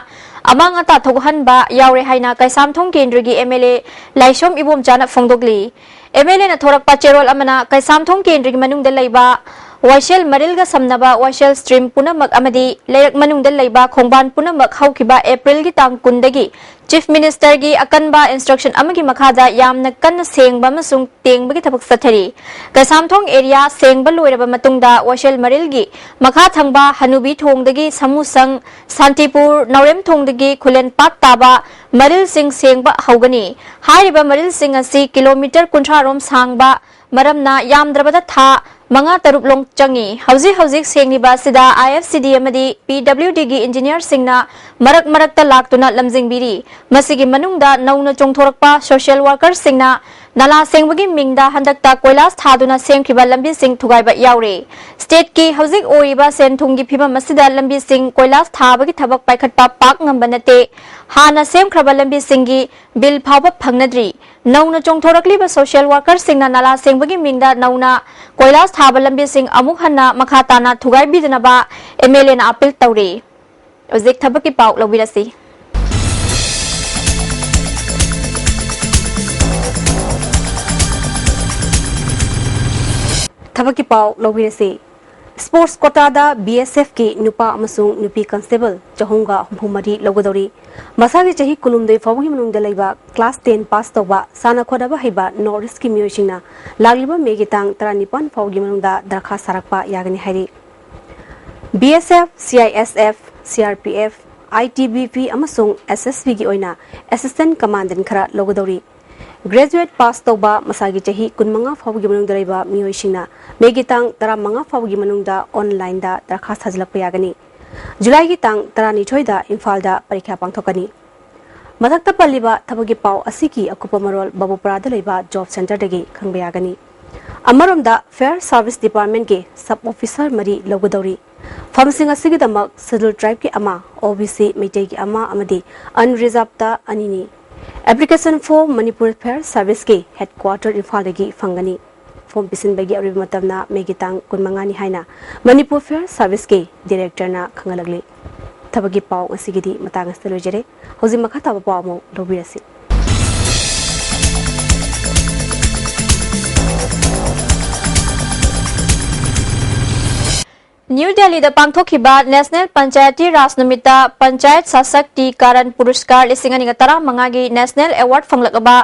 ꯑꯃꯥꯡ ꯑꯇꯥ ꯊꯣꯛꯍꯟꯕ ꯌꯥꯎꯔꯦ ꯍꯥꯏꯅ ꯀꯩꯁꯥꯝꯊꯣꯡ ꯀꯦꯟꯗ꯭ꯔꯒꯤ ꯑꯦꯝ ꯑꯦꯜ ꯑꯦ ꯂꯥꯏꯁꯣꯝ ꯏꯕꯣꯝꯆꯥꯅ ꯐꯣꯡꯗꯣꯛꯂꯤ꯫ ꯑꯦꯝ ꯑꯦꯜ ꯑꯦꯅ ꯊꯣꯔꯛꯄ ꯆꯦꯔꯣꯜ ꯑꯃꯅ ꯀꯩꯁꯥꯝꯊꯣꯡ ꯀꯦꯟꯗ꯭ꯔꯒꯤ ꯃꯅꯨꯡꯗ ꯂꯩꯕ ꯋꯥꯏꯁꯦꯜ ꯃꯔꯤꯜꯒ ꯁꯝꯅꯕ ꯋꯥꯏꯁꯦꯜ ꯁ꯭ꯇ꯭ꯔꯤꯝ ꯄꯨꯝꯅꯃꯛ ꯑꯃꯗꯤ ꯂꯩꯔꯛ ꯃꯅꯨꯡꯗ ꯂꯩꯕ ꯈꯣꯡꯕꯥꯟ ꯄꯨꯝꯅꯃꯛ ꯍꯧꯈꯤꯕ ꯑꯦꯄ꯭ꯔꯤꯜꯒꯤ ꯇꯥꯡ ꯀꯨꯟꯗꯒꯤ ꯆꯤꯐ ꯃꯤꯅꯤꯁꯇꯔꯒꯤ ꯑꯀꯟꯕ ꯏꯟꯁꯇ꯭ꯔꯛꯁꯟ ꯑꯃꯒꯤ ꯃꯈꯥꯗ ꯌꯥꯝꯅ ꯀꯟꯅ ꯁꯦꯡꯕ ꯑꯃꯁꯨꯡ ꯇꯦꯡꯕꯒꯤ ꯊꯕꯛ ꯆꯠꯊꯔꯤ꯫ ꯀꯩꯁꯥꯝꯊꯣꯡ ꯑꯦꯔꯤꯌꯥ ꯁꯦꯡꯕ ꯂꯣꯏꯔꯕ ꯃꯇꯨꯡꯗ ꯋꯥꯏꯁꯦꯜ ꯃꯔꯤꯜꯒꯤ ꯃꯈꯥ ꯊꯪꯕ ꯍꯅꯨꯕꯤ ꯊꯣꯡꯗꯒꯤ ꯁꯃꯨꯁꯪ, ꯁꯥꯟꯇꯤꯄꯨꯔ, ꯅꯥꯎꯔꯦꯝꯊꯣꯡꯗꯒꯤ ꯈꯨꯂꯦꯟ ꯄꯥꯠ ꯇꯥꯕ ꯃꯔꯤꯜꯁꯤꯡ ꯁꯦꯡꯕ ꯍꯧꯒꯅꯤ꯫ ꯍꯥꯏꯔꯤꯕ ꯃꯔꯤꯜꯁꯤꯡ ꯑꯁꯤ ꯀꯤꯂꯣꯃꯤꯇꯔ ꯀꯨꯟꯊ꯭ꯔꯥ ꯔꯣꯝ ꯁꯥꯡꯕ ꯃꯔꯝꯅ ꯌꯥꯝꯗ꯭ꯔꯕꯗ ꯊꯥ ꯃꯉꯥ ꯇꯔꯨꯛ ꯂꯣꯡ ꯆꯪꯏ꯫ ꯍꯧꯖꯤꯛ ꯍꯧꯖꯤꯛ ꯁꯦꯡꯂꯤꯕ ꯑꯁꯤꯗ ꯑꯥꯏ ꯑꯦꯐ ꯁꯤ ꯗꯤ ꯑꯃꯗꯤ ꯄꯤ ꯗꯕ꯭ꯂꯤꯎ ꯗꯤꯒꯤ ꯏꯟꯖꯤꯅꯤꯌꯔꯁꯤꯡꯅ ꯃꯔꯛ ꯃꯔꯛꯇ ꯂꯥꯛꯇꯨꯅ ꯂꯝꯖꯤꯡꯕꯤꯔꯤ꯫ ꯃꯁꯤꯒꯤ ꯃꯅꯨꯡꯗ ꯅꯧꯅ ꯆꯣꯡꯊꯣꯔꯛꯄ ꯁꯣꯁꯤꯌꯦꯜ ꯋꯥꯔꯀꯔꯁꯤꯡꯅ ꯅꯂꯥ ꯁꯦꯡꯕꯒꯤ ꯃꯤꯡꯗ ꯍꯟꯗꯛꯇ ꯀꯣꯏꯂꯥꯁ ꯊꯥꯗꯨꯅ ꯁꯦꯝꯈꯤꯕ ꯂꯝꯕꯤꯁꯤꯡ ꯊꯨꯒꯥꯏꯕ ꯌꯥꯎꯔꯦ꯫ ꯁ꯭ꯇꯦꯠꯀꯤ ꯍꯧꯖꯤꯛ ꯑꯣꯏꯔꯤꯕ ꯁꯦꯟ ꯊꯨꯝꯒꯤ ꯐꯤꯕꯝ ꯑꯁꯤꯗ ꯂꯝꯕꯤꯁꯤꯡ ꯀꯣꯏꯂꯥꯁ ꯊꯥꯕꯒꯤ ꯊꯕꯛ ꯄꯥꯏꯈꯠꯄ ꯄꯥꯛ ꯉꯝꯕ ꯅꯠꯇꯦ꯫ ꯍꯥꯟꯅ ꯁꯦꯝꯈ꯭ꯔꯕ ꯂꯝꯕꯤꯁꯤꯡꯒꯤ ꯕꯤꯜ ꯐꯥꯎꯕ ꯐꯪꯅꯗ꯭ꯔꯤ꯫ ꯅꯧꯅ ꯆꯣꯡꯊꯣꯔꯛꯂꯤꯕ ꯁꯣꯁꯤꯌꯦꯜ ꯋꯥꯔꯀꯔꯁꯤꯡꯅ ꯅꯂꯥ ꯁꯦꯡꯕꯒꯤ ꯃꯤꯡꯗ ꯅꯧꯅ ꯀꯣꯏꯂꯥꯁ ꯊꯥꯕ ꯂꯝꯕꯤꯁꯤꯡ ꯑꯃꯨꯛ ꯍꯟꯅ ꯃꯈꯥ ꯇꯥꯅ ꯊꯨꯒꯥꯏꯕꯤꯗꯅꯕ ꯑꯦꯝ ꯑꯦꯜ ꯑꯦꯅ ꯑꯄꯤꯜ ꯇꯧꯔꯤ꯫ ꯍꯧꯖꯤꯛ ꯊꯕꯛꯀꯤ ꯄꯥꯎ ꯂꯧꯕꯤꯔꯁꯤ꯫ ꯊꯕꯛꯀꯤ ꯄꯥꯎ ꯂꯧꯕꯤꯔꯁꯤ꯫ ꯁ꯭ꯄꯣꯔꯠꯁ ꯀꯣꯇꯥꯗ ꯕꯤ ꯑꯦꯁ ꯑꯦꯐꯀꯤ ꯅꯨꯄꯥ ꯑꯃꯁꯨꯡ ꯅꯨꯄꯤ ꯀꯟꯁꯇꯦꯕꯜ ꯆꯍꯨꯝꯒ ꯍꯨꯝꯐꯨ ꯃꯔꯤ ꯂꯧꯒꯗꯧꯔꯤ꯫ ꯃꯁꯥꯒꯤ ꯆꯍꯤ ꯀꯨꯟꯍꯨꯝꯗꯣꯏ ꯐꯥꯎꯕꯒꯤ ꯃꯅꯨꯡꯗ ꯂꯩꯕ ꯀ꯭ꯂꯥꯁ ꯇꯦꯟ ꯄꯥꯁ ꯇꯧꯕ ꯁꯥꯟꯅ ꯈꯣꯠꯅꯕ ꯍꯩꯕ ꯅꯣꯔꯠ ꯏꯁꯀꯤ ꯃꯤꯑꯣꯏꯁꯤꯡꯅ ꯂꯥꯛꯂꯤꯕ ꯃꯦꯒꯤ ꯇꯥꯡ ꯇꯔꯥꯅꯤꯄꯥꯟ ꯐꯥꯎꯒꯤ ꯃꯅꯨꯡꯗ ꯗꯔꯈꯥꯁ ꯊꯥꯔꯛꯄ ꯌꯥꯒꯅꯤ ꯍꯥꯏꯔꯤ꯫ B S F, C I S F, C R P F, I T B P ꯑꯃꯁꯨꯡ ꯑꯦꯁ ꯑꯦꯁ ꯕꯤꯒꯤ ꯑꯣꯏꯅ ꯑꯦꯁꯤꯁꯇꯦꯟ ꯀꯃꯥꯟꯗꯦꯟ ꯈꯔ ꯂꯧꯒꯗꯧꯔꯤ꯫ ꯒ꯭ꯔꯦꯖꯨꯑꯦꯠ ꯄꯥꯁ ꯇꯧꯕ, ꯃꯁꯥꯒꯤ ꯆꯍꯤ ꯀꯨꯟꯃꯉꯥ ꯐꯥꯎꯕꯒꯤ ꯃꯅꯨꯡꯗ ꯂꯩꯕ ꯃꯤꯑꯣꯏꯁꯤꯡꯅ ꯃꯦꯒꯤ ꯇꯥꯡ ꯇꯔꯥꯃꯉꯥ ꯐꯥꯎꯕꯒꯤ ꯃꯅꯨꯡꯗ ꯑꯣꯟꯂꯥꯏꯟꯗ ꯗꯔꯈꯥꯁ ꯊꯥꯖꯤꯜꯂꯛꯄ ꯌꯥꯒꯅꯤ꯫ ꯖꯨꯂꯥꯏꯒꯤ ꯇꯥꯡ ꯇꯔꯥꯅꯤꯊꯣꯏꯗ ꯏꯝꯐꯥꯜꯗ ꯄꯔꯤꯈ꯭ꯌꯥ ꯄꯥꯡꯊꯣꯛꯀꯅꯤ꯫ ꯃꯊꯛꯇ ꯄꯜꯂꯤꯕ ꯊꯕꯛꯀꯤ ꯄꯥꯎ ꯑꯁꯤꯒꯤ ꯑꯀꯨꯞꯄ ꯃꯔꯣꯜ ꯕꯕꯨꯄꯨꯔꯥꯗ ꯂꯩꯕ ꯖꯣꯕ ꯁꯦꯟꯇꯔꯗꯒꯤ ꯈꯪꯕ ꯌꯥꯒꯅꯤ꯫ ꯑꯃꯔꯣꯝꯗ, ꯐꯦꯌꯔ ꯁꯥꯔꯚꯤꯁ ꯗꯤꯄꯥꯔꯠꯃꯦꯟꯠꯀꯤ ꯁꯕ ꯑꯣꯐꯤꯁꯥꯔ ꯃꯔꯤ ꯂꯧꯒꯗꯧꯔꯤ꯫ ꯐꯝꯁꯤꯡ ꯑꯁꯤꯒꯤꯗꯃꯛ Scheduled Tribeꯀꯤ ꯑꯃ, OBC ꯃꯩꯇꯩꯒꯤ ꯑꯃ ꯑꯃꯗꯤ Unreservedꯇ ꯑꯅꯤꯅꯤ꯫ Application form Manipur Fair Serviceꯀꯤ headquarter ꯏꯝꯐꯥꯜꯗꯒꯤ ꯐꯪꯒꯅꯤ꯫ Form ꯄꯤꯁꯤꯟꯕꯒꯤ ꯑꯔꯣꯏꯕ ꯃꯇꯝꯅ Mayꯒꯤ ꯇꯥꯡ ꯀꯨꯟꯃꯉꯥꯅꯤ ꯍꯥꯏꯅ Manipur Fair Serviceꯀꯤ directorꯅ ꯈꯪꯍꯜꯂꯛꯂꯤ꯫ ꯊꯕꯛꯀꯤ ꯄꯥꯎ ꯉꯁꯤꯒꯤꯗꯤ ꯃꯇꯥꯡ ꯑꯁꯤꯗ ꯂꯣꯏꯖꯔꯦ꯫ ꯍꯧꯖꯤꯛ ꯃꯈꯥ ꯇꯥꯕ ꯄꯥꯎ ꯑꯃꯨꯛ ꯂꯧꯕꯤꯔꯁꯤ꯫ ꯅ꯭ꯌꯨ ꯗꯦꯜꯂꯤꯗ ꯄꯥꯡꯊꯣꯛꯈꯤꯕ National Panchayati Raj ꯅꯨꯃꯤꯠꯇ Panchayat Sashakti Karan Puraskar ꯂꯤꯁꯤꯡ ꯑꯅꯤꯒ ꯇꯔꯥꯃꯉꯥꯒꯤ National Award ꯐꯪꯂꯛꯂꯕ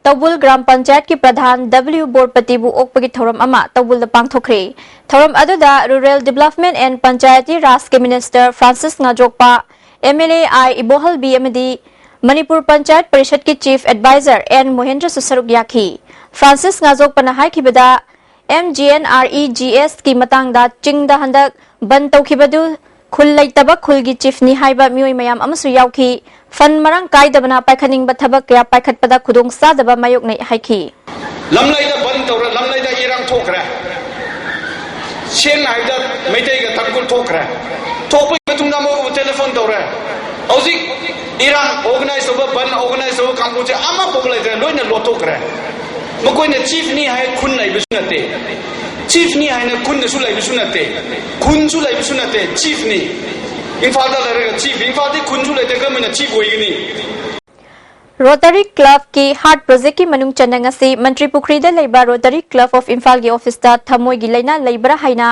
ꯇꯧꯕꯨꯜ ꯒ꯭ꯔꯥꯝ ꯄꯟꯆꯥꯌꯠꯀꯤ ꯄ꯭ꯔꯙꯥꯟ ꯗꯕ꯭ꯂꯤꯎ ꯕꯣꯔꯄꯇꯤꯕꯨ ꯑꯣꯛꯄꯒꯤ ꯊꯧꯔꯝ ꯑꯃ ꯇꯧꯕꯨꯜꯗ ꯄꯥꯡꯊꯣꯛꯈ꯭ꯔꯦ꯫ ꯊꯧꯔꯝ ꯑꯗꯨꯗ Rural Development and Panchayati Rajꯀꯤ Minister Francis ꯉꯥꯖꯣꯛꯄ, MLA I ꯏꯕꯣꯍꯜꯕꯤ ꯑꯃꯗꯤ ꯃꯅꯤꯄꯨꯔ ꯄꯟꯆꯥꯌꯠ ꯄꯔꯤꯁꯠꯀꯤ Chief Advisor ꯑꯦꯟ ꯃꯣꯍꯦꯟꯗ꯭ꯔꯁꯨ ꯁꯔꯨꯛ ꯌꯥꯈꯤ꯫ ꯐ꯭ꯔꯥꯟꯁꯤꯁ ꯉꯥꯖꯣꯛꯄꯅ ꯍꯥꯏꯈꯤꯕꯗ, MGNREGSꯀꯤ ꯃꯇꯥꯡꯗ ꯆꯤꯡꯗ ꯍꯟꯗꯛ ꯕꯟ ꯇꯧꯈꯤꯕꯗꯨ ꯈꯨꯜ ꯂꯩꯇꯕ ꯈꯨꯜꯒꯤ chiefꯅꯤ ꯍꯥꯏꯕ ꯃꯤꯑꯣꯏ ꯃꯌꯥꯝ ꯑꯃꯁꯨ ꯌꯥꯎꯈꯤ꯫ Fund ꯃꯔꯥꯡ ꯀꯥꯏꯗꯕꯅ ꯄꯥꯏꯈꯠꯅꯤꯡꯕ ꯊꯕꯛ ꯀꯌꯥ ꯄꯥꯏꯈꯠꯄꯗ ꯈꯨꯗꯣꯡꯆꯥꯗꯕ ꯃꯥꯌꯣꯛꯅꯩ ꯍꯥꯏꯈꯤ꯫ ꯂꯝꯂꯩꯗ ꯕꯟ ꯇꯧꯔꯦ, ꯂꯝꯂꯩꯗ ꯏꯔꯥꯡ ꯊꯣꯛꯈ꯭ꯔꯦ꯫ ꯁꯦꯡꯅ ꯍꯥꯏꯕꯗ ꯃꯩꯇꯩꯒ ꯇꯥꯡꯈꯨꯜ ꯊꯣꯛꯈ꯭ꯔꯦ꯫ ꯊꯣꯛꯄꯒꯤ ꯃꯇꯨꯡꯗ ꯑꯃꯨꯛ telephone ꯇꯧꯔꯦ꯫ ꯍꯧꯖꯤꯛ ꯏꯔꯥꯡ organize ꯇꯧꯕ, ꯕꯟ organize ꯇꯧꯕ ꯀꯥꯡꯕꯨꯁꯦ ꯑꯃꯐꯥꯎ ꯂꯩꯇ꯭ꯔꯦ, ꯂꯣꯏꯅ ꯂꯣꯠꯊꯣꯛꯈ꯭ꯔꯦ꯫ ꯃꯈꯣꯏꯅ chiefꯅꯤ ꯍꯥꯏ ꯈꯨꯟ ꯂꯩꯕꯁꯨ ꯅꯠꯇꯦ, chiefꯅꯤ ꯍꯥꯏꯅ ꯈꯨꯟꯗꯁꯨ ꯂꯩꯕꯁꯨ ꯅꯠꯇꯦ, ꯈꯨꯟꯁꯨ ꯂꯩꯕꯁꯨ ꯅꯠꯇꯦ, chiefꯅꯤ꯫ ꯏꯝꯐꯥꯜꯗ ꯂꯩꯔꯒ chief, ꯏꯝꯐꯥꯜꯗꯤ ꯈꯨꯟꯁꯨ ꯂꯩꯇꯦ, ꯀꯔꯝꯍꯥꯏꯅ chief ꯑꯣꯏꯒꯅꯤ? Rotary Clubꯀꯤ heart projectꯀꯤ ꯃꯅꯨꯡ ꯆꯟꯅ ꯉꯁꯤ ꯃꯟꯇ꯭ꯔꯤ ꯄꯨꯈ꯭ꯔꯤꯗ ꯂꯩꯕ Rotary Club of ꯏꯝꯐꯥꯜꯒꯤ officeꯇ ꯊꯃꯣꯏꯒꯤ ꯂꯥꯏꯅꯥ ꯂꯩꯕ꯭ꯔꯥ ꯍꯥꯏꯅ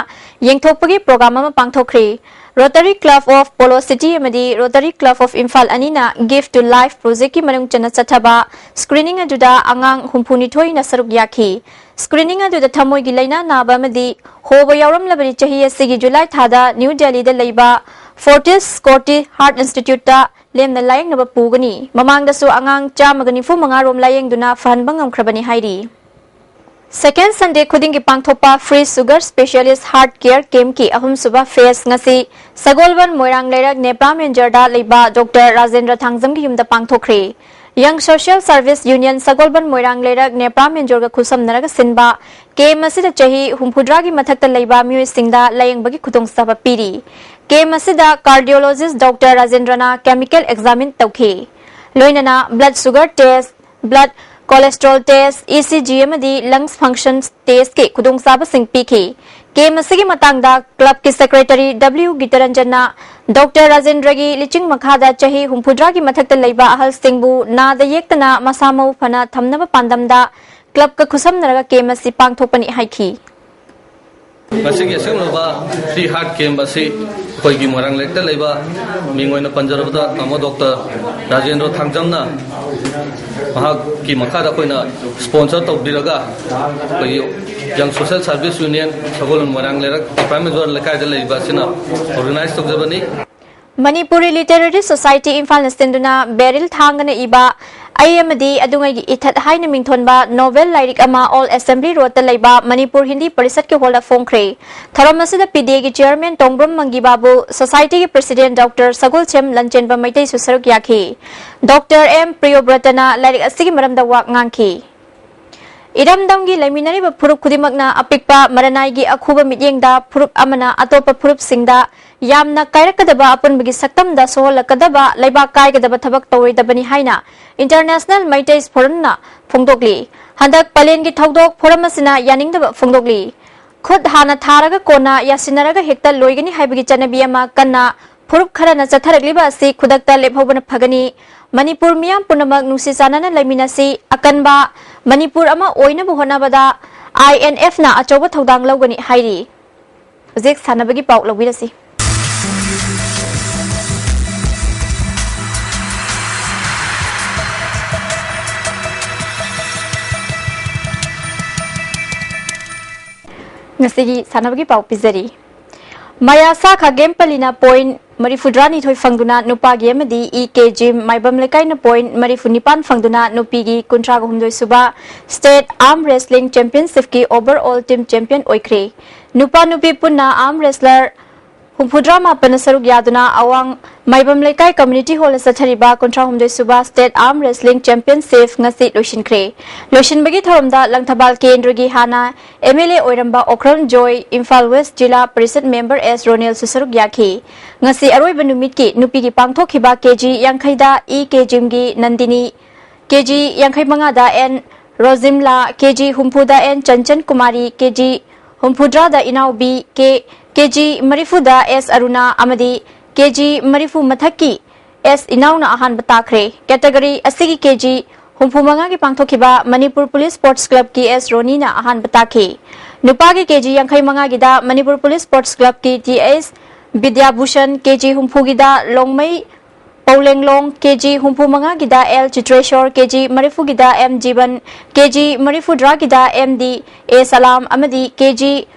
ꯌꯦꯡꯊꯣꯛꯄꯒꯤ program ꯑꯃ ꯄꯥꯡꯊꯣꯛꯈ꯭ꯔꯦ꯫ Rotary Club of Polo City ꯑꯃꯗꯤ Rotary Club of ꯏꯝꯐꯥꯜ ꯑꯅꯤꯅ Gift to Life projectꯀꯤ ꯃꯅꯨꯡ ꯆꯟꯅ ꯆꯠꯊꯕ screening ꯑꯗꯨꯗ ꯑꯉꯥꯡ ꯍꯨꯝꯐꯨꯅꯤꯊꯣꯏꯅ ꯁꯔꯨꯛ ꯌꯥꯈꯤ꯫ Screening ꯑꯗꯨꯗ ꯊꯃꯣꯏꯒꯤ ꯂꯥꯏꯅꯥ ꯅꯥꯕ ꯑꯃꯗꯤ ꯍꯣꯕ ꯌꯥꯎꯔꯝꯂꯕꯅꯤ꯫ ꯆꯍꯤ ꯑꯁꯤꯒꯤ July ꯊꯥꯗ ꯅ꯭ꯌꯨ ꯗꯦꯜꯂꯤꯗ ꯂꯩꯕ Fortis Scotty Heart Instituteꯇ ꯂꯦꯝꯅ ꯂꯥꯌꯦꯡꯅꯕ ꯄꯨꯒꯅꯤ꯫ ꯃꯃꯥꯡꯗꯁꯨ ꯑꯉꯥꯡ ꯆꯥꯝꯃꯒ ꯅꯤꯐꯨ ꯃꯉꯥ ꯔꯣꯝ ꯂꯥꯌꯦꯡꯗꯨꯅ ꯐꯍꯟꯕ ꯉꯝꯈ꯭ꯔꯕꯅꯤ ꯍꯥꯏꯔꯤ꯫ Second Sunday ꯈꯨꯗꯤꯡꯒꯤ ꯄꯥꯡꯊꯣꯛꯄ Free Sugar Specialist Heart Care Campꯀꯤ ꯑꯍꯨꯝꯁꯨꯕ phase ꯉꯁꯤ ꯁꯒꯣꯜꯕꯟ ꯃꯣꯏꯔꯥꯡ ꯂꯩꯔꯛ ꯅꯦꯄ꯭ꯔꯥ ꯃꯦꯟꯖꯔꯗ ꯂꯩꯕ Doctor ꯔꯥꯖꯦꯟꯗ꯭ꯔ ꯊꯥꯡꯖꯝꯒꯤ ꯌꯨꯝꯗ ꯄꯥꯡꯊꯣꯛꯈ꯭ꯔꯦ꯫ Young Social Service Union ꯁꯒꯣꯜꯕꯟ ꯃꯣꯏꯔꯥꯡ ꯂꯩꯔꯛ ꯅꯦꯄ꯭ꯔꯥ ꯃꯦꯟꯖꯣꯔꯒ ꯈꯨꯠꯁꯝꯅꯔꯒ ꯁꯤꯟꯕ ꯀꯦꯝ ꯑꯁꯤꯗ ꯆꯍꯤ ꯍꯨꯝꯐꯨꯇꯔꯥꯒꯤ ꯃꯊꯛꯇ ꯂꯩꯕ ꯃꯤꯑꯣꯏꯁꯤꯡꯗ ꯂꯥꯌꯦꯡꯕꯒꯤ ꯈꯨꯗꯣꯡꯆꯥꯕ ꯄꯤꯔꯤ꯫ ꯀꯦꯝ ꯑꯁꯤꯗ cardiologist Doctor ꯔꯥꯖꯦꯟꯗ꯭ꯔꯅ chemical examine ꯇꯧꯈꯤ꯫ ꯂꯣꯏꯅꯅ blood sugar test, blood cholesterol test, E C G ꯑꯃꯗꯤ lungs function testꯀꯤ ꯈꯨꯗꯣꯡꯆꯥꯕꯁꯤꯡ ꯄꯤꯈꯤ꯫ ꯀꯦꯝ ꯑꯁꯤꯒꯤ ꯃꯇꯥꯡꯗ clubꯀꯤ secretary W ꯒꯤꯇꯔꯟꯖꯟꯅ Doctor ꯔꯥꯖꯦꯟꯗ꯭ꯔꯒꯤ ꯂꯤꯆꯤꯡ ꯃꯈꯥꯗ ꯆꯍꯤ ꯍꯨꯝꯐꯨꯇꯔꯥꯒꯤ ꯃꯊꯛꯇ ꯂꯩꯕ ꯑꯍꯜꯁꯤꯡꯕꯨ ꯅꯥꯗ ꯌꯦꯛꯇꯅ ꯃꯁꯥ ꯃꯎ ꯐꯅ ꯊꯝꯅꯕ ꯄꯥꯟꯗꯝꯗ clubꯀ ꯈꯨꯠꯁꯝꯅꯔꯒ ꯀꯦꯝ ꯑꯁꯤ ꯄꯥꯡꯊꯣꯛꯄꯅꯤ ꯍꯥꯏꯈꯤ꯫ ꯉꯁꯤꯒꯤ ꯑꯁꯦꯡꯂꯕ free heart camp ꯑꯁꯤ ꯑꯩꯈꯣꯏꯒꯤ ꯃꯣꯏꯔꯥꯡ ꯂꯩꯔꯛꯇ ꯂꯩꯕ, ꯃꯤꯡ ꯑꯣꯏꯅ ꯄꯟꯖꯔꯕꯗ ꯇꯥꯃꯣ ꯗꯣꯛꯇꯔ ꯔꯥꯖꯦꯟꯗ꯭ꯔ ꯊꯥꯡꯖꯝꯅ ꯃꯍꯥꯛꯀꯤ ꯃꯈꯥꯗ ꯑꯩꯈꯣꯏꯅ sponsor ꯇꯧꯕꯤꯔꯒ ꯑꯩꯈꯣꯏꯒꯤ Young Social Service Union ꯁꯒꯣꯜꯕꯟ ꯃꯣꯏꯔꯥꯡ ꯂꯩꯔꯛ ꯄ꯭ꯔꯥꯏꯝ ꯃꯦꯖꯣꯔ ꯂꯩꯀꯥꯏꯗ ꯂꯩꯔꯤꯕ ꯑꯁꯤꯅ organize ꯇꯧꯖꯕꯅꯤ꯫ Manipuri Literary Society ꯏꯝꯐꯥꯜꯅ ꯁꯤꯟꯗꯨꯅ ꯕꯦꯔꯤꯜ ꯊꯥꯡꯒꯅ ꯏꯕ ꯑꯩ ꯑꯃꯗꯤ ꯑꯗꯨꯉꯩꯒꯤ ꯏꯊꯠ ꯍꯥꯏꯅ ꯃꯤꯡꯊꯣꯟꯕ novel ꯂꯥꯏꯔꯤꯛ ꯑꯃ Old Assembly Roadꯇ ꯂꯩꯕ ꯃꯅꯤꯄꯨꯔ ꯍꯤꯟꯗꯤ ꯄꯔꯤꯁꯠꯀꯤ ꯍꯣꯜꯗ ꯐꯣꯡꯈ꯭ꯔꯦ꯫ ꯊꯧꯔꯝ ꯑꯁꯤꯗ ꯄꯤꯗꯤꯑꯦꯒꯤ chairman ꯇꯣꯡꯕ꯭ꯔꯝ ꯃꯪꯒꯤ ꯕꯥꯕꯨ, societyꯒꯤ president Doctor ꯁꯒꯣꯜꯁꯦꯝ ꯂꯟꯆꯦꯟꯕ ꯃꯩꯇꯩꯁꯨ ꯁꯔꯨꯛ ꯌꯥꯈꯤ꯫ Doctor ꯑꯦꯝ ꯄ꯭ꯔꯤꯌꯣꯕ꯭ꯔꯇꯅ ꯂꯥꯏꯔꯤꯛ ꯑꯁꯤꯒꯤ ꯃꯔꯝꯗ ꯋꯥ ꯉꯥꯡꯈꯤ꯫ ꯏꯔꯝꯗꯝꯒꯤ ꯂꯩꯃꯤꯟꯅꯔꯤꯕ ꯐꯨꯔꯨꯞ ꯈꯨꯗꯤꯡꯃꯛꯅ ꯑꯄꯤꯛꯄ ꯃꯔꯅꯥꯏꯒꯤ ꯑꯈꯨꯕ ꯃꯤꯠꯌꯦꯡꯗ ꯐꯨꯔꯨꯞ ꯑꯃꯅ ꯑꯇꯣꯞꯄ ꯐꯨꯔꯨꯞꯁꯤꯡꯗ ꯌꯥꯝꯅ ꯀꯥꯏꯔꯛꯀꯗꯕ ꯑꯄꯨꯟꯕꯒꯤ ꯁꯛꯇꯝꯗ ꯁꯣꯛꯍꯜꯂꯛꯀꯗꯕ, ꯂꯩꯕꯥꯛ ꯀꯥꯏꯒꯗꯕ ꯊꯕꯛ ꯇꯧꯔꯣꯏꯗꯕꯅꯤ ꯍꯥꯏꯅ International Meiteis Forumꯅ ꯐꯣꯡꯗꯣꯛꯂꯤ꯫ ꯍꯟꯗꯛ ꯄꯂꯦꯟꯒꯤ ꯊꯧꯗꯣꯛ ꯐꯣꯔꯝ ꯑꯁꯤꯅ ꯌꯥꯅꯤꯡꯗꯕ ꯐꯣꯡꯗꯣꯛꯂꯤ꯫ ꯈꯨꯠ ꯍꯥꯟꯅ ꯊꯥꯔꯒ ꯀꯣꯟꯅ ꯌꯥꯁꯤꯟꯅꯔꯒ ꯍꯦꯛꯇ ꯂꯣꯏꯒꯅꯤ ꯍꯥꯏꯕꯒꯤ ꯆꯠꯅꯕꯤ ꯑꯃ ꯀꯟꯅ ꯐꯨꯔꯨꯞ ꯈꯔꯅ ꯆꯠꯊꯔꯛꯂꯤꯕ ꯑꯁꯤ ꯈꯨꯗꯛꯇ ꯂꯦꯞꯍꯧꯕꯅ ꯐꯒꯅꯤ꯫ ꯃꯅꯤꯄꯨꯔ ꯃꯤꯌꯥꯝ ꯄꯨꯝꯅꯃꯛ ꯅꯨꯡꯁꯤ ꯆꯥꯟꯅꯅ ꯂꯩꯃꯤꯟꯅꯁꯤ, ꯑꯀꯟꯕ ꯃꯅꯤꯄꯨꯔ ꯑꯃ ꯑꯣꯏꯅꯕ ꯍꯣꯠꯅꯕꯗ INFꯅ ꯑꯆꯧꯕ ꯊꯧꯗꯥꯡ ꯂꯧꯒꯅꯤ ꯍꯥꯏꯔꯤ꯫ ꯍꯧꯖꯤꯛ ꯁꯥꯟꯅꯕꯒꯤ ꯄꯥꯎ ꯂꯧꯕꯤꯔꯁꯤ꯫ ꯉꯁꯤꯒꯤ ꯁꯥꯟꯅꯕꯒꯤ ꯄꯥꯎ ꯄꯤꯖꯔꯤ꯫ ꯃꯌꯥꯁꯥ ꯈꯥꯒꯦꯝꯄꯜꯂꯤꯅ point ꯃꯔꯤꯐꯨꯇꯔꯥꯅꯤꯊꯣꯏ ꯐꯪꯗꯨꯅ ꯅꯨꯄꯥꯒꯤ ꯑꯃꯗꯤ ꯏ ꯀꯦ ꯖꯤꯝ ꯃꯥꯏꯕꯝ ꯂꯩꯀꯥꯏꯅ point ꯃꯔꯤꯐꯨꯅꯤꯄꯥꯟ ꯐꯪꯗꯨꯅ ꯅꯨꯄꯤꯒꯤ ꯀꯨꯟꯊ꯭ꯔꯥꯒ ꯍꯨꯝꯗꯣꯏ ꯁꯨꯕ State Arm Wrestling Championshipꯀꯤ overall team champion ꯑꯣꯏꯈ꯭ꯔꯦ꯫ ꯅꯨꯄꯥ ꯅꯨꯄꯤ ꯄꯨꯟꯅ arm wrestler ꯍꯨꯝꯐꯨꯇꯔꯥ ꯃꯥꯄꯟꯅ ꯁꯔꯨꯛ ꯌꯥꯗꯨꯅ ꯑꯋꯥꯡ ꯃꯥꯏꯕꯝ ꯂꯩꯀꯥꯏ ꯀꯝꯃ꯭ꯌꯨꯅꯤꯇꯤ ꯍꯣꯜꯗ ꯆꯠꯊꯔꯤꯕ ꯀꯨꯟꯊ꯭ꯔꯥ ꯍꯨꯝꯗꯣꯏ sub state arm wrestling championship ꯉꯁꯤ ꯂꯣꯏꯁꯤꯟꯈ꯭ꯔꯦ꯫ ꯂꯣꯏꯁꯤꯟꯕꯒꯤ ꯊꯧꯔꯝꯗ ꯂꯪꯊꯕꯥꯜ ꯀꯦꯟꯗ꯭ꯔꯒꯤ ꯍꯥꯟꯅ ꯑꯦꯝ ꯑꯦꯜ ꯑꯦ ꯑꯣꯏꯔꯝꯕ Okram Joy, Imphal west Zila Parishad member S ꯔꯣꯅꯦꯜꯁꯨ ꯁꯔꯨꯛ ꯌꯥꯈꯤ꯫ ꯉꯁꯤ ꯑꯔꯣꯏꯕ ꯅꯨꯃꯤꯠꯀꯤ ꯅꯨꯄꯤꯒꯤ ꯄꯥꯡꯊꯣꯛꯈꯤꯕ ꯀꯦ ꯖꯤ ꯌꯥꯡꯈꯩꯗ ꯏ ꯀꯦ ꯖꯤꯝꯒꯤ ꯅꯟꯗꯤꯅꯤ, ꯀꯦ ꯖꯤ ꯌꯥꯡꯈꯩ ꯃꯉꯥꯗ ꯑꯦꯟ ꯔꯣꯖꯤꯝꯂꯥ, ꯀꯦ ꯖꯤ ꯍꯨꯝꯐꯨꯗ N Chanchan Kumari, K G ꯍꯨꯝꯐꯨꯇꯔꯥꯗ ꯏꯅꯥꯎꯕꯤ ꯀꯦ, ꯀꯦ ꯖꯤ ꯃꯔꯤꯐꯨꯗ ꯑꯦꯁ ꯑꯔꯨꯅꯥ ꯑꯃꯗꯤ ꯀꯦ ꯖꯤ ꯃꯔꯤꯐꯨ ꯃꯊꯛꯀꯤ ꯑꯦꯁ ꯏꯅꯥꯎꯅ ꯑꯍꯥꯟꯕ ꯇꯥꯈ꯭ꯔꯦ꯫ ꯀꯦꯇꯒꯣꯔꯤ ꯑꯁꯤꯒꯤ ꯀꯦ ꯖꯤ ꯍꯨꯝꯐꯨ ꯃꯉꯥꯒꯤ ꯄꯥꯡꯊꯣꯛꯈꯤꯕ ꯃꯅꯤꯄꯨꯔ ꯄꯨꯂꯤꯁ ꯁ꯭ꯄꯣꯔꯠꯁ ꯀ꯭ꯂꯕꯀꯤ ꯑꯦꯁ ꯔꯣꯅꯤꯅ ꯑꯍꯥꯟꯕ ꯇꯥꯈꯤ꯫ ꯅꯨꯄꯥꯒꯤ ꯀꯦ ꯖꯤ ꯌꯥꯡꯈꯩ ꯃꯉꯥꯒꯤꯗ ꯃꯅꯤꯄꯨꯔ ꯄꯨꯂꯤꯁ ꯁ꯭ꯄꯣꯔꯠꯁ ꯀ꯭ꯂꯕꯀꯤ ꯇꯤ ꯑꯦꯁ ꯕꯤꯗ꯭ꯌꯥꯚꯨꯁꯟ, ꯀꯦ ꯖꯤ ꯍꯨꯝꯐꯨꯒꯤꯗ ꯂꯣꯡꯃꯩ ꯄꯧꯂꯦꯡꯂꯣꯡ, ꯀꯦ ꯖꯤ ꯍꯨꯝꯐꯨ ꯃꯉꯥꯒꯤꯗ ꯑꯦꯜ ꯆꯤꯇ꯭ꯔꯦꯁꯣꯔ, ꯀꯦ ꯖꯤ ꯃꯔꯤꯐꯨꯒꯤꯗ ꯑꯦꯝ ꯖꯤꯕꯟ, ꯀꯦ ꯖꯤ ꯃꯔꯤꯐꯨ ꯇꯔꯥꯒꯤꯗ ꯑꯦꯝ ꯗꯤ ꯑꯦ ꯁꯂꯥꯝ ꯑꯃꯗꯤ ꯀꯦ ꯖꯤ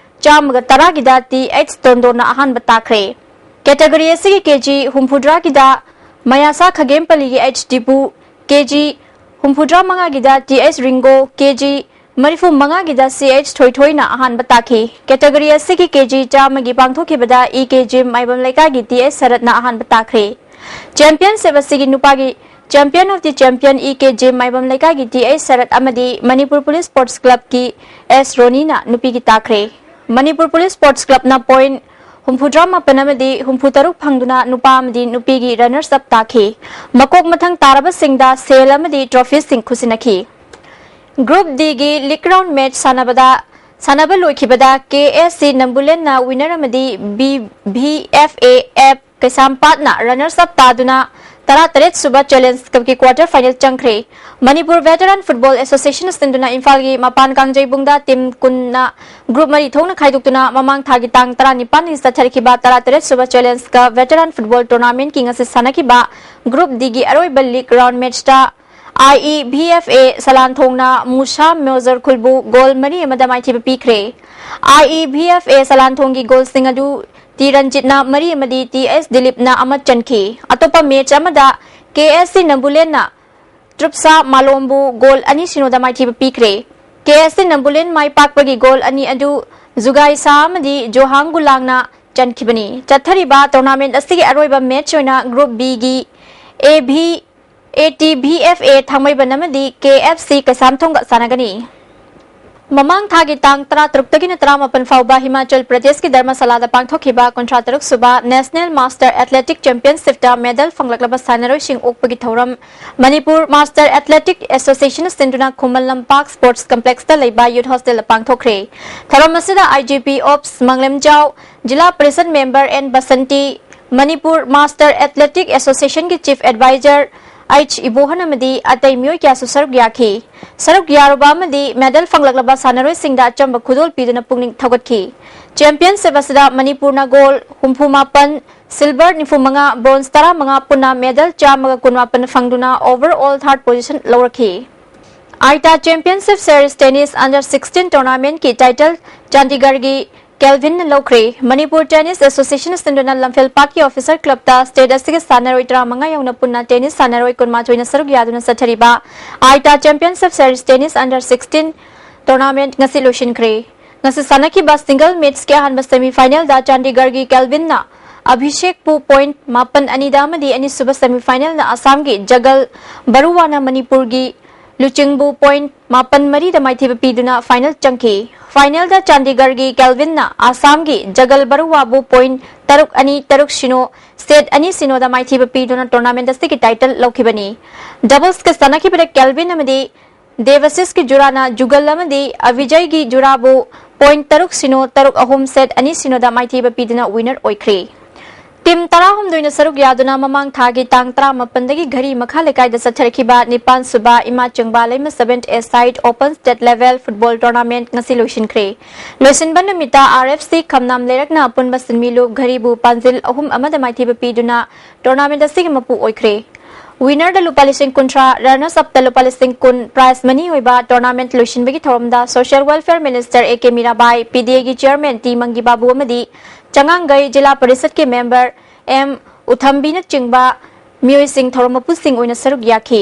ꯆꯥꯝꯃꯒ ꯇꯔꯥꯒꯤꯗ ꯇꯤ ꯑꯩꯆ ꯇꯣꯟꯗꯣꯟꯅ ꯑꯍꯥꯟꯕ ꯇꯥꯈ꯭ꯔꯦ꯫ ꯀꯦꯇꯒꯣꯔꯤ ꯑꯁꯤꯒꯤ ꯀꯦ ꯖꯤ ꯍꯨꯝꯐꯨ ꯇꯔꯥꯒꯤꯗ ꯃꯌꯥꯁꯥ ꯈꯥꯒꯦꯝꯄꯜꯂꯤꯒꯤ ꯑꯩꯆ ꯗꯤꯄꯨ, ꯀꯦ ꯖꯤ ꯍꯨꯝꯐꯨ ꯇꯔꯥ ꯃꯉꯥꯒꯤꯗ ꯇꯤ ꯑꯩꯆ ꯔꯤꯡꯒꯣ, ꯀꯦ ꯖꯤ ꯃꯔꯤꯐꯨ ꯃꯉꯥꯒꯤꯗ ꯁꯤ ꯑꯩꯆ ꯊꯣꯏꯊꯣꯏꯅ ꯑꯍꯥꯟꯕ ꯇꯥꯈꯤ꯫ ꯀꯦꯇꯒꯣꯔꯤ ꯑꯁꯤꯒꯤ ꯀꯦ ꯖꯤ ꯆꯥꯝꯃꯒꯤ ꯄꯥꯡꯊꯣꯛꯈꯤꯕꯗ ꯏ ꯀꯦ ꯖꯤꯝ ꯃꯥꯏꯕꯝ ꯂꯩꯀꯥꯏꯒꯤ ꯇꯤ ꯑꯩꯆ ꯁꯔꯠꯅ ꯑꯍꯥꯟꯕ ꯇꯥꯈ꯭ꯔꯦ꯫ ꯆꯦꯝꯄꯤꯌꯟꯁꯤꯞ ꯑꯁꯤꯒꯤ ꯅꯨꯄꯥꯒꯤ champion of the champion E K Jim Maibam ꯂꯩꯀꯥꯏꯒꯤ ꯇꯤ ꯑꯩꯆ ꯁꯔꯠ ꯑꯃꯗꯤ ꯃꯅꯤꯄꯨꯔ ꯄꯨꯂꯤꯁ ꯁ꯭ꯄꯣꯔꯠꯁ ꯀ꯭ꯂꯕꯀꯤ ꯑꯦꯁ ꯔꯣꯅꯤꯅ ꯅꯨꯄꯤꯒꯤ ꯇꯥꯈ꯭ꯔꯦ꯫ ꯃꯅꯤꯄꯨꯔ ꯄꯨꯂꯤꯁ ꯁ꯭ꯄꯣꯔꯠꯁ ꯀ꯭ꯂꯕꯅ ꯄꯣꯏꯟꯠ ꯍꯨꯝꯐꯨꯇꯔꯥ ꯃꯥꯄꯟ ꯑꯃꯗꯤ ꯍꯨꯝꯐꯨꯇꯔꯨꯛ ꯐꯪꯗꯨꯅ ꯅꯨꯄꯥ ꯑꯃꯗꯤ ꯅꯨꯄꯤꯒꯤ ꯔꯟꯅꯔꯁ ꯑꯞ ꯇꯥꯈꯤ꯫ ꯃꯀꯣꯛ ꯃꯊꯪ ꯇꯥꯔꯕꯁꯤꯡꯗ ꯁꯦꯜ ꯑꯃꯗꯤ ꯇ꯭ꯔꯣꯐꯤꯁꯤꯡ ꯈꯨꯠꯁꯤꯟꯅꯈꯤ꯫ ꯒ꯭ꯔꯨꯞ ꯗꯤꯒꯤ ꯂꯤꯒ ꯔꯥꯎꯟ ꯃꯦꯆ ꯁꯥꯟꯅꯕꯗ, ꯁꯥꯟꯅꯕ ꯂꯣꯏꯈꯤꯕꯗ ꯀꯦ ꯑꯦꯁ ꯁꯤ ꯅꯝꯕꯨꯂꯦꯟꯅ ꯋꯤꯟꯅꯔ ꯑꯃꯗꯤ B, V F A F ꯀꯩꯁꯥꯝꯄꯥꯠꯅ runners up ꯇꯥꯗꯨꯅ ꯇꯔꯥꯇꯔꯦꯠ ꯁꯨꯕ ꯆꯦꯂꯦꯟꯖ ꯀꯞꯀꯤ ꯀ꯭ꯋꯥꯔꯇꯔ ꯐꯥꯏꯅꯦꯜ ꯆꯪꯈ꯭ꯔꯦ꯫ ꯃꯅꯤꯄꯨꯔ ꯚꯦꯇꯔꯥꯟ ꯐꯨꯠꯕꯣꯜ ꯑꯦꯁꯣꯁꯤꯌꯦꯁꯟꯅ ꯁꯤꯟꯗꯨꯅ ꯏꯝꯐꯥꯜꯒꯤ ꯃꯄꯥꯟ ꯀꯥꯡꯖꯩꯕꯨꯡꯗ ꯇꯤꯝ ꯀꯨꯟꯅ ꯒ꯭ꯔꯨꯞ ꯃꯔꯤ ꯊꯣꯛꯅ ꯈꯥꯏꯗꯣꯛꯇꯨꯅ ꯃꯃꯥꯡ ꯊꯥꯒꯤ ꯇꯥꯡ ꯇꯔꯥꯅꯤꯄꯥꯟꯗꯒꯤ ꯆꯠꯊꯔꯛꯈꯤꯕ ꯇꯔꯥꯇꯔꯦꯠ ꯁꯨꯕ ꯆꯦꯂꯦꯟꯖ ꯀꯞ ꯚꯦꯇꯔꯥꯟ ꯐꯨꯠꯕꯣꯜ ꯇꯣꯔꯅꯥꯃꯦꯟꯠꯀꯤ ꯉꯁꯤ ꯁꯥꯟꯅꯈꯤꯕ ꯒ꯭ꯔꯨꯞ ꯗꯤꯒꯤ ꯑꯔꯣꯏꯕ league round ꯃꯦꯆꯇ I E V F A ꯁꯂꯥꯟꯊꯣꯡꯅ Musa ꯃꯣꯖꯔ ꯈꯨꯜꯕꯨ goal ꯃꯔꯤ ꯑꯃꯗ ꯃꯥꯏꯊꯤꯕ ꯄꯤꯈ꯭ꯔꯦ꯫ ꯑꯥꯏ ꯏ ꯚꯤ ꯑꯦꯐ ꯑꯦ ꯁꯂꯥꯟꯊꯣꯡꯒꯤ ꯒꯣꯜꯁꯤꯡ ꯑꯗꯨ ꯇꯤ ꯔꯟꯖꯤꯠꯅ ꯃꯔꯤ ꯑꯃꯗꯤ ꯇꯤ ꯑꯦꯁ ꯗꯤꯂꯤꯞꯅ ꯑꯃ ꯆꯟꯈꯤ꯫ ꯑꯇꯣꯞꯄ ꯃꯦꯆ ꯑꯃꯗ ꯀꯦ ꯑꯦꯁ ꯁꯤ ꯅꯝꯕꯨꯂꯦꯟꯅ ꯇ꯭ꯔꯨꯞꯁꯥ ꯃꯥꯂꯣꯝꯕꯨ ꯒꯣꯜ ꯑꯅꯤ ꯁꯤꯅꯣꯗ ꯃꯥꯏꯊꯤꯕ ꯄꯤꯈ꯭ꯔꯦ꯫ ꯀꯦ ꯑꯦꯁ ꯁꯤ ꯅꯝꯕꯨꯂꯦꯟ ꯃꯥꯏ ꯄꯥꯛꯄꯒꯤ ꯒꯣꯜ ꯑꯅꯤ ꯑꯗꯨ ꯖꯨꯒꯥꯏꯁꯥ ꯑꯃꯗꯤ ꯖꯣꯍꯥꯡ ꯒꯨꯂꯥꯡꯅ ꯆꯟꯈꯤꯕꯅꯤ꯫ ꯆꯠꯊꯔꯤꯕ tournament ꯑꯁꯤꯒꯤ ꯑꯔꯣꯏꯕ match ꯑꯣꯏꯅ Group B ꯒꯤ A V, A T V F A ꯊꯥꯡꯃꯩꯕꯟ ꯑꯃꯗꯤ K F C ꯀꯩꯁꯥꯝꯊꯣꯡꯒ ꯁꯥꯟꯅꯒꯅꯤ꯫ ꯃꯃꯥꯡ ꯊꯥꯒꯤ ꯇꯥꯡ ꯇꯔꯥꯇꯔꯨꯛꯇꯒꯤꯅ ꯇꯔꯥꯃꯥꯄꯟ ꯐꯥꯎꯕ ꯍꯤꯃꯥꯆꯜ ꯄ꯭ꯔꯗꯦꯁꯀꯤ ꯙꯔꯃꯁꯥꯂꯥꯗ ꯄꯥꯡꯊꯣꯛꯈꯤꯕ ꯀꯨꯟꯊ꯭ꯔꯥ ꯇꯔꯨꯛ ꯁꯨꯕ National Master Athletic Championship ꯇ medal ꯐꯪꯂꯛꯂꯕ ꯁꯥꯟꯅꯔꯣꯏꯁꯤꯡ ꯑꯣꯛꯄꯒꯤ ꯊꯧꯔꯝ ꯃꯅꯤꯄꯨꯔ Master Athletic Association ꯁꯤꯟꯗꯨꯅ ꯈꯨꯃꯟ ꯂꯝꯄꯥꯛ Sports Complex ꯇ ꯂꯩꯕ Youth Hostel ꯗ ꯄꯥꯡꯊꯣꯛꯈ꯭ꯔꯦ꯫ ꯊꯧꯔꯝ ꯑꯁꯤꯗ I G P Ops ꯃꯪꯂꯦꯝꯖꯥꯎ, zila parishad member N Basanti, Manipur Master Athletic Association ꯒꯤ Chief Advisor H ꯏꯕꯣꯍꯟ ꯑꯃꯗꯤ ꯑꯇꯩ ꯃꯤꯑꯣꯏ ꯀꯌꯥꯁꯨ ꯁꯔꯨꯛ ꯌꯥꯈꯤ꯫ ꯁꯔꯨꯛ ꯌꯥꯔꯨꯕ ꯑꯃꯗꯤ medal ꯐꯪꯂꯛꯂꯕ ꯁꯥꯟꯅꯔꯣꯏꯁꯤꯡꯗ ꯑꯆꯝꯕ ꯈꯨꯗꯣꯜ ꯄꯤꯗꯨꯅ ꯄꯨꯛꯅꯤꯡ ꯊꯧꯒꯠꯈꯤ꯫ Championship ꯑꯁꯤꯗ ꯃꯅꯤꯄꯨꯔꯅ gold ꯍꯨꯝꯐꯨ ꯃꯥꯄꯟ, silver ꯅꯤꯐꯨ ꯃꯉꯥ, bronze ꯇꯔꯥꯃꯉꯥ ꯄꯨꯟꯅ medal ꯆꯥꯝꯃꯒ ꯀꯨꯟꯃꯥꯄꯟ ꯐꯪꯗꯨꯅ overall third position ꯂꯧꯔꯛꯈꯤ꯫ ꯑꯥꯏꯇꯥ Championship Series Tennis Under sixteen Tournament ꯀꯤ title ꯆꯥꯟꯗꯤꯒꯔꯒꯤ ꯀꯦꯜꯚꯤꯟꯅ ꯂꯧꯈ꯭ꯔꯦ꯫ ꯃꯅꯤꯄꯨꯔ Tennis Association ꯁꯤꯟꯗꯨꯅ ꯂꯝꯐꯦꯜꯄꯥꯠꯀꯤ Officer Club ꯇ state ꯑꯁꯤꯒꯤ ꯁꯥꯟꯅꯔꯣꯏ ꯇꯔꯥꯃꯉꯥ ꯌꯧꯅ ꯄꯨꯟꯅ tennis ꯁꯥꯟꯅꯔꯣꯏ ꯀꯨꯟꯃꯥꯊꯣꯏꯅ ꯁꯔꯨꯛ ꯌꯥꯗꯨꯅ ꯆꯠꯊꯔꯤꯕ ꯑꯥꯏꯇꯥ Championship Series Tennis Under sixteen Tournament ꯉꯁꯤ ꯂꯣꯏꯁꯤꯟꯈ꯭ꯔꯦ꯫ ꯉꯁꯤ ꯁꯥꯟꯅꯈꯤꯕ single match ꯀꯤ ꯑꯍꯥꯟꯕ semi final ꯗ ꯆꯥꯟꯗꯤꯒꯔꯒꯤ ꯀꯦꯜꯚꯤꯟꯅ ꯑꯚꯤꯁꯦꯛꯄꯨ point ꯃꯥꯄꯟ ꯑꯅꯤꯗ ꯑꯃꯗꯤ ꯑꯅꯤꯁꯨꯕ semi final ꯅ ꯑꯁꯥꯝꯒꯤ ꯖꯒꯜ ꯕꯔꯨꯋꯥꯅ ꯃꯅꯤꯄꯨꯔꯒꯤ ꯂꯨꯆꯤꯡꯕꯨ point ꯃꯥꯄꯟ ꯃꯔꯤꯗ ꯃꯥꯏꯊꯤꯕ ꯄꯤꯗꯨꯅ final ꯆꯪꯈꯤ꯫ Final ꯗ ꯆꯥꯟꯗꯤꯒꯔꯒꯤ ꯀꯦꯜꯚꯤꯟꯅ ꯑꯁꯥꯝꯒꯤ ꯖꯒꯜ ꯕꯔꯨꯋꯥꯕꯨ point ꯇꯔꯨꯛ ꯑꯅꯤ, ꯇꯔꯨꯛ ꯁꯤꯅꯣ, set ꯑꯅꯤ ꯁꯤꯅꯣꯗ ꯃꯥꯏꯊꯤꯕ ꯄꯤꯗꯨꯅ tournament ꯑꯁꯤꯒꯤ title ꯂꯧꯈꯤꯕꯅꯤ꯫ Doubles ꯀ ꯁꯥꯟꯅꯈꯤꯕꯗ ꯀꯦꯜꯚꯤꯟ ꯑꯃꯗꯤ ꯗꯦꯕꯁꯤꯁꯀꯤ ꯖꯨꯔꯥꯅ ꯖꯨꯒꯜ ꯑꯃꯗꯤ ꯑꯚꯤꯖꯩꯒꯤ ꯖꯨꯔꯥꯕꯨ point ꯇꯔꯨꯛ ꯁꯤꯅꯣ, ꯇꯔꯨꯛ ꯑꯍꯨꯝ, set ꯑꯅꯤ ꯁꯤꯅꯣꯗ ꯃꯥꯏꯊꯤꯕ ꯄꯤꯗꯨꯅ winner ꯑꯣꯏꯈ꯭ꯔꯦ꯫ Team ꯇꯔꯥꯍꯨꯝꯗꯣꯏꯅ ꯁꯔꯨꯛ ꯌꯥꯗꯨꯅ ꯃꯃꯥꯡ ꯊꯥꯒꯤ ꯇꯥꯡ ꯇꯔꯥꯃꯥꯄꯟꯗꯒꯤ ꯘꯔꯤ ꯃꯈꯥ ꯂꯩꯀꯥꯏꯗ ꯆꯠꯊꯔꯛꯈꯤꯕ ꯅꯤꯄꯥꯟ ꯁꯨꯕ ꯏꯃꯥ ꯆꯤꯡꯕ ꯂꯩꯃ seven A side Open State Level Football Tournament ꯉꯁꯤ ꯂꯣꯏꯁꯤꯟꯈ꯭ꯔꯦ꯫ ꯂꯣꯏꯁꯤꯟꯕ ꯅꯨꯃꯤꯠꯇ R F C ꯈꯝꯅꯥꯝ ꯂꯩꯔꯛꯅ ꯑꯄꯨꯟꯕ ꯁꯤꯟꯃꯤ ꯂꯨꯞ ꯘꯔꯤꯕꯨ ꯄꯥꯟꯖꯤꯜ ꯑꯍꯨꯝ ꯑꯃꯗ ꯃꯥꯏꯊꯤꯕ ꯄꯤꯗꯨꯅ tournament ꯑꯁꯤꯒꯤ ꯃꯄꯨ ꯑꯣꯏꯈ꯭ꯔꯦ꯫ Winner ꯗ ꯂꯨꯄꯥ ꯂꯤꯁꯤꯡ ꯀꯨꯟꯊ꯭ꯔꯥ, runners up ꯇ ꯂꯨꯄꯥ ꯂꯤꯁꯤꯡ ꯀꯨꯟ prize money ꯑꯣꯏꯕ tournament ꯂꯣꯏꯁꯤꯟꯕꯒꯤ ꯊꯧꯔꯝꯗ Social Welfare Minister A K Mirabai, P D A ꯒꯤ Chairman T ꯃꯪꯒꯤ ꯕꯥꯕꯨ ꯑꯃꯗꯤ ꯆꯉꯥꯡꯒꯩ ꯖꯤꯂꯥ ꯄꯔꯤꯁꯗꯀꯤ member M ꯎꯊꯝꯕꯤꯅꯆꯤꯡꯕ ꯃꯤꯑꯣꯏꯁꯤꯡ ꯊꯧꯔꯝ ꯃꯄꯨꯁꯤꯡ ꯑꯣꯏꯅ ꯁꯔꯨꯛ ꯌꯥꯈꯤ꯫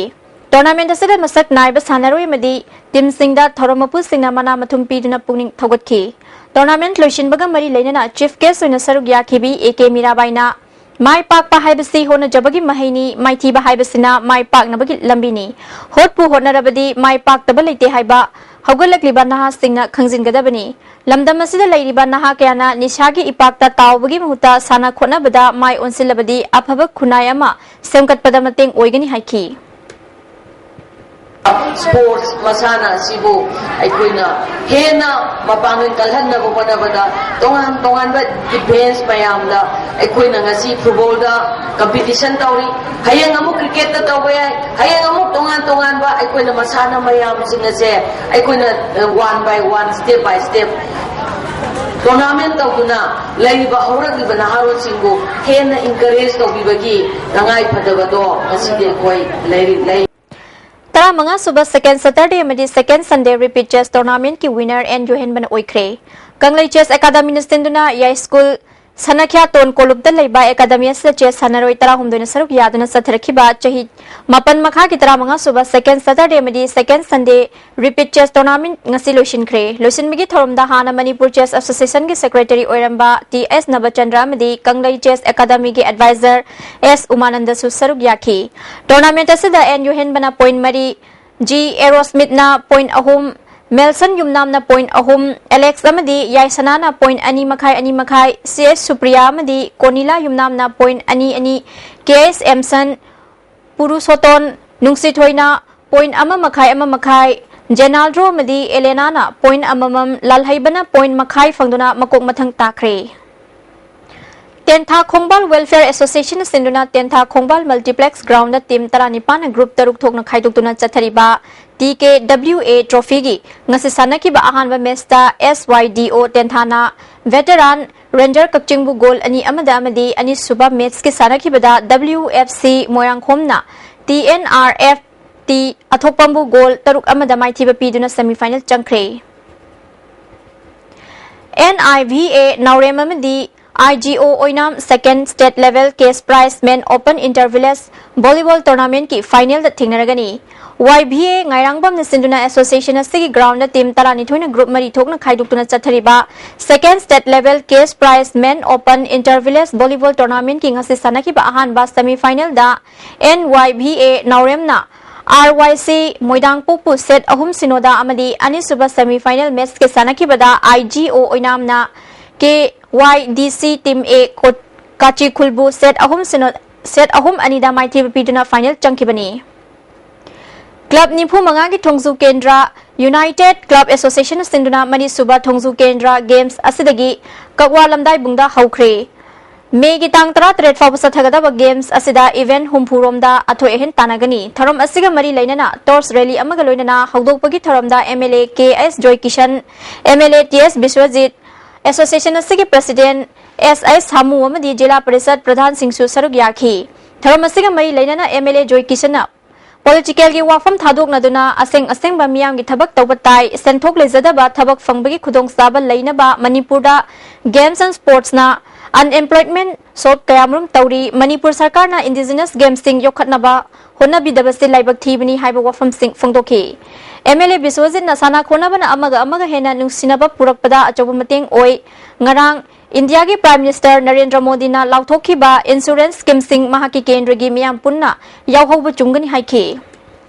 Tournament ꯑꯁꯤꯗ ꯃꯁꯛ ꯅꯥꯏꯕ ꯁꯥꯟꯅꯔꯣꯏ ꯑꯃꯗꯤ teamꯁꯤꯡꯗ ꯊꯧꯔꯝ ꯃꯄꯨꯁꯤꯡꯅ ꯃꯅꯥ ꯃꯊꯨꯝ ꯄꯤꯗꯨꯅ ꯄꯨꯛꯅꯤꯡ ꯊꯧꯒꯠꯈꯤ꯫ Tournament ꯂꯣꯏꯁꯤꯟꯕꯒ ꯃꯔꯤ ꯂꯩꯅꯅ chief guest ꯑꯣꯏꯅ ꯁꯔꯨꯛ ꯌꯥꯈꯤꯕꯤ A K ꯃꯤꯔꯥꯕꯥꯏꯅ, "ꯃꯥꯏ ꯄꯥꯛꯄ ꯍꯥꯏꯕꯁꯤ ꯍꯣꯠꯅꯖꯕꯒꯤ ꯃꯍꯩꯅꯤ, ꯃꯥꯏꯊꯤꯕ ꯍꯥꯏꯕꯁꯤꯅ ꯃꯥꯏ ꯄꯥꯛꯅꯕꯒꯤ ꯂꯝꯕꯤꯅꯤ꯫ ꯍꯣꯠꯄꯨ ꯍꯣꯠꯅꯔꯕꯗꯤ ꯃꯥꯏ ꯄꯥꯛꯇꯕ ꯂꯩꯇꯦ ꯍꯥꯏꯕ ꯍꯧꯒꯠꯂꯛꯂꯤꯕ ꯅꯍꯥꯁꯤꯡꯅ ꯈꯪꯖꯤꯟꯒꯗꯕꯅꯤ꯫ ꯂꯝꯗꯝ ꯑꯁꯤꯗ ꯂꯩꯔꯤꯕ ꯅꯍꯥ ꯀꯌꯥꯅ ꯅꯤꯁꯥꯒꯤ ꯏꯄꯥꯛꯇ ꯇꯥꯎꯕꯒꯤ ꯃꯍꯨꯠꯇ ꯁꯥꯟꯅ ꯈꯣꯠꯅꯕꯗ ꯃꯥꯏ ꯑꯣꯟꯁꯤꯜꯂꯕꯗꯤ ꯑꯐꯕ ꯈꯨꯟꯅꯥꯏ ꯑꯃ ꯁꯦꯝꯒꯠꯄꯗ ꯃꯇꯦꯡ ꯑꯣꯏꯒꯅꯤ" ꯍꯥꯏꯈꯤ꯫ Sports ꯃꯁꯥꯟꯅ ꯑꯁꯤꯕꯨ ꯑꯩꯈꯣꯏꯅ ꯍꯦꯟꯅ ꯃꯄꯥꯡꯒꯜ ꯀꯜꯍꯟꯅꯕ ꯍꯣꯠꯅꯕꯗ ꯇꯣꯉꯥꯟ ꯇꯣꯉꯥꯟꯕ events ꯃꯌꯥꯝꯗ ꯑꯩꯈꯣꯏꯅ ꯉꯁꯤ footballꯗ competition ꯇꯧꯔꯤ, ꯍꯌꯦꯡ ꯑꯃꯨꯛ cricketꯇ ꯇꯧꯕ ꯌꯥꯏ, ꯍꯌꯦꯡ ꯑꯃꯨꯛ ꯇꯣꯉꯥꯟ ꯇꯣꯉꯥꯟꯕ ꯑꯩꯈꯣꯏꯅ ꯃꯁꯥꯟꯅ ꯃꯌꯥꯝꯁꯤꯡ ꯑꯁꯦ ꯑꯩꯈꯣꯏꯅ, ꯑ, one by one, step by step tournament ꯇꯧꯗꯨꯅ ꯂꯩꯔꯤꯕ ꯍꯧꯔꯛꯂꯤꯕ ꯅꯍꯥꯔꯣꯜꯁꯤꯡꯕꯨ ꯍꯦꯟꯅ encourage ꯇꯧꯕꯤꯕꯒꯤ ꯇꯉꯥꯏ ꯐꯗꯕꯗꯣ ꯉꯁꯤꯗꯤ ꯑꯩꯈꯣꯏ ꯂꯩꯔꯤ, ꯂꯩ꯫ ꯇꯔꯥꯃꯉꯥ ꯁꯨꯕ second Saturday ꯑꯃꯗꯤ second Sunday repeat chess tournamentꯀꯤ winner N ꯌꯣꯍꯦꯟꯕꯅ ꯑꯣꯏꯈ꯭ꯔꯦ꯫ ꯀꯪꯂꯩ Chess Academyꯅ ꯁꯤꯟꯗꯨꯅ ꯌꯥꯏꯁ꯭ꯀꯨꯜ ꯁꯅꯈ꯭ꯌꯥꯇꯣꯟ ꯀꯣꯂꯨꯞꯇ ꯂꯩꯕ academy ꯑꯁꯤꯗ chess ꯁꯥꯟꯅꯔꯣꯏ ꯇꯔꯥꯍꯨꯝꯗꯣꯏꯅ ꯁꯔꯨꯛ ꯌꯥꯗꯨꯅ ꯆꯠꯊꯔꯛꯈꯤꯕ ꯆꯍꯤ ꯃꯥꯄꯟ ꯃꯈꯥꯒꯤ ꯇꯔꯥꯃꯉꯥ ꯁꯨꯕ second Saturday ꯑꯃꯗꯤ second Sunday repeat chess tournament ꯉꯁꯤ ꯂꯣꯏꯁꯤꯟꯈ꯭ꯔꯦ꯫ ꯂꯣꯏꯁꯤꯟꯕꯒꯤ ꯊꯧꯔꯝꯗ ꯍꯥꯟꯅ Manipur Chess Associationꯒꯤ secretary ꯑꯣꯏꯔꯝꯕ T S ꯅꯕꯆꯟꯗ꯭ꯔ ꯑꯃꯗꯤ ꯀꯪꯂꯩ Chess Academyꯒꯤ advisor S ꯎꯃꯥꯅꯟꯗꯁꯨ ꯁꯔꯨꯛ ꯌꯥꯈꯤ꯫ Tournament ꯑꯁꯤꯗ N ꯌꯣꯍꯦꯟꯕꯅ point ꯃꯔꯤ, G ꯑꯦꯔꯣꯁꯃꯤꯠꯅ point ꯑꯍꯨꯝ, ꯃꯦꯜꯁꯟ ꯌꯨꯝꯅꯥꯝꯅ point ꯑꯍꯨꯝ, ꯑꯦꯂꯦꯛꯁ ꯑꯃꯗꯤ ꯌꯥꯏꯁꯅꯥꯅ point ꯑꯅꯤ ꯃꯈꯥꯏ, ꯑꯅꯤ ꯃꯈꯥꯏ, C S ꯁꯨꯄ꯭ꯔꯤꯌꯥ ꯑꯃꯗꯤ ꯀꯣꯅꯤꯂꯥ ꯌꯨꯝꯅꯥꯝꯅ point ꯑꯅꯤ ꯑꯅꯤ, K S ꯑꯦꯝꯁꯟ, ꯄꯨꯔꯨꯁꯣꯇꯣꯟ ꯅꯨꯡꯁꯤꯊꯣꯏꯅ point ꯑꯃ ꯃꯈꯥꯏ, ꯑꯃ ꯃꯈꯥꯏ, ꯖꯦꯅꯥꯜꯗ꯭ꯔꯣ ꯑꯃꯗꯤ ꯑꯦꯂꯦꯅꯥꯅ point ꯑꯃꯃꯝ, ꯂꯥꯜꯍꯩꯕꯅ point ꯃꯈꯥꯏ ꯐꯪꯗꯨꯅ ꯃꯀꯣꯛ ꯃꯊꯪ ꯇꯥꯈ꯭ꯔꯦ꯫ ꯇꯦꯟꯊꯥ ꯈꯣꯡꯕꯥꯜ Welfare Associationꯅ ꯁꯤꯟꯗꯨꯅ ꯇꯦꯟꯊꯥ ꯈꯣꯡꯕꯥꯜ Multiplex Groundꯗ team ꯇꯔꯥꯅꯤꯄꯥꯟꯅ group ꯇꯔꯨꯛ ꯊꯣꯛꯅ ꯈꯥꯏꯗꯣꯛꯇꯨꯅ ꯆꯠꯊꯔꯤꯕ T K W A trophyꯒꯤ ꯉꯁꯤ ꯁꯥꯟꯅꯈꯤꯕ ꯑꯍꯥꯟꯕ matchꯇ S Y D O ꯇꯦꯟꯊꯥꯅ veteran Ranger ꯀꯛꯆꯤꯡꯕꯨ goal ꯑꯅꯤ ꯑꯃꯗ ꯑꯃꯗꯤ ꯑꯅꯤꯁꯨꯕ matchꯀꯤ ꯁꯥꯟꯅꯈꯤꯕꯗ W F C ꯃꯣꯏꯔꯥꯡꯈꯣꯝꯅ T N R F T ꯑꯊꯣꯛꯄꯝꯕꯨ goal ꯇꯔꯨꯛ ꯑꯃꯗ ꯃꯥꯏꯊꯤꯕ ꯄꯤꯗꯨꯅ semifinal ꯆꯪꯈ꯭ꯔꯦ꯫ N I V A ꯅꯥꯎꯔꯦꯝ ꯑꯃꯗꯤ ꯑꯥꯏ ꯖꯤ ꯑꯣ ꯑꯣꯏꯅꯥꯝ second state level cash prize men open inter village volleyball tournamentꯀꯤ finalꯗ ꯊꯦꯡꯅꯔꯒꯅꯤ꯫ ꯋꯥꯏ ꯚꯤ ꯑꯦ ꯉꯥꯏꯔꯥꯡꯕꯝꯅ ꯁꯤꯟꯗꯨꯅ association ꯑꯁꯤꯒꯤ groundꯗ team ꯇꯔꯥꯅꯤꯊꯣꯏꯅ group ꯃꯔꯤ ꯊꯣꯛꯅ ꯈꯥꯏꯗꯣꯛꯇꯨꯅ ꯆꯠꯊꯔꯤꯕ second state level cash prize men open inter village volleyball tournamentꯀꯤ ꯉꯁꯤ ꯁꯥꯟꯅꯈꯤꯕ ꯑꯍꯥꯟꯕ semi finalꯗ ꯑꯦꯟ ꯋꯥꯏ ꯚꯤ ꯑꯦ ꯅꯥꯎꯔꯦꯝꯅ ꯑꯥꯔ ꯋꯥꯏ ꯁꯤ ꯃꯣꯏꯗꯥꯡꯄꯣꯛꯄꯨ set ꯑꯍꯨꯝ ꯁꯤꯅꯣꯗ ꯑꯃꯗꯤ ꯑꯅꯤꯁꯨꯕ semi final matchꯀꯤ ꯁꯥꯟꯅꯈꯤꯕꯗ ꯑꯥꯏ ꯖꯤ ꯑꯣ ꯑꯣꯏꯅꯥꯝꯅ ꯀꯦ ꯋꯥꯏ ꯗꯤ ꯁꯤ team A ꯀꯣ-, ꯀꯥꯆꯤꯈꯨꯜꯕꯨ set ꯑꯍꯨꯝ ꯁꯤꯅꯣ, set ꯑꯍꯨꯝ ꯑꯅꯤꯗ ꯃꯥꯏꯊꯤꯕ ꯄꯤꯗꯨꯅ final ꯆꯪꯈꯤꯕꯅꯤ꯫ Club ꯅꯤꯐꯨ ꯃꯉꯥꯒꯤ ꯊꯣꯡꯖꯨ ꯀꯦꯟꯗ꯭ꯔ United Club Association ꯁꯤꯟꯗꯨꯅ ꯃꯔꯤꯁꯨꯕ ꯊꯣꯡꯖꯨ ꯀꯦꯟꯗ꯭ꯔ games ꯑꯁꯤꯗꯒꯤ ꯀꯛꯋꯥ ꯂꯝꯗꯥꯏꯕꯨꯡꯗ ꯍꯧꯈ꯭ꯔꯦ꯫ ꯃꯦꯒꯤ ꯇꯥꯡ ꯇꯔꯥꯇꯔꯦꯠ ꯐꯥꯎꯕ ꯆꯠꯊꯒꯗꯕ games ꯑꯁꯤꯗ event ꯍꯨꯝꯐꯨ ꯔꯣꯝꯗ ꯑꯊꯣꯏ ꯑꯍꯦꯟ ꯇꯥꯟꯅꯒꯅꯤ꯫ ꯊꯧꯔꯝ ꯑꯁꯤꯒ ꯃꯔꯤ ꯂꯩꯅꯅ torch rally ꯑꯃꯒ ꯂꯣꯏꯅꯅ ꯍꯧꯗꯣꯛꯄꯒꯤ ꯊꯧꯔꯝꯗ M L A K S Joykishan, M L A T S Biswajit, association ꯑꯁꯤꯒꯤ president ꯑꯦꯁ ꯑꯩꯆ ꯁꯥꯃꯨ ꯑꯃꯗꯤ ꯖꯤꯂꯥ ꯄꯔꯤꯁꯠ ꯄ꯭ꯔꯙꯥꯟꯁꯤꯡꯁꯨ ꯁꯔꯨꯛ ꯌꯥꯈꯤ꯫ ꯊꯧꯔꯝ ꯑꯁꯤꯒ ꯃꯔꯤ ꯂꯩꯅꯅ ꯑꯦꯝ ꯑꯦꯜ ꯑꯦ ꯖꯣꯏꯀꯤꯁꯟꯅ politicalꯒꯤ ꯋꯥꯐꯝ ꯊꯥꯗꯣꯛꯅꯗꯨꯅ ꯑꯁꯦꯡ ꯑꯁꯦꯡꯕ ꯃꯤꯌꯥꯝꯒꯤ ꯊꯕꯛ ꯇꯧꯕ ꯇꯥꯏ, ꯁꯦꯟꯊꯣꯛ ꯂꯩꯖꯗꯕ ꯊꯕꯛ ꯐꯪꯕꯒꯤ ꯈꯨꯗꯣꯡꯆꯥꯕ ꯂꯩꯅꯕ ꯃꯅꯤꯄꯨꯔꯗ games and sportsꯅ unemployment solve ꯀꯌꯥꯃꯔꯨꯝ ꯇꯧꯔꯤ, ꯃꯅꯤꯄꯨꯔ ꯁꯔꯀꯥꯔꯅ indigenous gamesꯁꯤꯡ ꯌꯣꯛꯈꯠꯅꯕ ꯍꯣꯠꯅꯕꯤꯗꯕꯁꯤ ꯂꯥꯏꯕꯛ ꯊꯤꯕꯅꯤ ꯍꯥꯏꯕ ꯋꯥꯐꯝꯁꯤꯡ ꯐꯣꯡꯗꯣꯛꯈꯤ꯫ ꯑꯦꯝ ꯑꯦꯜ ꯑꯦ ꯕꯤꯁ꯭ꯋꯖꯤꯠꯅ ꯁꯥꯟꯅ ꯈꯣꯠꯅꯕꯅ ꯑꯃꯒ ꯑꯃꯒ ꯍꯦꯟꯅ ꯅꯨꯡꯁꯤꯅꯕ ꯄꯨꯔꯛꯄꯗ ꯑꯆꯧꯕ ꯃꯇꯦꯡ ꯑꯣꯏ꯫ ꯉꯔꯥꯡ ꯏꯟꯗꯤꯌꯥꯒꯤ Prime Minister ꯅꯔꯦꯟꯗ꯭ꯔ ꯃꯣꯗꯤꯅ ꯂꯥꯎꯊꯣꯛꯈꯤꯕ insurance schemeꯁꯤꯡ ꯃꯍꯥꯛꯀꯤ ꯀꯦꯟꯗ꯭ꯔꯒꯤ ꯃꯤꯌꯥꯝ ꯄꯨꯟꯅ ꯌꯥꯎꯍꯧꯕ ꯆꯨꯝꯒꯅꯤ ꯍꯥꯏꯈꯤ꯫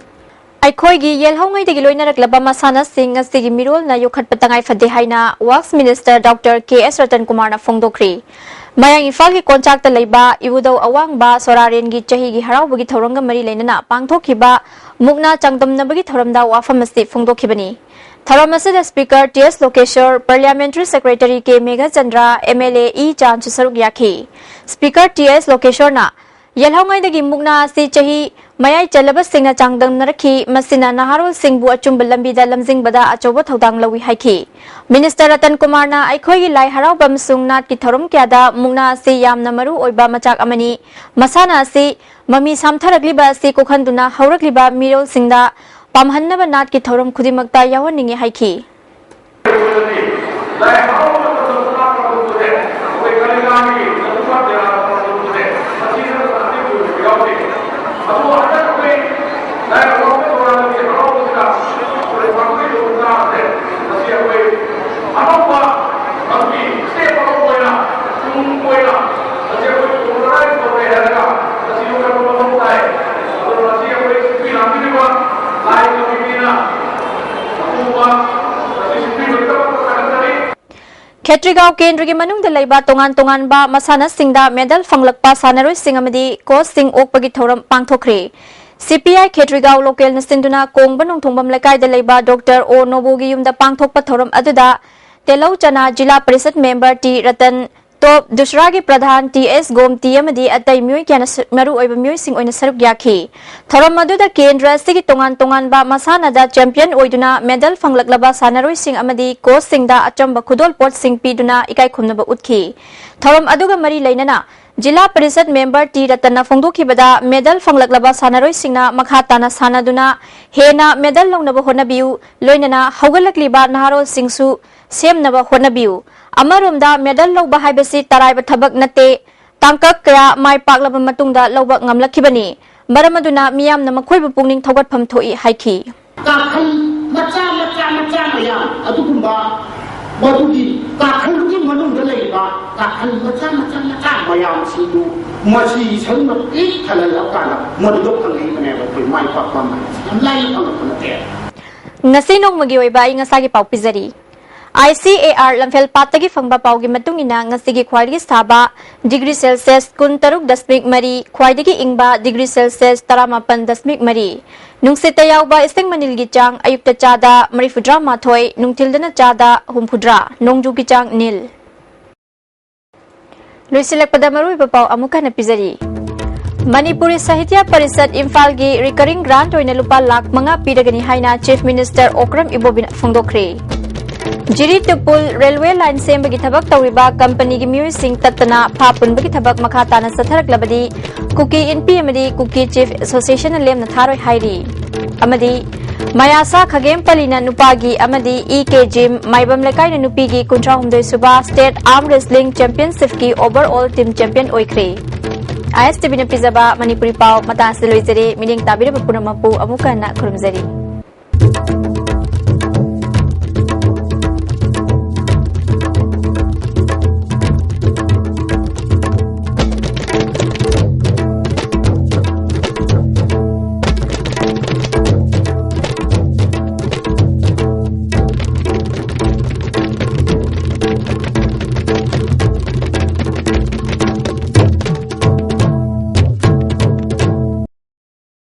ꯑꯩꯈꯣꯏꯒꯤ ꯌꯦꯜꯍꯧꯉꯩꯗꯒꯤ ꯂꯣꯏꯅꯔꯛꯂꯕ ꯃꯁꯥꯟꯅꯁꯤꯡ ꯉꯁꯤꯒꯤ ꯃꯤꯔꯣꯜꯅ ꯌꯣꯛꯈꯠꯄ ꯇꯉꯥꯏ ꯐꯗꯦ ꯍꯥꯏꯅ Works Minister Doctor ꯀꯦ ꯑꯦꯁ ꯔꯇꯟ ꯀꯨꯃꯥꯔꯅ ꯐꯣꯡꯗꯣꯛꯈ꯭ꯔꯤ꯫ ꯃꯌꯥꯡ ꯏꯝꯐꯥꯜꯒꯤ ꯀꯣꯟꯆꯥꯛꯇ ꯂꯩꯕ ꯏꯕꯨꯙꯧ ꯑꯋꯥꯡꯕ ꯁꯣꯔꯥꯔꯦꯟꯒꯤ ꯆꯍꯤꯒꯤ ꯍꯔꯥꯎꯕꯒꯤ ꯊꯧꯔꯝꯒ ꯃꯔꯤ ꯂꯩꯅꯅ ꯄꯥꯡꯊꯣꯛꯈꯤꯕ ꯃꯨꯛꯅꯥ ꯆꯥꯡꯗꯝꯅꯕꯒꯤ ꯊꯧꯔꯝꯗ ꯋꯥꯐꯝ ꯑꯁꯤ ꯐꯣꯡꯗꯣꯛꯈꯤꯕꯅꯤ꯫ ꯊꯧꯔꯝ ꯑꯁꯤꯗ Speaker T S Lokeshwar, Parliamentary Secretary K Meghachandra, M L A E ꯆꯥꯟꯁꯨ ꯁꯔꯨꯛ ꯌꯥꯈꯤ꯫ Speaker ꯇꯤ ꯑꯦꯁ ꯂꯣꯀꯦꯁ꯭ꯋꯔꯅ ꯌꯦꯜꯍꯧꯉꯩꯗꯒꯤ ꯃꯨꯛꯅꯥ ꯑꯁꯤ ꯆꯍꯤ ꯃꯌꯥꯏ ꯆꯜꯂꯕꯁꯤꯡꯅ ꯆꯥꯡꯗꯝꯅꯔꯛꯈꯤ, ꯃꯁꯤꯅ ꯅꯍꯥꯔꯣꯜꯁꯤꯡꯕꯨ ꯑꯆꯨꯝꯕ ꯂꯝꯕꯤꯗ ꯂꯝꯖꯤꯡꯕꯗ ꯑꯆꯧꯕ ꯊꯧꯗꯥꯡ ꯂꯧꯏ ꯍꯥꯏꯈꯤ꯫ Minister ꯔꯇꯟ ꯀꯨꯃꯥꯔꯅ ꯑꯩꯈꯣꯏꯒꯤ ꯂꯥꯏ ꯍꯔꯥꯎꯕ ꯑꯃꯁꯨꯡ ꯅꯥꯠꯀꯤ ꯊꯧꯔꯝ ꯀꯌꯥꯗ ꯃꯨꯛꯅꯥ ꯑꯁꯤ ꯌꯥꯝꯅ ꯃꯔꯨ ꯑꯣꯏꯕ ꯃꯆꯥꯛ ꯑꯃꯅꯤ꯫ ꯃꯁꯥꯟꯅ ꯑꯁꯤ ꯃꯃꯤ ꯁꯥꯝꯊꯔꯛꯂꯤꯕ ꯑꯁꯤ ꯀꯣꯛꯍꯟꯗꯨꯅ ꯍꯧꯔꯛꯂꯤꯕ ꯃꯤꯔꯣꯜꯁꯤꯡꯗ ꯄꯥꯝꯍꯟꯅꯕ ꯅꯥꯠꯀꯤ ꯊꯧꯔꯝ ꯈꯨꯗꯤꯡꯃꯛꯇ ꯌꯥꯎꯍꯟꯅꯤꯡꯏ ꯍꯥꯏꯈꯤ꯫ ꯈꯦꯇ꯭ꯔꯤꯒꯥꯎ ꯀꯦꯟꯗ꯭ꯔꯒꯤ ꯃꯅꯨꯡꯗ ꯂꯩꯕ ꯇꯣꯉꯥꯟ ꯇꯣꯉꯥꯟꯕ ꯃꯁꯥꯟꯅꯁꯤꯡꯗ ꯃꯦꯗꯜ ꯐꯪꯂꯛꯄ ꯁꯥꯟꯅꯔꯣꯏꯁꯤꯡ ꯑꯃꯗꯤ ꯀꯣꯆꯁꯤꯡ ꯑꯣꯛꯄꯒꯤ ꯊꯧꯔꯝ ꯄꯥꯡꯊꯣꯛꯈ꯭ꯔꯦ꯫ ꯁꯤꯄꯤꯑꯥꯏ ꯈꯦꯇ꯭ꯔꯤꯒꯥꯎ ꯂꯣꯀꯦꯜꯅ ꯁꯤꯟꯗꯨꯅ ꯀꯣꯡꯕ ꯅꯣꯡꯊꯣꯡꯕꯝ ꯂꯩꯀꯥꯏꯗ ꯂꯩꯕ ꯗꯣꯛꯇꯔ ꯑꯣ ꯅꯣꯕꯨꯒꯤ ꯌꯨꯝꯗ ꯄꯥꯡꯊꯣꯛꯄ ꯊꯧꯔꯝ ꯑꯗꯨꯗ ꯇꯦꯂꯧ ꯆꯅꯥ ꯖꯤꯂꯥ ꯄꯔꯤꯁꯠ ꯃꯦꯝꯕꯔ ꯇꯤ ꯔꯇꯟ, ꯇꯣꯞ ꯗꯨꯁꯔꯥꯒꯤ ꯄ꯭ꯔꯙꯥꯟ ꯇꯤ ꯑꯦꯁ ꯒꯣꯝꯇꯤ ꯑꯃꯗꯤ ꯑꯇꯩ ꯃꯤꯑꯣꯏ ꯀꯌꯥꯅ ꯁ-, ꯃꯔꯨꯑꯣꯏꯕ ꯃꯤꯑꯣꯏꯁꯤꯡ ꯑꯣꯏꯅ ꯁꯔꯨꯛ ꯌꯥꯈꯤ꯫ ꯊꯧꯔꯝ ꯑꯗꯨꯗ ꯀꯦꯟꯗ꯭ꯔ ꯑꯁꯤꯒꯤ ꯇꯣꯉꯥꯟ ꯇꯣꯉꯥꯟꯕ ꯃꯁꯥꯟꯅꯗ ꯆꯦꯝꯄꯤꯌꯟ ꯑꯣꯏꯗꯨꯅ ꯃꯦꯗꯜ ꯐꯪꯂꯛꯂꯕ ꯁꯥꯟꯅꯔꯣꯏꯁꯤꯡ ꯑꯃꯗꯤ ꯀꯣꯆꯁꯤꯡꯗ ꯑꯆꯝꯕ ꯈꯨꯗꯣꯜꯄꯣꯠꯁꯤꯡ ꯄꯤꯗꯨꯅ ꯏꯀꯥꯏ ꯈꯨꯝꯅꯕ ꯎꯠꯈꯤ꯫ ꯊꯧꯔꯝ ꯑꯗꯨꯒ ꯃꯔꯤ ꯂꯩꯅꯅ ꯖꯤꯂꯥ ꯄꯔꯤꯁꯠ ꯃꯦꯝꯕꯔ ꯇꯤ ꯔꯇꯟꯅ ꯐꯣꯡꯗꯣꯛꯈꯤꯕꯗ, ꯃꯦꯗꯜ ꯐꯪꯂꯛꯂꯕ ꯁꯥꯟꯅꯔꯣꯏꯁꯤꯡꯅ ꯃꯈꯥ ꯇꯥꯅ ꯁꯥꯟꯅꯗꯨꯅ ꯍꯦꯟꯅ ꯃꯦꯗꯜ ꯂꯧꯅꯕ ꯍꯣꯠꯅꯕꯤꯌꯨ, ꯂꯣꯏꯅꯅ ꯍꯧꯒꯠꯂꯛꯂꯤꯕ ꯅꯍꯥꯔꯣꯜꯁꯤꯡꯁꯨ ꯁꯦꯝꯅꯕ ꯍꯣꯠꯅꯕꯤꯌꯨ꯫ ꯑꯃꯔꯣꯝꯗ, ꯃꯦꯗꯜ ꯂꯧꯕ ꯍꯥꯏꯕꯁꯤ ꯇꯔꯥꯏꯕ ꯊꯕꯛ ꯅꯠꯇꯦ꯫ ꯇꯥꯡꯀꯛ ꯀꯌꯥ ꯃꯥꯏ ꯄꯥꯛꯂꯕ ꯃꯇꯨꯡꯗ ꯂꯧꯕ ꯉꯝꯂꯛꯈꯤꯕꯅꯤ꯫ ꯃꯔꯝ ꯑꯗꯨꯅ ꯃꯤꯌꯥꯝꯅ ꯃꯈꯣꯏꯕꯨ ꯄꯨꯛꯅꯤꯡ ꯊꯧꯒꯠꯐꯝ ꯊꯣꯛꯏ ꯍꯥꯏꯈꯤ꯫ ꯀꯥꯈꯜ ꯃꯆꯥ ꯃꯆꯥ ꯃꯆꯥ ꯃꯌꯥꯝ ꯑꯗꯨꯒꯨꯝꯕ, ꯃꯗꯨꯒꯤ ꯀꯥꯈꯜꯗꯨꯒꯤ ꯃꯅꯨꯡꯗ ꯂꯩꯔꯤꯕ ꯀꯥꯈꯜ ꯃꯆꯥ ꯃꯆꯥ ꯃꯆꯥ ꯃꯌꯥꯝꯁꯤꯡꯗꯨ ꯃꯁꯤ ꯁꯔꯨꯛꯅ ꯄꯤꯛ ꯊꯜꯍꯜꯂꯕ ꯀꯥꯟꯗ ꯃꯗꯨꯗ ꯐꯪꯂꯛꯏꯕꯅꯦꯕ ꯑꯩꯈꯣꯏ ꯃꯥꯏ ꯄꯥꯛꯄ ꯑꯃ ꯍꯥꯏꯕꯁꯤ꯫ ꯌꯥꯝ ꯂꯥꯏꯅ ꯐꯪꯂꯛꯄ ꯅꯠꯇꯦ꯫ ꯉꯁꯤ ꯅꯣꯡꯃꯒꯤ ꯑꯣꯏꯕ ꯑꯏꯪ ꯑꯁꯥꯒꯤ ꯄꯥꯎ ꯄꯤꯖꯔꯤ꯫ ꯑꯥꯏ ꯁꯤ ꯑꯦ ꯑꯥꯔ ꯂꯝꯐꯦꯜ ꯄꯥꯠꯇꯒꯤ ꯐꯪꯕ ꯄꯥꯎꯒꯤ ꯃꯇꯨꯡ ꯏꯟꯅ, ꯉꯁꯤꯒꯤ ꯈ꯭ꯋꯥꯏꯗꯒꯤ ꯁꯥꯕ ꯗꯤꯒ꯭ꯔꯤ ꯁꯦꯜꯁꯤꯌꯁ ꯀꯨꯟꯇꯔꯨꯛ ꯗꯁꯃꯤꯛ ꯃꯔꯤ, ꯈ꯭ꯋꯥꯏꯗꯒꯤ ꯏꯪꯕ ꯗꯤꯒ꯭ꯔꯤ ꯁꯦꯜꯁꯤꯌꯁ ꯇꯔꯥꯃꯥꯄꯟ ꯗꯁꯃꯤꯛ ꯃꯔꯤ꯫ ꯅꯨꯡꯁꯤꯠꯇ ꯌꯥꯎꯕ ꯏꯁꯤꯡ ꯃꯅꯤꯜꯒꯤ ꯆꯥꯡ ꯑꯌꯨꯛꯇ ꯆꯥꯗ ꯃꯔꯤꯐꯨꯇꯔꯥ ꯃꯥꯊꯣꯏ, ꯅꯨꯡꯊꯤꯜꯗꯅ ꯆꯥꯗ ꯍꯨꯝꯐꯨꯇꯔꯥ, ꯅꯣꯡꯖꯨꯒꯤ ꯆꯥꯡ ꯅꯤꯜ꯫ ꯂꯣꯏꯁꯤꯜꯂꯛꯄꯗ ꯃꯔꯨꯑꯣꯏꯕ ꯄꯥꯎ ꯑꯃꯨꯛ ꯍꯟꯅ ꯄꯤꯖꯔꯤ꯫ ꯃꯅꯤꯄꯨꯔꯤ ꯁꯥꯍꯤꯇ꯭ꯌ ꯄꯔꯤꯁꯠ ꯏꯝꯐꯥꯜꯒꯤ ꯔꯤꯀꯔꯤꯡ ꯒ꯭ꯔꯥꯟꯠ ꯑꯣꯏꯅ ꯂꯨꯄꯥ ꯂꯥꯈ ꯃꯉꯥ ꯄꯤꯔꯒꯅꯤ ꯍꯥꯏꯅ ꯆꯤꯐ ꯃꯤꯅꯤꯁꯇꯔ ꯑꯣꯀ꯭ꯔꯝ ꯏꯕꯣꯕꯤꯅ ꯐꯣꯡꯗꯣꯛꯈ꯭ꯔꯦ꯫ ꯖꯤꯔꯤ ꯇꯨꯄꯨꯜ ꯔꯦꯜꯋꯦ ꯂꯥꯏꯟ ꯁꯦꯝꯕꯒꯤ ꯊꯕꯛ ꯇꯧꯔꯤꯕ ꯀꯝꯄꯅꯤꯒꯤ ꯃꯤꯑꯣꯏꯁꯤꯡ ꯇꯠꯇꯅ ꯐꯥ ꯄꯨꯟꯕꯒꯤ ꯊꯕꯛ ꯃꯈꯥ ꯇꯥꯅ ꯆꯠꯊꯔꯛꯂꯕꯗꯤ ꯀꯨꯀꯤ ꯏꯟꯄꯤ ꯑꯃꯗꯤ ꯀꯨꯀꯤ ꯆꯤꯐ ꯑꯦꯁꯣꯁꯤꯌꯦꯁꯟꯅ ꯂꯦꯝꯅ ꯊꯥꯔꯣꯏ ꯍꯥꯏꯔꯤ꯫ ꯑꯃꯗꯤ ꯃꯌꯥꯁꯥ ꯈꯥꯒꯦꯝꯄꯜꯂꯤꯅ ꯅꯨꯄꯥꯒꯤ ꯑꯃꯗꯤ ꯏ ꯀꯦ ꯖꯤꯝ ꯃꯥꯏꯕꯝ ꯂꯩꯀꯥꯏꯅ ꯅꯨꯄꯤꯒꯤ ꯀꯨꯟꯊ꯭ꯔꯥ ꯍꯨꯝꯗꯣꯏ ꯁꯨꯕ ꯁ꯭ꯇꯦꯠ ꯑꯥꯔꯝ ꯔꯦꯁꯂꯤꯡ ꯆꯦꯝꯄꯤꯌꯟꯁꯤꯞꯀꯤ ꯑꯣꯚꯔ ꯑꯣꯜ ꯇꯤꯝ ꯆꯦꯝꯄꯤꯌꯟ ꯑꯣꯏꯈ꯭ꯔꯦ꯫ ꯑꯥꯏ ꯑꯦꯁ ꯇꯤ ꯚꯤꯅ ꯄꯤꯖꯕ ꯃꯅꯤꯄꯨꯔꯤ ꯄꯥꯎ ꯃꯇꯥꯡ ꯑꯁꯤꯗ ꯂꯣꯏꯖꯔꯦ꯫ ꯃꯤꯠꯌꯦꯡ ꯇꯥꯕꯤꯔꯕ ꯄꯨꯝꯅꯃꯛꯄꯨ ꯑꯃꯨꯛ ꯍꯟꯅ ꯈꯨꯔꯨꯝꯖꯔꯤ꯫